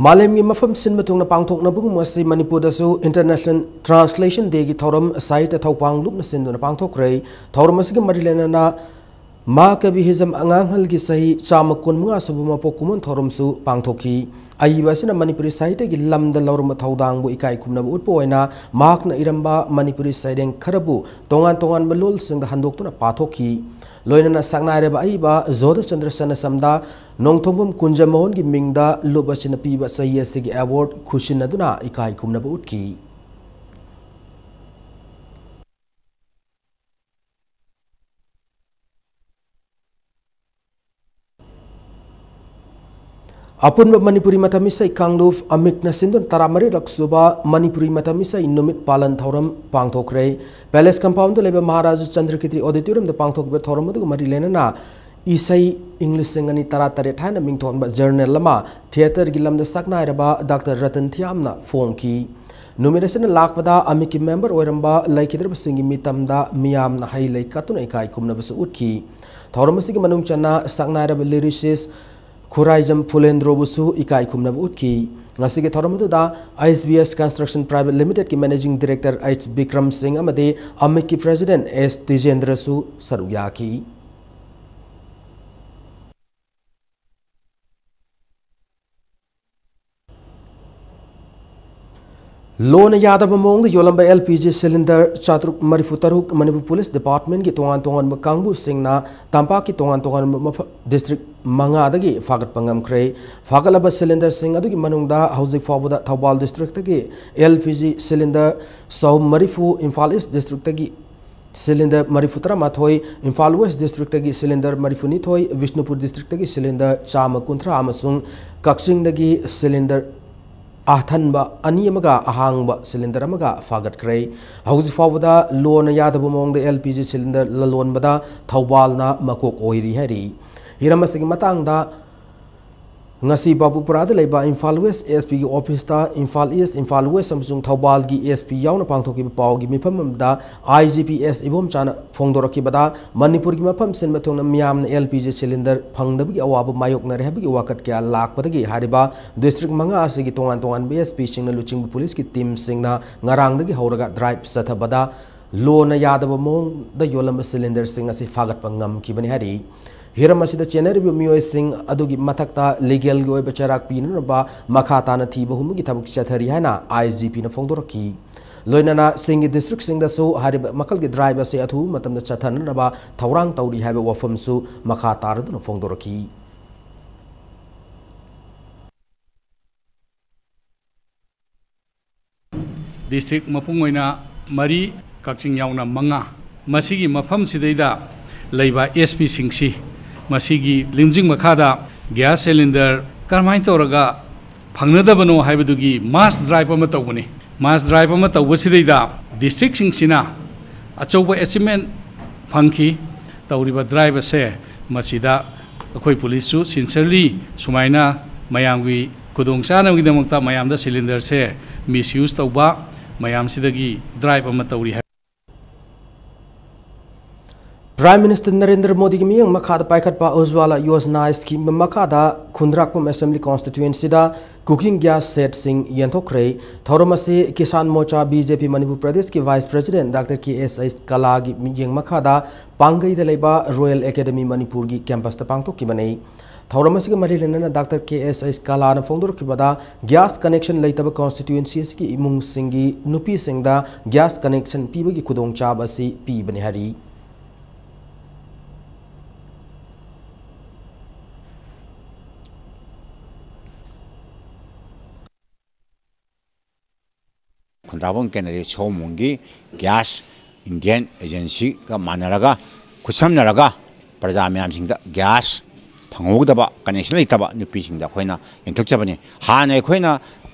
ꯃꯥꯂꯦꯝꯒꯤ ꯃꯐꯝ ꯁꯤꯟꯕ ꯊꯨꯡꯅ ꯄꯥꯡꯊꯣꯛꯅꯕꯒꯨꯝ ꯑꯁꯤ ꯃꯅꯤꯄꯨꯔꯗꯁꯨ International Translation Dayꯒꯤ ꯊꯧꯔꯝ ꯁꯥꯍꯤꯇ꯭ꯌ ꯊꯧꯄꯥꯡ ꯂꯨꯞꯅ ꯁꯤꯟꯗꯨꯅ ꯄꯥꯡꯊꯣꯛꯈ꯭ꯔꯦ꯫ ꯊꯧꯔꯝ ꯑꯁꯤꯒ ꯃꯔꯤ ꯂꯩꯅꯅ ꯃꯍꯥꯀꯕꯤ ꯍꯤꯖꯝ ꯑꯉꯥꯡꯍꯜꯒꯤ ꯆꯍꯤ ꯆꯥꯝꯃ ꯀꯨꯟꯃꯉꯥ ꯁꯨꯕ ꯃꯄꯣꯛ ꯀꯨꯝꯑꯣꯟ ꯊꯧꯔꯝꯁꯨ ꯄꯥꯡꯊꯣꯛꯈꯤ꯫ ꯑꯏꯕ ꯑꯁꯤꯅ ꯃꯅꯤꯄꯨꯔꯤ ꯁꯥꯍꯤꯇ꯭ꯌꯒꯤ ꯂꯝꯗ ꯂꯧꯔꯝꯕ ꯊꯧꯗꯥꯡꯕꯨ ꯏꯀꯥꯏ ꯈꯨꯝꯅꯕ ꯎꯠꯄ ꯑꯣꯏꯅ ꯃꯍꯥꯛꯅ ꯏꯔꯝꯕ ꯃꯅꯤꯄꯨꯔꯤ ꯁꯩꯔꯦꯡ ꯈꯔꯕꯨ ꯇꯣꯉꯥꯟ ꯇꯣꯉꯥꯟꯕ ꯂꯣꯜꯁꯤꯡꯗ ꯍꯟꯗꯣꯛꯇꯨꯅ ꯄꯥꯊꯣꯛꯈꯤ꯫ ꯂꯣꯏꯅꯅ ꯁꯛꯅꯥꯏꯔꯕ ꯑꯏꯕ ꯖꯣꯙꯆꯟꯗ꯭ꯔ ꯁꯅꯥꯁꯝꯗ ꯅꯣꯡꯊꯣꯡꯕꯝ ꯀꯨꯟꯖꯃꯣꯍꯟꯒꯤ ꯃꯤꯡꯗ ꯂꯨꯞ ꯑꯁꯤꯅ ꯄꯤꯕ ꯆꯍꯤ ꯑꯁꯤꯒꯤ ꯑꯦꯋꯥꯔꯗ ꯈꯨꯁꯤꯟꯅꯗꯨꯅ ꯏꯀꯥꯏ ꯈꯨꯝꯅꯕ ꯎꯠꯈꯤ꯫ ꯑꯄꯨꯟꯕ ꯃꯅꯤꯄꯨꯔꯤ ꯃꯇꯝ ꯏꯁꯩ ꯀꯥꯡꯂꯨꯞ ꯑꯃꯤꯛꯅ ꯁꯤꯟꯗꯨꯅ ꯇꯔꯥꯃꯔꯤꯔꯛ ꯁꯨꯕ ꯃꯅꯤꯄꯨꯔꯤ ꯃꯇꯝ ꯏꯁꯩ ꯅꯨꯃꯤꯠ ꯄꯥꯂꯟ ꯊꯧꯔꯝ ꯄꯥꯡꯊꯣꯛꯈ꯭ꯔꯦ꯫ Palace Compoundꯗ ꯂꯩꯕ ꯃꯍꯥꯔꯥꯖ ꯆꯟꯗ꯭ꯔꯀꯤꯔꯇꯤ Auditoriumꯗ ꯄꯥꯡꯊꯣꯛꯈꯤꯕ ꯊꯧꯔꯝ ꯑꯗꯨꯒ ꯃꯔꯤ ꯂꯩꯅꯅ ꯏꯁꯩ ꯏꯪ ꯂꯤꯁꯤꯡ ꯑꯅꯤ ꯇꯔꯥꯇꯔꯦꯠ ꯍꯥꯏꯅ ꯃꯤꯡꯊꯣꯟꯕ journal ꯑꯃ theatreꯒꯤ ꯂꯝꯗ ꯁꯛꯅꯥꯏꯔꯕ Doctor ꯔꯇꯟ ꯊꯤꯌꯥꯝꯅ ꯐꯣꯡꯈꯤ꯫ ꯅꯨꯃꯤꯠ ꯑꯁꯤꯅ ꯂꯥꯛꯄꯗ ꯑꯃꯤꯛꯀꯤ member ꯑꯣꯏꯔꯝꯕ ꯂꯩꯈꯤꯗ꯭ꯔꯕꯁꯤꯡꯒꯤ ꯃꯤꯇꯝꯗ ꯃꯤꯌꯥꯝꯅ ꯍꯩ ꯂꯩ ꯀꯠꯇꯨꯅ ꯏꯀꯥꯏ ꯈꯨꯝꯅꯕꯁꯨ ꯎꯠꯈꯤ꯫ ꯊꯧꯔꯝ ꯑꯁꯤꯒꯤ ꯃꯅꯨꯡ ꯆꯟꯅ ꯁꯛꯅꯥꯏꯔꯕ lyricist ꯈꯨꯔꯥꯏꯖꯝ ꯐꯨꯂꯦꯟꯗ꯭ꯔꯣꯕꯨꯁꯨ ꯏꯀꯥꯏ ꯈꯨꯝꯅꯕ ꯎꯠꯈꯤ꯫ ꯉꯁꯤꯒꯤ ꯊꯧꯔꯝ ꯑꯗꯨꯗ S B S Construction Private Limitedꯀꯤ Managing Director H Bikram ꯁꯤꯡ ꯑꯃꯗꯤ ꯑꯃꯤꯛꯀꯤ President S ꯇꯤꯖꯦꯟꯗ꯭ꯔꯁꯨ ꯁꯔꯨꯛ ꯌꯥꯈꯤ꯫ ꯂꯣꯅ ꯌꯥꯗꯕ ꯃꯑꯣꯡꯗ ꯌꯣꯜꯂꯝꯕ L P G cylinder ꯆꯥꯇ꯭ꯔꯨꯛ ꯃꯔꯤꯐꯨ ꯇꯔꯨꯛ ꯃꯅꯤꯄꯨꯔ ꯄꯨꯂꯤꯁ ꯗꯤꯄꯥꯔꯠꯃꯦꯟꯒꯤ ꯇꯣꯉꯥꯟ ꯇꯣꯉꯥꯟꯕ ꯀꯥꯡꯕꯨꯁꯤꯡꯅ ꯇꯝꯄꯥꯛꯀꯤ ꯇꯣꯉꯥꯟ ꯇꯣꯉꯥꯟꯕ ꯃꯐꯝ, district ꯃꯉꯥꯗꯒꯤ ꯐꯥꯒꯠꯄ ꯉꯝꯈ꯭ꯔꯦ꯫ ꯐꯥꯒꯠꯂꯕ cylinderꯁꯤꯡ ꯑꯗꯨꯒꯤ ꯃꯅꯨꯡꯗ ꯍꯧꯖꯤꯛ ꯐꯥꯎꯕꯗ Thoubal districtꯇꯒꯤ L P G cylinder ꯆꯍꯨꯝ ꯃꯔꯤꯐꯨ, ꯏꯝꯐꯥꯜ East districtꯇꯒꯤ cylinder ꯃꯔꯤꯐꯨ ꯇꯔꯥꯃꯥꯊꯣꯏ, ꯏꯝꯐꯥꯜ West districtꯇꯒꯤ cylinder ꯃꯔꯤꯐꯨ ꯅꯤꯊꯣꯏ, ꯕꯤꯁꯅꯨꯄꯨꯔ districtꯇꯒꯤ cylinder ꯆꯥꯝꯃ ꯀꯨꯟꯊ꯭ꯔꯥ ꯑꯃꯁꯨꯡ ꯀꯛꯆꯤꯡꯗꯒꯤ cylinder ꯑꯊꯟꯕ ꯑꯅꯤ ꯑꯃꯒ ꯑꯍꯥꯡꯕ cylinder ꯑꯃꯒ ꯐꯥꯒꯠꯈ꯭ꯔꯦ꯫ ꯍꯧꯖꯤꯛ ꯐꯥꯎꯕꯗ ꯂꯣꯅ ꯌꯥꯗꯕ ꯃꯑꯣꯡꯗ L P G cylinder ꯂꯂꯣꯟꯕꯗ ꯊꯧꯕꯥꯜꯅ ꯃꯀꯣꯛ ꯑꯣꯏꯔꯤ ꯍꯥꯏꯔꯤ꯫ ꯍꯤꯔꯝ ꯑꯁꯤꯒꯤ ꯃꯇꯥꯡꯗ ꯉꯁꯤ ꯕꯥꯕꯨꯄꯨꯔꯥꯗ ꯂꯩꯕ Imphal West S Pꯒꯤ officeꯇ Imphal East, Imphal West ꯑꯃꯁꯨꯡ ꯊꯧꯕꯥꯜꯒꯤ S P ꯌꯥꯎꯅ ꯄꯥꯡꯊꯣꯛꯈꯤꯕ ꯄꯥꯎꯒꯤ ꯃꯤꯐꯝ ꯑꯃꯗ I G P S ꯏꯕꯣꯝꯆꯥꯅ ꯐꯣꯡꯗꯣꯔꯛꯈꯤꯕꯗ, ꯃꯅꯤꯄꯨꯔꯒꯤ ꯃꯐꯝ ꯁꯤꯟꯕ ꯊꯨꯡꯅ ꯃꯤꯌꯥꯝꯅ L P G cylinder ꯐꯪꯗꯕꯒꯤ ꯑꯋꯥꯕ ꯃꯥꯌꯣꯛꯅꯔꯦ ꯍꯥꯏꯕꯒꯤ ꯋꯥꯀꯠ ꯀꯌꯥ ꯂꯥꯛꯄꯗꯒꯤ ꯍꯥꯏꯔꯤꯕ district ꯃꯉꯥ ꯑꯁꯤꯒꯤ ꯇꯣꯉꯥꯟ ꯇꯣꯉꯥꯟꯕ S Pꯁꯤꯡꯅ ꯂꯨꯆꯤꯡꯕ ꯄꯨꯂꯤꯁꯀꯤ teamꯁꯤꯡꯅ ꯉꯔꯥꯡꯗꯒꯤ ꯍꯧꯔꯒ drive ꯆꯠꯊꯕꯗ ꯂꯣꯅ ꯌꯥꯗꯕ ꯃꯑꯣꯡꯗ ꯌꯣꯜꯂꯝꯕ cylinderꯁꯤꯡ ꯑꯁꯤ ꯐꯥꯒꯠꯄ ꯉꯝꯈꯤꯕꯅꯤ ꯍꯥꯏꯔꯤ꯫ ꯍꯤꯔꯝ ꯑꯁꯤꯗ ꯆꯦꯟꯅꯔꯤꯕ ꯃꯤꯑꯣꯏꯁꯤꯡ ꯑꯗꯨꯒꯤ ꯃꯊꯛꯇ legalꯒꯤ ꯑꯣꯏꯕ ꯆꯩꯔꯥꯛ ꯄꯤꯅꯅꯕ ꯃꯈꯥ ꯇꯥꯅ ꯊꯤꯕ ꯍꯨꯝꯕꯒꯤ ꯊꯕꯛ ꯆꯠꯊꯔꯤ ꯍꯥꯏꯅ I G Pꯅ ꯐꯣꯡꯗꯣꯔꯛꯈꯤ꯫ ꯂꯣꯏꯅꯅ ꯁꯤꯡꯒꯤ districtꯁꯤꯡꯗꯁꯨ ꯍꯥꯏꯔꯤꯕ ꯃꯈꯜꯒꯤ drive ꯑꯁꯤ ꯑꯊꯨꯕ ꯃꯇꯝꯗ ꯆꯠꯊꯅꯅꯕ ꯊꯧꯔꯥꯡ ꯇꯧꯔꯤ ꯍꯥꯏꯕ ꯋꯥꯐꯝꯁꯨ ꯃꯈꯥ ꯇꯥꯔꯗꯨꯅ ꯐꯣꯡꯗꯣꯔꯛꯈꯤ꯫ District ꯃꯄꯨꯡ ꯑꯣꯏꯅ ꯃꯔꯤ, ꯀꯛꯆꯤꯡ ꯌꯥꯎꯅ ꯃꯉꯥ꯫ ꯃꯁꯤꯒꯤ ꯃꯐꯝꯁꯤꯗꯩꯗ ꯂꯩꯕ S Pꯁꯤꯡꯁꯤ ꯃꯁꯤꯒꯤ ꯂꯝꯖꯤꯡ ꯃꯈꯥꯗ gas cylinder ꯀꯔꯝꯍꯥꯏꯅ ꯇꯧꯔꯒ ꯐꯪꯅꯗꯕꯅꯣ ꯍꯥꯏꯕꯗꯨꯒꯤ mass drive ꯑꯃ ꯇꯧꯕꯅꯤ꯫ Mass drive ꯑꯃ ꯇꯧꯕꯁꯤꯗꯩꯗ districtꯁꯤꯡꯁꯤꯅ ꯑꯆꯧꯕ achievement ꯐꯪꯈꯤ꯫ ꯇꯧꯔꯤꯕ drive ꯑꯁꯦ, ꯃꯁꯤꯗ ꯑꯩꯈꯣꯏ policeꯁꯨ sincerely ꯁꯨꯃꯥꯏꯅ ꯃꯌꯥꯝꯒꯤ ꯈꯨꯗꯣꯡꯆꯥꯅꯕꯒꯤꯗꯃꯛꯇ ꯃꯌꯥꯝꯗ cylinderꯁꯦ misuse ꯇꯧꯕ ꯃꯌꯥꯝꯁꯤꯗꯒꯤ drive ꯑꯃ ꯇꯧꯔꯤ ꯍꯥꯏ꯫ Prime Minister ꯅꯔꯦꯟꯗ꯭ꯔ ꯃꯣꯗꯤꯒꯤ ꯃꯤꯠꯌꯦꯡ ꯃꯈꯥꯗ ꯄꯥꯏꯈꯠꯄ ꯎꯖ꯭ꯋꯥꯂꯥ ꯌꯣꯖꯅꯥ scheme ꯃꯈꯥꯗ ꯈꯨꯟꯗ꯭ꯔꯥꯛꯄꯝ Assembly Constituencyꯗ cooking gas setꯁꯤꯡ ꯌꯦꯟꯊꯣꯛꯈ꯭ꯔꯦ꯫ ꯊꯧꯔꯝ ꯑꯁꯤ ꯀꯤꯁꯥꯟ ꯃꯣꯔꯆꯥ BJP ꯃꯅꯤꯄꯨꯔ ꯄ꯭ꯔꯗꯦꯁꯀꯤ Vice President Doctor K S H ꯀꯂꯥꯒꯤ ꯃꯤꯠꯌꯦꯡ ꯃꯈꯥꯗ ꯄꯥꯡꯒꯩꯗ ꯂꯩꯕ Royal Academy ꯃꯅꯤꯄꯨꯔꯒꯤ campusꯇ ꯄꯥꯡꯊꯣꯛꯈꯤꯕꯅꯤ꯫ ꯊꯧꯔꯝ ꯑꯁꯤꯒ ꯃꯔꯤ ꯂꯩꯅꯅ Doctor K S H ꯀꯂꯥꯅ ꯐꯣꯡꯗꯣꯔꯛꯈꯤꯕꯗ, gas connection ꯂꯩꯇꯕ constituency ꯑꯁꯤꯒꯤ ꯏꯃꯨꯡꯁꯤꯡꯒꯤ ꯅꯨꯄꯤꯁꯤꯡꯗ gas connection ꯄꯤꯕꯒꯤ ꯈꯨꯗꯣꯡꯆꯥꯕ ꯑꯁꯤ ꯄꯤꯕꯅꯤ ꯍꯥꯏꯔꯤ꯫ ꯈꯨꯟꯗ꯭ꯔꯥꯛꯄꯝ ꯀꯦꯟꯗ꯭ꯔꯒꯤ ꯁꯣꯝꯕꯨꯡꯒꯤ gas Indian agencyꯒ ꯃꯥꯟꯅꯔꯒ, ꯈꯨꯠꯁꯝꯅꯔꯒ ꯄ꯭ꯔꯖꯥ ꯃꯌꯥꯝꯁꯤꯡꯗ gas ꯐꯪꯍꯧꯗꯕ, connection ꯂꯩꯇꯕ ꯅꯨꯄꯤꯁꯤꯡꯗ ꯑꯩꯈꯣꯏꯅ ꯌꯦꯟꯊꯣꯛꯆꯕꯅꯤ꯫ ꯍꯥꯟꯅ ꯑꯩꯈꯣꯏꯅ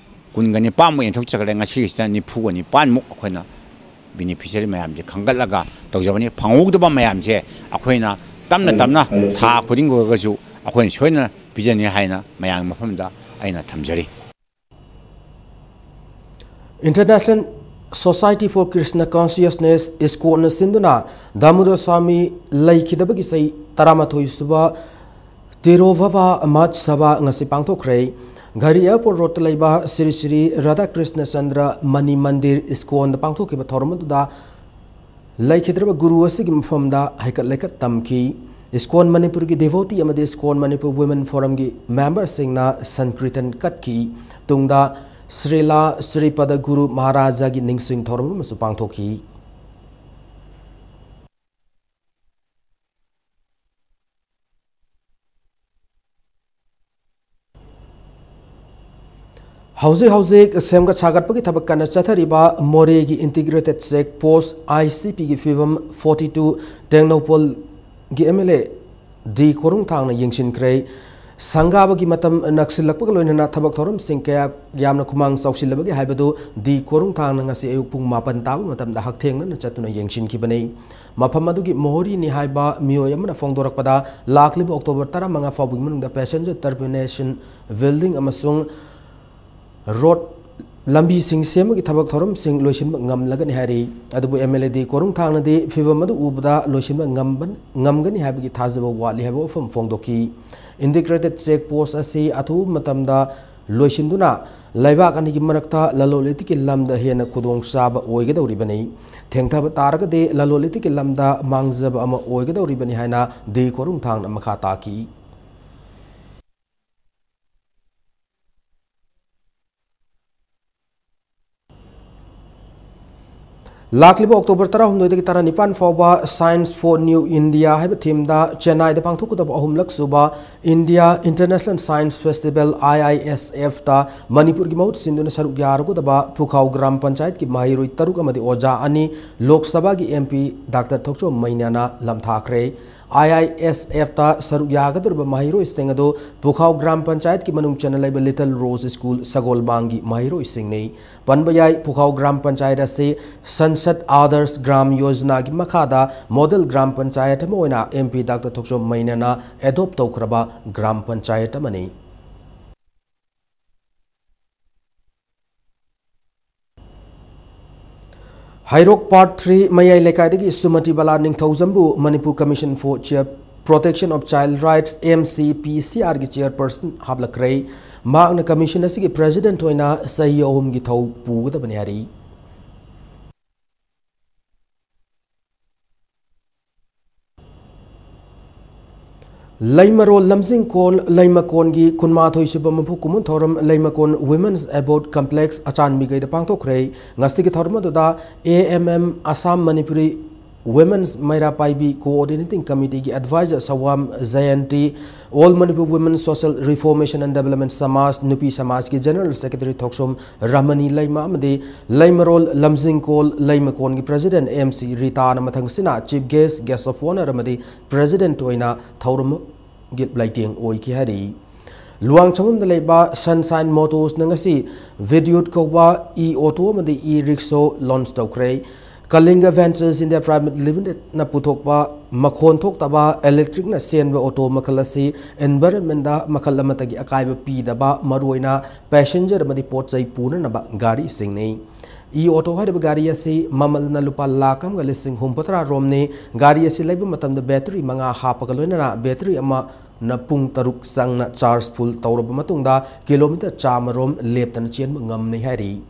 ꯀꯨꯟꯒ ꯅꯤꯄꯥꯟꯃꯨꯛ ꯌꯦꯟꯊꯣꯛꯆꯈ꯭ꯔꯦ, ꯉꯁꯤꯒꯤꯁꯤꯗ ꯅꯤꯐꯨꯒ ꯅꯤꯄꯥꯟꯃꯨꯛ ꯑꯩꯈꯣꯏꯅ beneficiary ꯃꯌꯥꯝꯁꯦ ꯈꯟꯒꯠꯂꯒ ꯇꯧꯖꯕꯅꯤ꯫ ꯐꯪꯍꯧꯗꯕ ꯃꯌꯥꯝꯁꯦ ꯑꯩꯈꯣꯏꯅ ꯇꯞꯅ ꯇꯞꯅ ꯊꯥ ꯈꯨꯗꯤꯡꯒꯤ ꯑꯣꯏꯔꯒꯁꯨ ꯑꯩꯈꯣꯏꯅ ꯁꯣꯏꯗꯅ ꯄꯤꯖꯅꯤ ꯍꯥꯏꯅ ꯃꯌꯥꯝꯒꯤ ꯃꯐꯝꯗ ꯑꯩꯅ ꯊꯝꯖꯔꯤ꯫ International Society for Krishna Consciousness, ISKCONꯅ ꯁꯤꯟꯗꯨꯅ ꯗꯥꯃꯣꯗꯔ ꯁ꯭ꯋꯥꯃꯤ ꯂꯩꯈꯤꯗꯕꯒꯤ ꯆꯍꯤ ꯇꯔꯥꯃꯥꯊꯣꯏ ꯁꯨꯕ ꯇꯤꯔꯣꯚꯥꯚꯥ ꯃꯍꯣꯠꯁꯚꯥ ꯉꯁꯤ ꯄꯥꯡꯊꯣꯛꯈ꯭ꯔꯦ꯫ ꯘꯔꯤ airport roadꯇ ꯂꯩꯕ ꯁ꯭ꯔꯤ ꯁ꯭ꯔꯤ ꯔꯥꯙꯥ ꯀ꯭ꯔꯤꯁꯅ ꯆꯟꯗ꯭ꯔ ꯃꯅꯤ ꯃꯟꯗꯤꯔ, ISKCONꯗ ꯄꯥꯡꯊꯣꯛꯈꯤꯕ ꯊꯧꯔꯝ ꯑꯗꯨꯗ ꯂꯩꯈꯤꯗ꯭ꯔꯕ ꯒꯨꯔꯨ ꯑꯁꯤꯒꯤ ꯃꯐꯝꯗ ꯍꯩꯀꯠ ꯂꯩꯀꯠ ꯇꯝꯈꯤ꯫ ISKCON ꯃꯅꯤꯄꯨꯔꯒꯤ devotee ꯑꯃꯗꯤ ISKCON ꯃꯅꯤꯄꯨꯔ Women Forumꯒꯤ memberꯁꯤꯡꯅ ꯁꯟꯀ꯭ꯔꯤꯇꯟ ꯀꯠꯈꯤ꯫ ꯇꯨꯡꯗ ꯁ꯭ꯔꯤꯂꯥ ꯁ꯭ꯔꯤꯄꯗ ꯒꯨꯔꯨ ꯃꯍꯥꯔꯥꯖꯥꯒꯤ ꯅꯤꯡꯁꯤꯡ ꯊꯧꯔꯝ ꯑꯃꯁꯨ ꯄꯥꯡꯊꯣꯛꯈꯤ꯫ ꯍꯧꯖꯤꯛ ꯍꯧꯖꯤꯛ ꯁꯦꯝꯒꯠ ꯁꯥꯒꯠꯄꯒꯤ ꯊꯕꯛ ꯀꯟꯅ ꯆꯠꯊꯔꯤꯕ ꯃꯣꯔꯦꯒꯤ Integrated Check Post, ICPꯒꯤ ꯐꯤꯕꯝ forty two ꯇꯦꯡꯅꯧꯄꯜꯒꯤ MLA ꯗꯤ ꯈꯣꯏꯔꯨꯡꯊꯥꯡꯅ ꯌꯦꯡꯁꯤꯟꯈ꯭ꯔꯦ꯫ ꯁꯪꯒꯥꯕꯒꯤ ꯃꯇꯝ ꯅꯛꯁꯤꯜꯂꯛꯄꯒ ꯂꯣꯏꯅꯅ ꯊꯕꯛ ꯊꯧꯔꯝꯁꯤꯡ ꯀꯌꯥ ꯌꯥꯝꯅ ꯈꯨꯃꯥꯡ ꯆꯥꯎꯁꯤꯜꯂꯕꯒꯦ ꯍꯥꯏꯕꯗꯨ ꯗꯤ ꯀꯣꯔꯨꯡꯊꯥꯡꯅ ꯉꯁꯤ ꯑꯌꯨꯛ ꯄꯨꯡ ꯃꯥꯄꯟ ꯇꯥꯕ ꯃꯇꯝꯗ ꯍꯛꯊꯦꯡꯅꯅ ꯆꯠꯇꯨꯅ ꯌꯦꯡꯁꯤꯟꯈꯤꯕꯅꯤ꯫ ꯃꯐꯝ ꯑꯗꯨꯒꯤ ꯃꯣꯍꯣꯔꯤꯅꯤ ꯍꯥꯏꯕ ꯃꯤꯑꯣꯏ ꯑꯃꯅ ꯐꯣꯡꯗꯣꯔꯛꯄꯗ, ꯂꯥꯛꯂꯤꯕ October ꯇꯔꯥꯃꯉꯥ ꯐꯥꯎꯕꯒꯤ ꯃꯅꯨꯡꯗ passenger termination building ꯑꯃꯁꯨꯡ road ꯂꯝꯕꯤꯁꯤꯡ ꯁꯦꯝꯕꯒꯤ ꯊꯕꯛ ꯊꯧꯔꯝꯁꯤꯡ ꯂꯣꯏꯁꯤꯟꯕ ꯉꯝꯂꯒꯅꯤ ꯍꯥꯏꯔꯤ꯫ ꯑꯗꯨꯕꯨ MLA ꯗꯤ ꯀꯣꯔꯨꯡꯊꯥꯡꯅꯗꯤ ꯐꯤꯚꯝ ꯑꯗꯨ ꯎꯕꯗ ꯂꯣꯏꯁꯤꯟꯕ ꯉꯝꯕ-, ꯉꯝꯒꯅꯤ ꯍꯥꯏꯕꯒꯤ ꯊꯥꯖꯕ ꯋꯥꯠꯂꯤ ꯍꯥꯏꯕ ꯋꯥꯐꯝ ꯐꯣꯡꯗꯣꯛꯈꯤ꯫ Integrated check post ꯑꯁꯤ ꯑꯊꯨꯕ ꯃꯇꯝꯗ ꯂꯣꯏꯁꯤꯟꯗꯨꯅ ꯂꯩꯕꯥꯛ ꯑꯅꯤꯒꯤ ꯃꯔꯛꯇ ꯂꯂꯣꯟ ꯏꯇꯤꯛꯀꯤ ꯂꯝꯗ ꯍꯦꯟꯅ ꯈꯨꯗꯣꯡꯆꯥꯕ ꯑꯣꯏꯒꯗꯧꯔꯤꯕꯅꯤ꯫ ꯊꯦꯡꯊꯕ ꯇꯥꯔꯒꯗꯤ ꯂꯂꯣꯟ ꯏꯇꯤꯛꯀꯤ ꯂꯝꯗ ꯃꯥꯡꯖꯕ ꯑꯃ ꯑꯣꯏꯒꯗꯧꯔꯤꯕꯅꯤ ꯍꯥꯏꯅ ꯗꯤ ꯀꯣꯔꯨꯡꯊꯥꯡꯅ ꯃꯈꯥ ꯇꯥꯈꯤ꯫ ꯂꯥꯛꯂꯤꯕ October ꯇꯔꯥꯍꯨꯝꯗꯣꯏꯗꯒꯤ ꯇꯔꯥꯅꯤꯄꯥꯟ ꯐꯥꯎꯕ Science for New India ꯍꯥꯏꯕ theme ꯗ ꯆꯦꯟꯅꯥꯏꯗ ꯄꯥꯡꯊꯣꯛꯀꯗꯕ ꯑꯍꯨꯝꯂꯛ ꯁꯨꯕ India International Science Festival, IISF ꯇ ꯃꯅꯤꯄꯨꯔꯒꯤ ꯃꯍꯨꯠ ꯁꯤꯟꯗꯨꯅ ꯁꯔꯨꯛ ꯌꯥꯔꯨꯒꯗꯕ ꯄꯨꯈꯥꯎ ꯒ꯭ꯔꯥꯝ ꯄꯟꯆꯥꯌꯠꯀꯤ ꯃꯍꯩꯔꯣꯏ ꯇꯔꯨꯛ ꯑꯃꯗꯤ ꯑꯣꯖꯥ ꯑꯅꯤ, ꯂꯣꯛ ꯁꯚꯥꯒꯤ MP ꯗꯥꯛꯇꯔ ꯊꯣꯛꯆꯣꯝ ꯃꯩꯅꯥꯅ ꯂꯝꯊꯥꯈ꯭ꯔꯦ꯫ IISF ꯇ ꯁꯔꯨꯛ ꯌꯥꯒꯗꯧꯔꯤꯕ ꯃꯍꯩꯔꯣꯏꯁꯤꯡ ꯑꯗꯨ ꯄꯨꯈꯥꯎ ꯒ꯭ꯔꯥꯝ ꯄꯟꯆꯥꯌꯠꯀꯤ ꯃꯅꯨꯡ ꯆꯟꯅ ꯂꯩꯕ Little Rose School ꯁꯒꯣꯜꯕꯥꯡꯒꯤ ꯃꯍꯩꯔꯣꯏꯁꯤꯡꯅꯤ꯫ ꯄꯟꯕ ꯌꯥꯏ, ꯄꯨꯈꯥꯎ ꯒ꯭ꯔꯥꯝ ꯄꯟꯆꯥꯌꯠ ꯑꯁꯤ ꯁꯟꯁꯗ ꯑꯥꯗꯔꯁ ꯒ꯭ꯔꯥꯝ ꯌꯣꯖꯅꯥꯒꯤ ꯃꯈꯥꯗ ꯃꯣꯗꯦꯜ ꯒ꯭ꯔꯥꯝ ꯄꯟꯆꯥꯌꯠ ꯑꯃ ꯑꯣꯏꯅ MP ꯗꯥꯛꯇꯔ ꯊꯣꯛꯆꯣꯝ ꯃꯩꯅꯥꯅ adopt ꯇꯧꯈ꯭ꯔꯕ ꯒ꯭ꯔꯥꯝ ꯄꯟꯆꯥꯌꯠ ꯑꯃꯅꯤ꯫ ꯍꯩꯔꯣꯛ Part three ꯃꯌꯥꯏ ꯂꯩꯀꯥꯏꯗꯒꯤ ꯁꯨꯃꯇꯤ ꯕꯂꯥ ꯅꯤꯡꯊꯧꯖꯝꯕꯨ Manipur Commission for Chair-, Protection of Child Rights, MCPCR ꯒꯤ chairperson ꯍꯥꯞꯂꯛꯈ꯭ꯔꯦ꯫ ꯃꯍꯥꯛꯅ commission ꯑꯁꯤꯒꯤ president ꯑꯣꯏꯅ ꯆꯍꯤ ꯑꯍꯨꯝꯒꯤ ꯊꯧ ꯄꯨꯒꯗꯕꯅꯤ ꯍꯥꯏꯔꯤ꯫ ꯂꯩꯃꯔꯣꯜ ꯂꯝꯖꯤꯡꯀꯣꯜ ꯂꯩꯃꯀꯣꯟꯒꯤ ꯀꯨꯟꯃꯥꯊꯣꯏ ꯁꯨꯕ ꯃꯄꯣꯛ ꯀꯨꯝꯑꯣꯟ ꯊꯧꯔꯝ ꯂꯩꯃꯀꯣꯟ Women's Abode Complex ꯑꯆꯥꯟꯕꯤꯒꯩꯗ ꯄꯥꯡꯊꯣꯛꯈ꯭ꯔꯦ꯫ ꯉꯁꯤꯒꯤ ꯊꯧꯔꯝ ꯑꯗꯨꯗ AMM Assam Manipuri Women's ꯃꯩꯔꯥ ꯄꯥꯏꯕꯤ Coordinating Committee ꯒꯤ advisor ꯁꯋꯥꯝ Jayanti, All Manipur Women Social Reformation and Development ꯁꯃꯥꯖ ꯅꯨꯄꯤ ꯁꯃꯥꯖꯀꯤ general secretary ꯊꯣꯛꯁꯣꯝ ꯔꯃꯅꯤ ꯂꯩꯃ ꯑꯃꯗꯤ ꯂꯩꯃꯔꯣꯜ ꯂꯝꯖꯤꯡꯀꯣꯜ ꯂꯩꯃꯀꯣꯟꯒꯤ president MC ꯔꯤꯇꯥꯅ ꯃꯊꯪꯁꯤꯅ chief guest, guest of honour ꯑꯃꯗꯤ president ꯑꯣꯏꯅ ꯊꯧꯔꯝ ꯒꯤ ꯂꯩꯇꯦꯡ ꯑꯣꯏꯈꯤ ꯍꯥꯏꯔꯤ꯫ ꯂꯨꯋꯥꯡꯁꯪꯕꯝꯗ ꯂꯩꯕ Sunshine Motorsꯅ ꯉꯁꯤ Vidyut ꯀꯧꯕ e-auto ꯑꯃꯗꯤ e-rickshaw launch ꯇꯧꯈ꯭ꯔꯦ꯫ Kalinga Ventures India Private Limitedꯅ ꯄꯨꯊꯣꯛꯄ ꯃꯈꯣꯟ ꯊꯣꯛꯇꯕ electricꯅ ꯆꯦꯟꯕ auto ꯃꯈꯜ ꯑꯁꯤ environmentꯗ ꯃꯈꯜ ꯑꯃꯠꯇꯒꯤ ꯑꯀꯥꯏꯕ ꯄꯤꯗꯕ, ꯃꯔꯨꯑꯣꯏꯅ passenger ꯑꯃꯗꯤ ꯄꯣꯠ ꯆꯩ ꯄꯨꯅꯅꯕ ꯒꯥꯔꯤꯁꯤꯡꯅꯤ꯫ E-auto ꯍꯥꯏꯔꯤꯕ ꯒꯥꯔꯤ ꯑꯁꯤ ꯃꯃꯜꯅ ꯂꯨꯄꯥ ꯂꯥꯈ ꯑꯃꯒ ꯂꯤꯁꯤꯡ ꯍꯨꯝꯐꯨꯇꯔꯥ ꯔꯣꯝꯅꯤ꯫ ꯒꯥꯔꯤ ꯑꯁꯤ ꯂꯩꯕ ꯃꯇꯝꯗ battery ꯃꯉꯥ ꯍꯥꯞꯄꯒ ꯂꯣꯏꯅꯅ battery ꯑꯃꯅ ꯄꯨꯡ ꯇꯔꯨꯛ ꯆꯪꯅ charge full ꯇꯧꯔꯕ ꯃꯇꯨꯡꯗ kilometre ꯆꯥꯝꯃ ꯔꯣꯝ ꯂꯦꯞꯇꯅ ꯆꯦꯟꯕ ꯉꯝꯅꯤ ꯍꯥꯏꯔꯤ꯫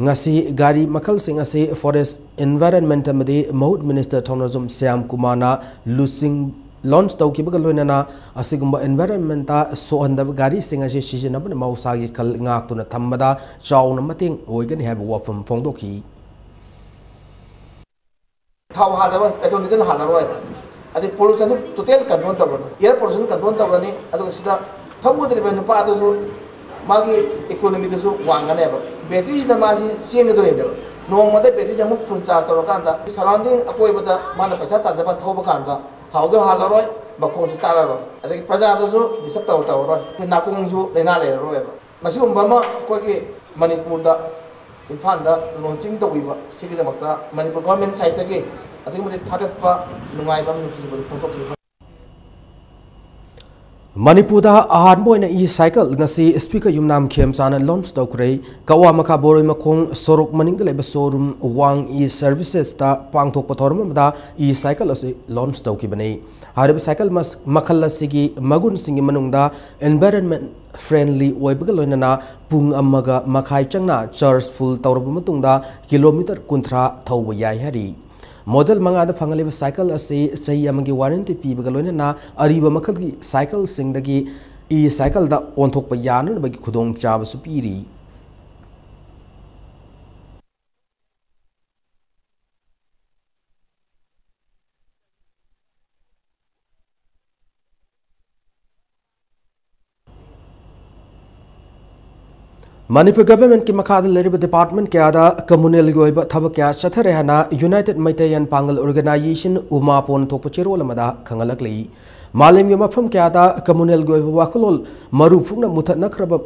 ꯉꯁꯤ ꯒꯥꯔꯤ ꯃꯈꯜꯁꯤꯡ ꯑꯁꯤ Forest Environment ꯑꯃꯗꯤ ꯃꯍꯨꯠ Minister ꯊꯧꯅꯥꯖꯝ ꯁ꯭ꯌꯥꯝ ꯀꯨꯃꯥꯔꯅ ꯂꯨꯆꯤꯡ launch ꯇꯧꯈꯤꯕꯒ ꯂꯣꯏꯅꯅ ꯑꯁꯤꯒꯨꯝꯕ environmentꯇ ꯁꯣꯛꯍꯟꯗꯕ ꯒꯥꯔꯤꯁꯤꯡ ꯑꯁꯤ ꯁꯤꯖꯤꯟꯅꯕꯅ ꯃꯍꯧꯁꯥꯒꯤ ꯈꯜ ꯉꯥꯛꯇꯨꯅ ꯊꯝꯕꯗ ꯆꯥꯎꯅ ꯃꯇꯦꯡ ꯑꯣꯏꯒꯅꯤ ꯍꯥꯏꯕ ꯋꯥꯐꯝ ꯐꯣꯡꯗꯣꯛꯈꯤ꯫ ꯊꯥꯎ ꯍꯥꯜꯂꯔꯣꯏ, petrol diesel ꯍꯥꯜꯂꯔꯣꯏ, ꯑꯗꯩ pollutionꯁꯨ total control ꯇꯧꯔꯅꯤ, air pollution control ꯇꯧꯔꯅꯤ꯫ ꯑꯗꯨꯒ ꯁꯤꯗ ꯊꯧꯒꯗꯧꯔꯤꯕ ꯅꯨꯄꯥꯗꯨꯁꯨ ꯃꯥꯒꯤ economyꯗꯨꯁꯨ ꯋꯥꯡꯒꯅꯦꯕ꯫ Batteryꯁꯤꯗ ꯃꯥꯁꯤ ꯆꯦꯟꯒꯗꯧꯔꯤꯕꯅꯦꯕ꯫ ꯅꯣꯡꯃꯗ batteryꯁꯦ ꯑꯃꯨꯛ full charge ꯇꯧꯔꯀꯥꯟꯗ surrounding ꯑꯀꯣꯏꯕꯗ ꯃꯥꯅ ꯄꯩꯁꯥ ꯇꯥꯟꯖꯕ ꯊꯧꯕ ꯀꯥꯟꯗ ꯊꯥꯎꯗꯣ ꯍꯥꯜꯂꯔꯣꯏ, ꯃꯈꯣꯟꯁꯨ ꯇꯥꯔꯔꯣꯏ, ꯑꯗꯒꯤ ꯄ꯭ꯔꯖꯥꯗꯁꯨ disturb ꯇꯧ ꯇꯧꯔꯔꯣꯏ, ꯑꯩꯈꯣꯏ ꯅꯥꯀꯣꯡꯁꯨ ꯂꯥꯏꯅꯥ ꯂꯩꯔꯔꯣꯏꯕ꯫ ꯃꯁꯤꯒꯨꯝꯕ ꯑꯃ ꯑꯩꯈꯣꯏꯒꯤ ꯃꯅꯤꯄꯨꯔꯗ, ꯏꯝꯐꯥꯜꯗ launching ꯇꯧꯕꯤꯕ ꯁꯤꯒꯤꯗꯃꯛꯇ ꯃꯅꯤꯄꯨꯔ government sideꯇꯒꯤ ꯑꯗꯨꯛꯀꯤ ꯃꯇꯤꯛ ꯊꯥꯒꯠꯄ, ꯅꯨꯡꯉꯥꯏꯕ ꯑꯃ ꯅꯨꯡꯁꯤꯕꯗꯨ ꯐꯣꯡꯗꯣꯛꯆꯔꯤ꯫ ꯃꯅꯤꯄꯨꯔꯗ ꯑꯍꯥꯟꯕ ꯑꯣꯏꯅ e-cycle ꯉꯁꯤ Speaker ꯌꯨꯝꯅꯥꯝ ꯈꯦꯝꯆꯥꯅ launch ꯇꯧꯈ꯭ꯔꯦ꯫ ꯀꯛꯋꯥ ꯃꯈꯥ ꯕꯣꯔꯣꯏ ꯃꯈꯣꯡ ꯁꯣꯔꯣꯛ ꯃꯅꯤꯡꯗ ꯂꯩꯕ showroom Wang E-Servicesꯇ ꯄꯥꯡꯊꯣꯛꯄ ꯊꯧꯔꯝ ꯑꯃꯗ e-cycle ꯑꯁꯤ launch ꯇꯧꯈꯤꯕꯅꯤ꯫ ꯍꯥꯏꯔꯤꯕ cycle ꯃꯈꯜ ꯑꯁꯤꯒꯤ ꯃꯒꯨꯟꯁꯤꯡꯒꯤ ꯃꯅꯨꯡꯗ environment friendly ꯑꯣꯏꯕꯒ ꯂꯣꯏꯅꯅ ꯄꯨꯡ ꯑꯃꯒ ꯃꯈꯥꯏ ꯆꯪꯅ charge full ꯇꯧꯔꯕ ꯃꯇꯨꯡꯗ kilometre ꯀꯨꯟꯊ꯭ꯔꯥ ꯊꯧꯕ ꯌꯥꯏ ꯍꯥꯏꯔꯤ꯫ Model ꯃꯉꯥꯗ ꯐꯪꯍꯜꯂꯤꯕ cycle ꯑꯁꯤ ꯆꯍꯤ ꯑꯃꯒꯤ warranty ꯄꯤꯕꯒ ꯂꯣꯏꯅꯅ ꯑꯔꯤꯕ ꯃꯈꯜꯒꯤ cycleꯁꯤꯡꯗꯒꯤ e-cycleꯗ ꯑꯣꯟꯊꯣꯛꯄ ꯌꯥꯅꯅꯕꯒꯤ ꯈꯨꯗꯣꯡꯆꯥꯕꯁꯨ ꯄꯤꯔꯤ꯫ ꯃꯅꯤꯄꯨꯔ governmentꯀꯤ ꯃꯈꯥꯗ ꯂꯩꯔꯤꯕ department ꯀꯌꯥꯗ communalꯒꯤ ꯑꯣꯏꯕ ꯊꯕꯛ ꯀꯌꯥ ꯆꯠꯊꯔꯦ ꯍꯥꯏꯅ United Meitei and Pangal Organisation, ꯎꯃꯥꯄꯣꯟ ꯊꯣꯛꯄ ꯆꯦꯔꯣꯜ ꯑꯃꯗ ꯈꯪꯍꯜꯂꯛꯂꯤ꯫ ꯃꯥꯂꯦꯝꯒꯤ ꯃꯐꯝ ꯀꯌꯥꯗ communalꯒꯤ ꯑꯣꯏꯕ ꯋꯥꯈꯜꯂꯣꯟ ꯃꯔꯨ ꯐꯨꯛꯅ ꯃꯨꯊꯠꯅꯈ꯭ꯔꯕ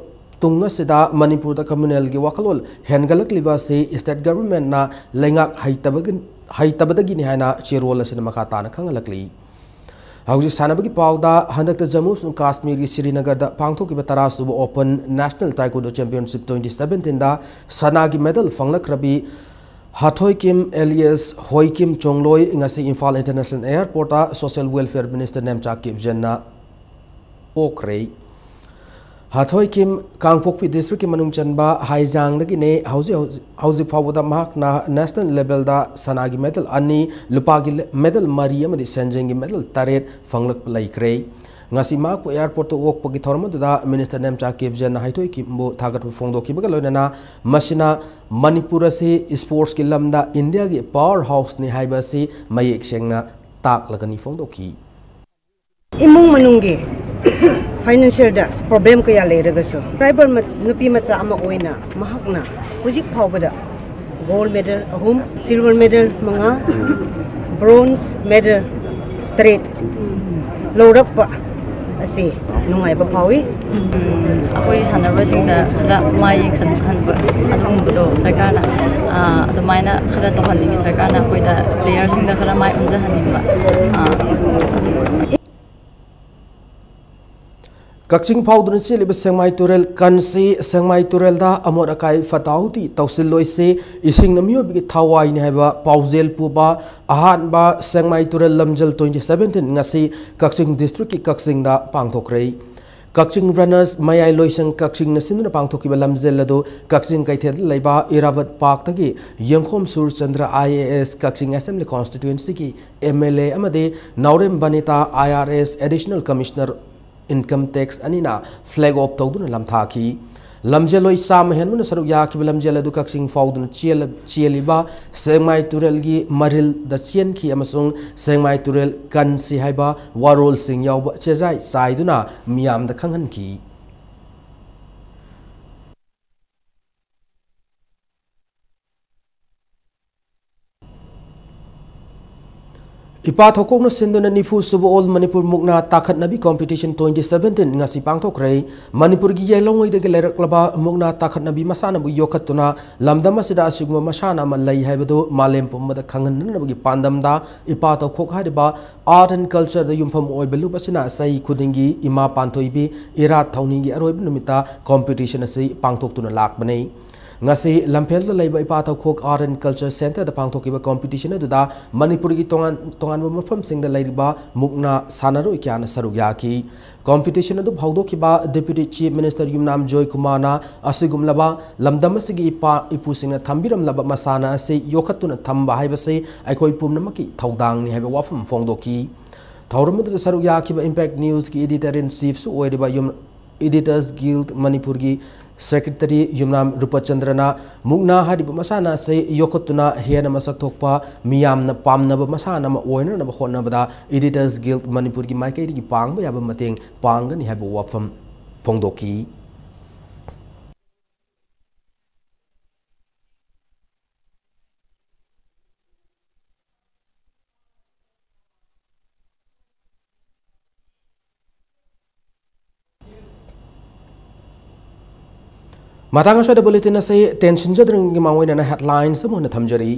ꯇꯨꯡ ꯑꯁꯤꯗ ꯃꯅꯤꯄꯨꯔꯗ communalꯒꯤ ꯋꯥꯈꯜꯂꯣꯟ ꯍꯦꯟꯒꯠꯂꯛꯂꯤꯕ ꯑꯁꯤ state governmentꯅ ꯂꯩꯉꯥꯛ ꯍꯩꯇꯕꯒꯤ-, ꯍꯩꯇꯕꯗꯒꯤꯅꯤ ꯍꯥꯏꯅ ꯆꯦꯔꯣꯜ ꯑꯁꯤꯅ ꯃꯈꯥ ꯇꯥꯅ ꯈꯪꯍꯜꯂꯛꯂꯤ꯫ ꯍꯧꯖꯤꯛ ꯁꯥꯟꯅꯕꯒꯤ ꯄꯥꯎꯗ, ꯍꯟꯗꯛꯇ ꯖꯝꯃꯨ ꯑꯃꯁꯨꯡ ꯀꯥꯁꯃꯤꯔꯒꯤ ꯁ꯭ꯔꯤꯅꯒꯔꯗ ꯄꯥꯡꯊꯣꯛꯈꯤꯕ ꯇꯔꯥꯁꯨꯕ Open National Taekwondo Championship twenty seventeenꯗ ꯁꯅꯥꯒꯤ medal ꯐꯪꯂꯛꯈ꯭ꯔꯕꯤ ꯍꯥꯊꯣꯏꯀꯤꯝ alias ꯍꯣꯏꯀꯤꯝ ꯆꯣꯡꯂꯣꯏ ꯉꯁꯤ Imphal International Airportꯇ Social Welfare Minister Nemcha ꯀꯤꯞꯖꯟꯅ ꯄꯣꯛꯈ꯭ꯔꯦ꯫ ꯍꯥꯊꯣꯏꯀꯤꯝ ꯀꯥꯡꯄꯣꯛꯄꯤ districtꯀꯤ ꯃꯅꯨꯡ ꯆꯟꯕ ꯍꯥꯏꯖꯥꯡꯗꯒꯤꯅꯦ꯫ ꯍꯧꯖꯤꯛ, ꯍꯧꯖꯤꯛ, ꯍꯧꯖꯤꯛ ꯐꯥꯎꯕꯗ ꯃꯍꯥꯛꯅ national levelꯗ ꯁꯅꯥꯒꯤ medal ꯑꯅꯤ, ꯂꯨꯄꯥꯒꯤ le-, medal ꯃꯔꯤ ꯑꯃꯗꯤ ꯁꯦꯟꯖꯦꯡꯒꯤ medal ꯇꯔꯦꯠ ꯐꯪꯂꯛꯄ ꯂꯩꯈ꯭ꯔꯦ꯫ ꯉꯁꯤ ꯃꯍꯥꯛꯄꯨ airportꯇ ꯑꯣꯛꯄꯒꯤ ꯊꯧꯔꯝ ꯑꯗꯨꯗ Minister ꯅꯦꯝꯆꯥ ꯀꯤꯞꯖꯟꯅ ꯍꯥꯊꯣꯏꯀꯤꯝꯕꯨ ꯊꯥꯒꯠꯄ ꯐꯣꯡꯗꯣꯛꯈꯤꯕꯒ ꯂꯣꯏꯅꯅ ꯃꯁꯤꯅ ꯃꯅꯤꯄꯨꯔ ꯑꯁꯤ sportsꯀꯤ ꯂꯝꯗ ꯏꯟꯗꯤꯌꯥꯒꯤ power houseꯅꯤ ꯍꯥꯏꯕ ꯑꯁꯤ ꯃꯌꯦꯛ ꯁꯦꯡꯅ ꯇꯥꯛꯂꯒꯅꯤ ꯐꯣꯡꯗꯣꯛꯈꯤ꯫ ꯏꯃꯨꯡ ꯃꯅꯨꯡꯒꯤ financialꯗ problem ꯀꯌꯥ ꯂꯩꯔꯒꯁꯨ, tribal ꯃ-, ꯅꯨꯄꯤ ꯃꯆꯥ ꯑꯃ ꯑꯣꯏꯅ ꯃꯍꯥꯛꯅ ꯍꯧꯖꯤꯛ ꯐꯥꯎꯕꯗ gold medal ꯑꯍꯨꯝ, silver medal ꯃꯉꯥ, bronze medal ꯇꯔꯦꯠ ꯂꯧꯔꯛꯄ ꯑꯁꯤ ꯅꯨꯡꯉꯥꯏꯕ ꯐꯥꯎꯏ꯫ ꯑꯩꯈꯣꯏ ꯁꯥꯟꯅꯕꯁꯤꯡꯗ ꯈꯔ ꯃꯥꯏ ꯌꯦꯡꯁꯤꯟꯍꯟꯕ ꯑꯗꯨꯒꯨꯝꯕꯗꯣ ꯁꯔꯀꯥꯔꯅ, ꯑ, ꯑꯗꯨꯃꯥꯏꯅ ꯈꯔ ꯇꯧꯍꯟꯅꯤꯡꯉꯤ꯫ ꯁꯔꯀꯥꯔꯅ ꯑꯩꯈꯣꯏꯗ playerꯁꯤꯡꯗ ꯈꯔ ꯃꯥꯏ ꯑꯣꯟꯁꯤꯟꯍꯟꯅꯤꯡꯕ꯫ ꯑ, ꯀꯛꯆꯤꯡ ꯐꯥꯎꯗꯨꯅ ꯆꯦꯜꯂꯤꯕ ꯁꯦꯡꯃꯥꯏ ꯇꯨꯔꯦꯜ ꯀꯟꯁꯤ ꯁꯦꯡꯃꯥꯏ ꯇꯨꯔꯦꯜꯗ ꯑꯃꯣꯠ ꯑꯀꯥꯏ ꯐꯠꯇ ꯍꯥꯎꯗꯤ ꯇꯧꯁꯤꯜꯂꯣꯏꯁꯤ, ꯏꯁꯤꯡꯅ ꯃꯤꯑꯣꯏꯕꯒꯤ ꯊꯋꯥꯏꯅꯤ ꯍꯥꯏꯕ ꯄꯥꯎꯖꯦꯜ ꯄꯨꯕ ꯑꯍꯥꯟꯕ ꯁꯦꯡꯃꯥꯏ ꯇꯨꯔꯦꯜ ꯂꯝꯖꯦꯜ twenty seventeen ꯉꯁꯤ ꯀꯛꯆꯤꯡ districtꯀꯤ ꯀꯛꯆꯤꯡꯗ ꯄꯥꯡꯊꯣꯛꯈ꯭ꯔꯦ꯫ ꯀꯛꯆꯤꯡ runners ꯃꯌꯥꯏ ꯂꯣꯏꯁꯪ ꯀꯛꯆꯤꯡꯅ ꯁꯤꯟꯗꯨꯅ ꯄꯥꯡꯊꯣꯛꯈꯤꯕ ꯂꯝꯖꯦꯜ ꯑꯗꯨ ꯀꯛꯆꯤꯡ ꯀꯩꯊꯦꯜꯗ ꯂꯩꯕ ꯏꯔꯥꯕꯠ parkꯇꯒꯤ ꯌꯦꯡꯈꯣꯝ ꯁꯨꯔꯆꯟꯗ꯭ꯔ IAS ꯀꯛꯆꯤꯡ assembly constituencyꯒꯤ MLA ꯑꯃꯗꯤ ꯅꯥꯎꯔꯦꯝ Banita IRS additional commissioner income tax ꯑꯅꯤꯅ flag off ꯇꯧꯗꯨꯅ ꯂꯝꯊꯥꯈꯤ꯫ ꯂꯝꯖꯦꯜꯂꯣꯏ ꯆꯥꯝꯃ ꯍꯦꯟꯕꯅ ꯁꯔꯨꯛ ꯌꯥꯈꯤꯕ ꯂꯝꯖꯦꯜ ꯑꯗꯨ ꯀꯛꯆꯤꯡ ꯐꯥꯎꯗꯨꯅ ꯆꯦꯜꯂ-, ꯆꯦꯜꯂꯤꯕ ꯁꯦꯡꯃꯥꯏ ꯇꯨꯔꯦꯜꯒꯤ ꯃꯔꯤꯜꯗ ꯆꯦꯟꯈꯤ ꯑꯃꯁꯨꯡ ꯁꯦꯡꯃꯥꯏ ꯇꯨꯔꯦꯜ ꯀꯟꯁꯤ ꯍꯥꯏꯕ ꯋꯥꯔꯣꯜꯁꯤꯡ ꯌꯥꯎꯕ ꯆꯦꯖꯥꯏ ꯆꯥꯏꯗꯨꯅ ꯃꯤꯌꯥꯝꯗ ꯈꯪꯍꯟꯈꯤ꯫ ꯏꯄꯥ ꯊꯧꯀꯣꯛꯅ ꯁꯤꯟꯗꯨꯅ ꯅꯤꯐꯨ ꯁꯨꯕ All Manipur ꯃꯨꯛꯅꯥ ꯇꯥꯈꯠꯅꯕꯤ Competition twenty seventeen ꯉꯁꯤ ꯄꯥꯡꯊꯣꯛꯈ꯭ꯔꯦ꯫ ꯃꯅꯤꯄꯨꯔꯒꯤ ꯌꯥꯏꯂꯣꯡꯉꯩꯗꯒꯤ ꯂꯩꯔꯛꯂꯕ ꯃꯨꯛꯅꯥ ꯇꯥꯈꯠꯅꯕꯤ ꯃꯁꯥꯟꯅꯕꯨ ꯌꯣꯛꯈꯠꯇꯨꯅ ꯂꯝꯗꯝ ꯑꯁꯤꯗ ꯑꯁꯤꯒꯨꯝꯕ ꯃꯁꯥꯟꯅ ꯑꯃ ꯂꯩ ꯍꯥꯏꯕꯗꯨ ꯃꯥꯂꯦꯝ ꯄꯨꯝꯕꯗ ꯈꯪꯍꯟꯅꯅꯕꯒꯤ ꯄꯥꯟꯗꯝꯗ ꯏꯄꯥ ꯊꯧꯀꯣꯛ ꯍꯥꯏꯔꯤꯕ Art and Cultureꯗ ꯌꯨꯝꯐꯝ ꯑꯣꯏꯕ ꯂꯨꯞ ꯑꯁꯤꯅ ꯆꯍꯤ ꯈꯨꯗꯤꯡꯒꯤ ꯏꯃꯥ ꯄꯥꯟꯊꯣꯏ ꯏꯕꯤ ꯏꯔꯥꯠ ꯊꯧꯅꯤꯒꯤ ꯑꯔꯣꯏꯕ ꯅꯨꯃꯤꯠꯇ competition ꯑꯁꯤ ꯄꯥꯡꯊꯣꯛꯇꯨꯅ ꯂꯥꯛꯄꯅꯤ꯫ ꯉꯁꯤ ꯂꯝꯐꯦꯜꯗ ꯂꯩꯕ ꯏꯄꯥ ꯊꯧꯀꯣꯛ Art and Culture Centreꯗ ꯄꯥꯡꯊꯣꯛꯈꯤꯕ competition ꯑꯗꯨꯗ ꯃꯅꯤꯄꯨꯔꯒꯤ ꯇꯣꯉꯥꯟ ꯇꯣꯉꯥꯟꯕ ꯃꯐꯝꯁꯤꯡꯗ ꯂꯩꯔꯤꯕ ꯃꯨꯛꯅꯥ ꯁꯥꯟꯅꯔꯣꯏ ꯀꯌꯥꯅ ꯁꯔꯨꯛ ꯌꯥꯈꯤ꯫ Competition ꯑꯗꯨ ꯍꯧꯗꯣꯛꯈꯤꯕ Deputy Chief Minister ꯌꯨꯝꯅꯥꯝ ꯖꯣꯏꯀꯨꯃꯥꯔꯅ ꯑꯁꯤꯒꯨꯝꯂꯕ ꯂꯝꯗꯝ ꯑꯁꯤꯒꯤ ꯏꯄꯥ ꯏꯄꯨꯁꯤꯡꯅ ꯊꯝꯕꯤꯔꯝꯂꯕ ꯃꯁꯥꯟꯅ ꯑꯁꯤ ꯌꯣꯛꯈꯠꯇꯨꯅ ꯊꯝꯕ ꯍꯥꯏꯕꯁꯤ ꯑꯩꯈꯣꯏ ꯄꯨꯝꯅꯃꯛꯀꯤ ꯊꯧꯗꯥꯡꯅꯤ ꯍꯥꯏꯕ ꯋꯥꯐꯝ ꯐꯣꯡꯗꯣꯛꯈꯤ꯫ ꯊꯧꯔꯝ ꯑꯗꯨꯗ ꯁꯔꯨꯛ ꯌꯥꯈꯤꯕ Impact Newsꯀꯤ Editor in Chiefꯁꯨ ꯑꯣꯏꯔꯤꯕ ꯌꯨꯝ Editors Guild ꯃꯅꯤꯄꯨꯔꯒꯤ Secretary ꯌꯨꯝꯅꯥꯝ ꯔꯨꯄꯆꯟꯗ꯭ꯔꯅ ꯃꯨꯛꯅꯥ ꯍꯥꯏꯔꯤꯕ ꯃꯁꯥꯟꯅ ꯑꯁꯤ ꯌꯣꯛꯈꯠꯇꯨꯅ ꯍꯦꯟꯅ ꯃꯁꯛ ꯊꯣꯛꯄ ꯃꯤꯌꯥꯝꯅ ꯄꯥꯝꯅꯕ ꯃꯁꯥꯟꯅ ꯑꯃ ꯑꯣꯏꯅꯅꯕ ꯍꯣꯠꯅꯕꯗ Editors Guild ꯃꯅꯤꯄꯨꯔꯒꯤ ꯃꯥꯏꯀꯩꯗꯒꯤ ꯄꯥꯡꯕ ꯌꯥꯕ ꯃꯇꯦꯡ ꯄꯥꯡꯒꯅꯤ ꯍꯥꯏꯕ ꯋꯥꯐꯝ ꯐꯣꯡꯗꯣꯛꯈꯤ꯫ ꯃꯇꯥꯡ ꯑꯁꯤꯗ bulletin ꯑꯁꯤ ꯇꯦꯟꯁꯤꯟꯖꯗ꯭ꯔꯤꯉꯩꯒꯤ ꯃꯥꯡꯑꯣꯏꯅꯅ headlines ꯑꯃ ꯑꯣꯏꯅ ꯊꯝꯖꯔꯤ꯫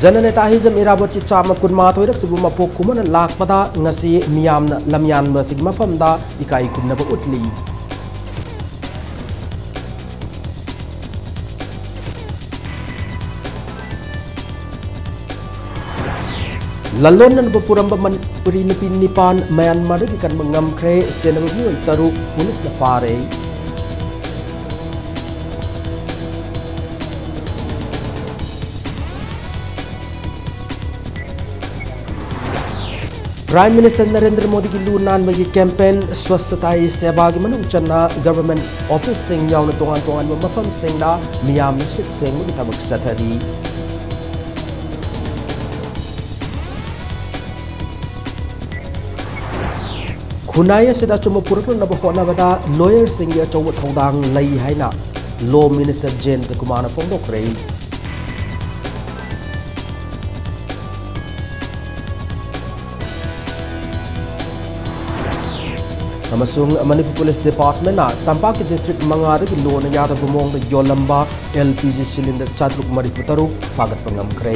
ꯖꯅꯅꯦꯇꯥ ꯍꯤꯖꯝ ꯏꯔꯥꯕꯣꯠꯀꯤ ꯆꯥꯝꯃ ꯀꯨꯟꯃꯥꯊꯣꯏꯔꯛꯁꯤꯕꯨ ꯃꯄꯣꯛ ꯀꯨꯝꯑꯣꯟꯅ ꯂꯥꯛꯄꯗ ꯉꯁꯤ ꯃꯤꯌꯥꯝꯅ ꯂꯝꯌꯥꯟꯕ ꯑꯁꯤꯒꯤ ꯃꯐꯝꯗ ꯏꯀꯥꯏ ꯈꯨꯝꯅꯕ ꯎꯠꯂꯤ꯫ ꯂꯂꯣꯟꯅꯕ ꯄꯨꯔꯝꯕ ꯃꯅꯤꯄꯨꯔꯤ ꯅꯨꯄꯤ ꯅꯤꯄꯥꯟ ꯃ꯭ꯌꯥꯟꯃꯥꯔꯗꯒꯤ ꯀꯟꯕ ꯉꯝꯈ꯭ꯔꯦ꯫ ꯆꯦꯟꯅꯕ ꯃꯤꯑꯣꯏ ꯇꯔꯨꯛ ꯄꯨꯂꯤꯁꯅ ꯐꯥꯔꯦ꯫ Prime Minister ꯅꯔꯦꯟꯗ꯭ꯔ ꯃꯣꯗꯤꯒꯤ ꯂꯨ ꯅꯥꯟꯕꯒꯤ campaign Swachhata Hi Sevaꯒꯤ ꯃꯅꯨꯡ ꯆꯟꯅ government officeꯁꯤꯡ ꯌꯥꯎꯅ ꯇꯣꯉꯥꯟ ꯇꯣꯉꯥꯟꯕ ꯃꯐꯝꯁꯤꯡꯗ ꯃꯤꯌꯥꯝꯅ ꯁꯤꯠ ꯁꯦꯡꯕꯒꯤ ꯊꯕꯛ ꯆꯠꯊꯔꯤ꯫ ꯈꯨꯟꯅꯥꯏ ꯑꯁꯤꯗ ꯑꯆꯨꯝꯕ ꯄꯨꯔꯛꯅꯅꯕ ꯍꯣꯠꯅꯕꯗ lawyerꯁꯤꯡꯒꯤ ꯑꯆꯧꯕ ꯊꯧꯗꯥꯡ ꯂꯩ ꯍꯥꯏꯅ Law Minister ꯖꯌꯟꯇ ꯀꯨꯃꯥꯔꯅ ꯐꯣꯡꯗꯣꯛꯈ꯭ꯔꯦ꯫ ꯑꯃꯁꯨꯡ ꯃꯅꯤꯄꯨꯔ ꯄꯨꯂꯤꯁ ꯗꯤꯄꯥꯔꯠꯃꯦꯟꯅ ꯇꯝꯄꯥꯛꯀꯤ ꯗꯤꯁꯇ꯭ꯔꯤꯛ ꯃꯉꯥꯗꯒꯤ ꯂꯣꯟꯅ ꯌꯥꯗꯕ ꯃꯑꯣꯡꯗ ꯌꯣꯜꯂꯝꯕ ꯑꯦꯜ ꯄꯤ ꯖꯤ ꯁꯤꯂꯤꯟꯗꯔ ꯆꯥꯇ꯭ꯔꯨꯛ ꯃꯔꯤꯐꯨ ꯇꯔꯨꯛ ꯐꯥꯒꯠꯄ ꯉꯝꯈ꯭ꯔꯦ꯫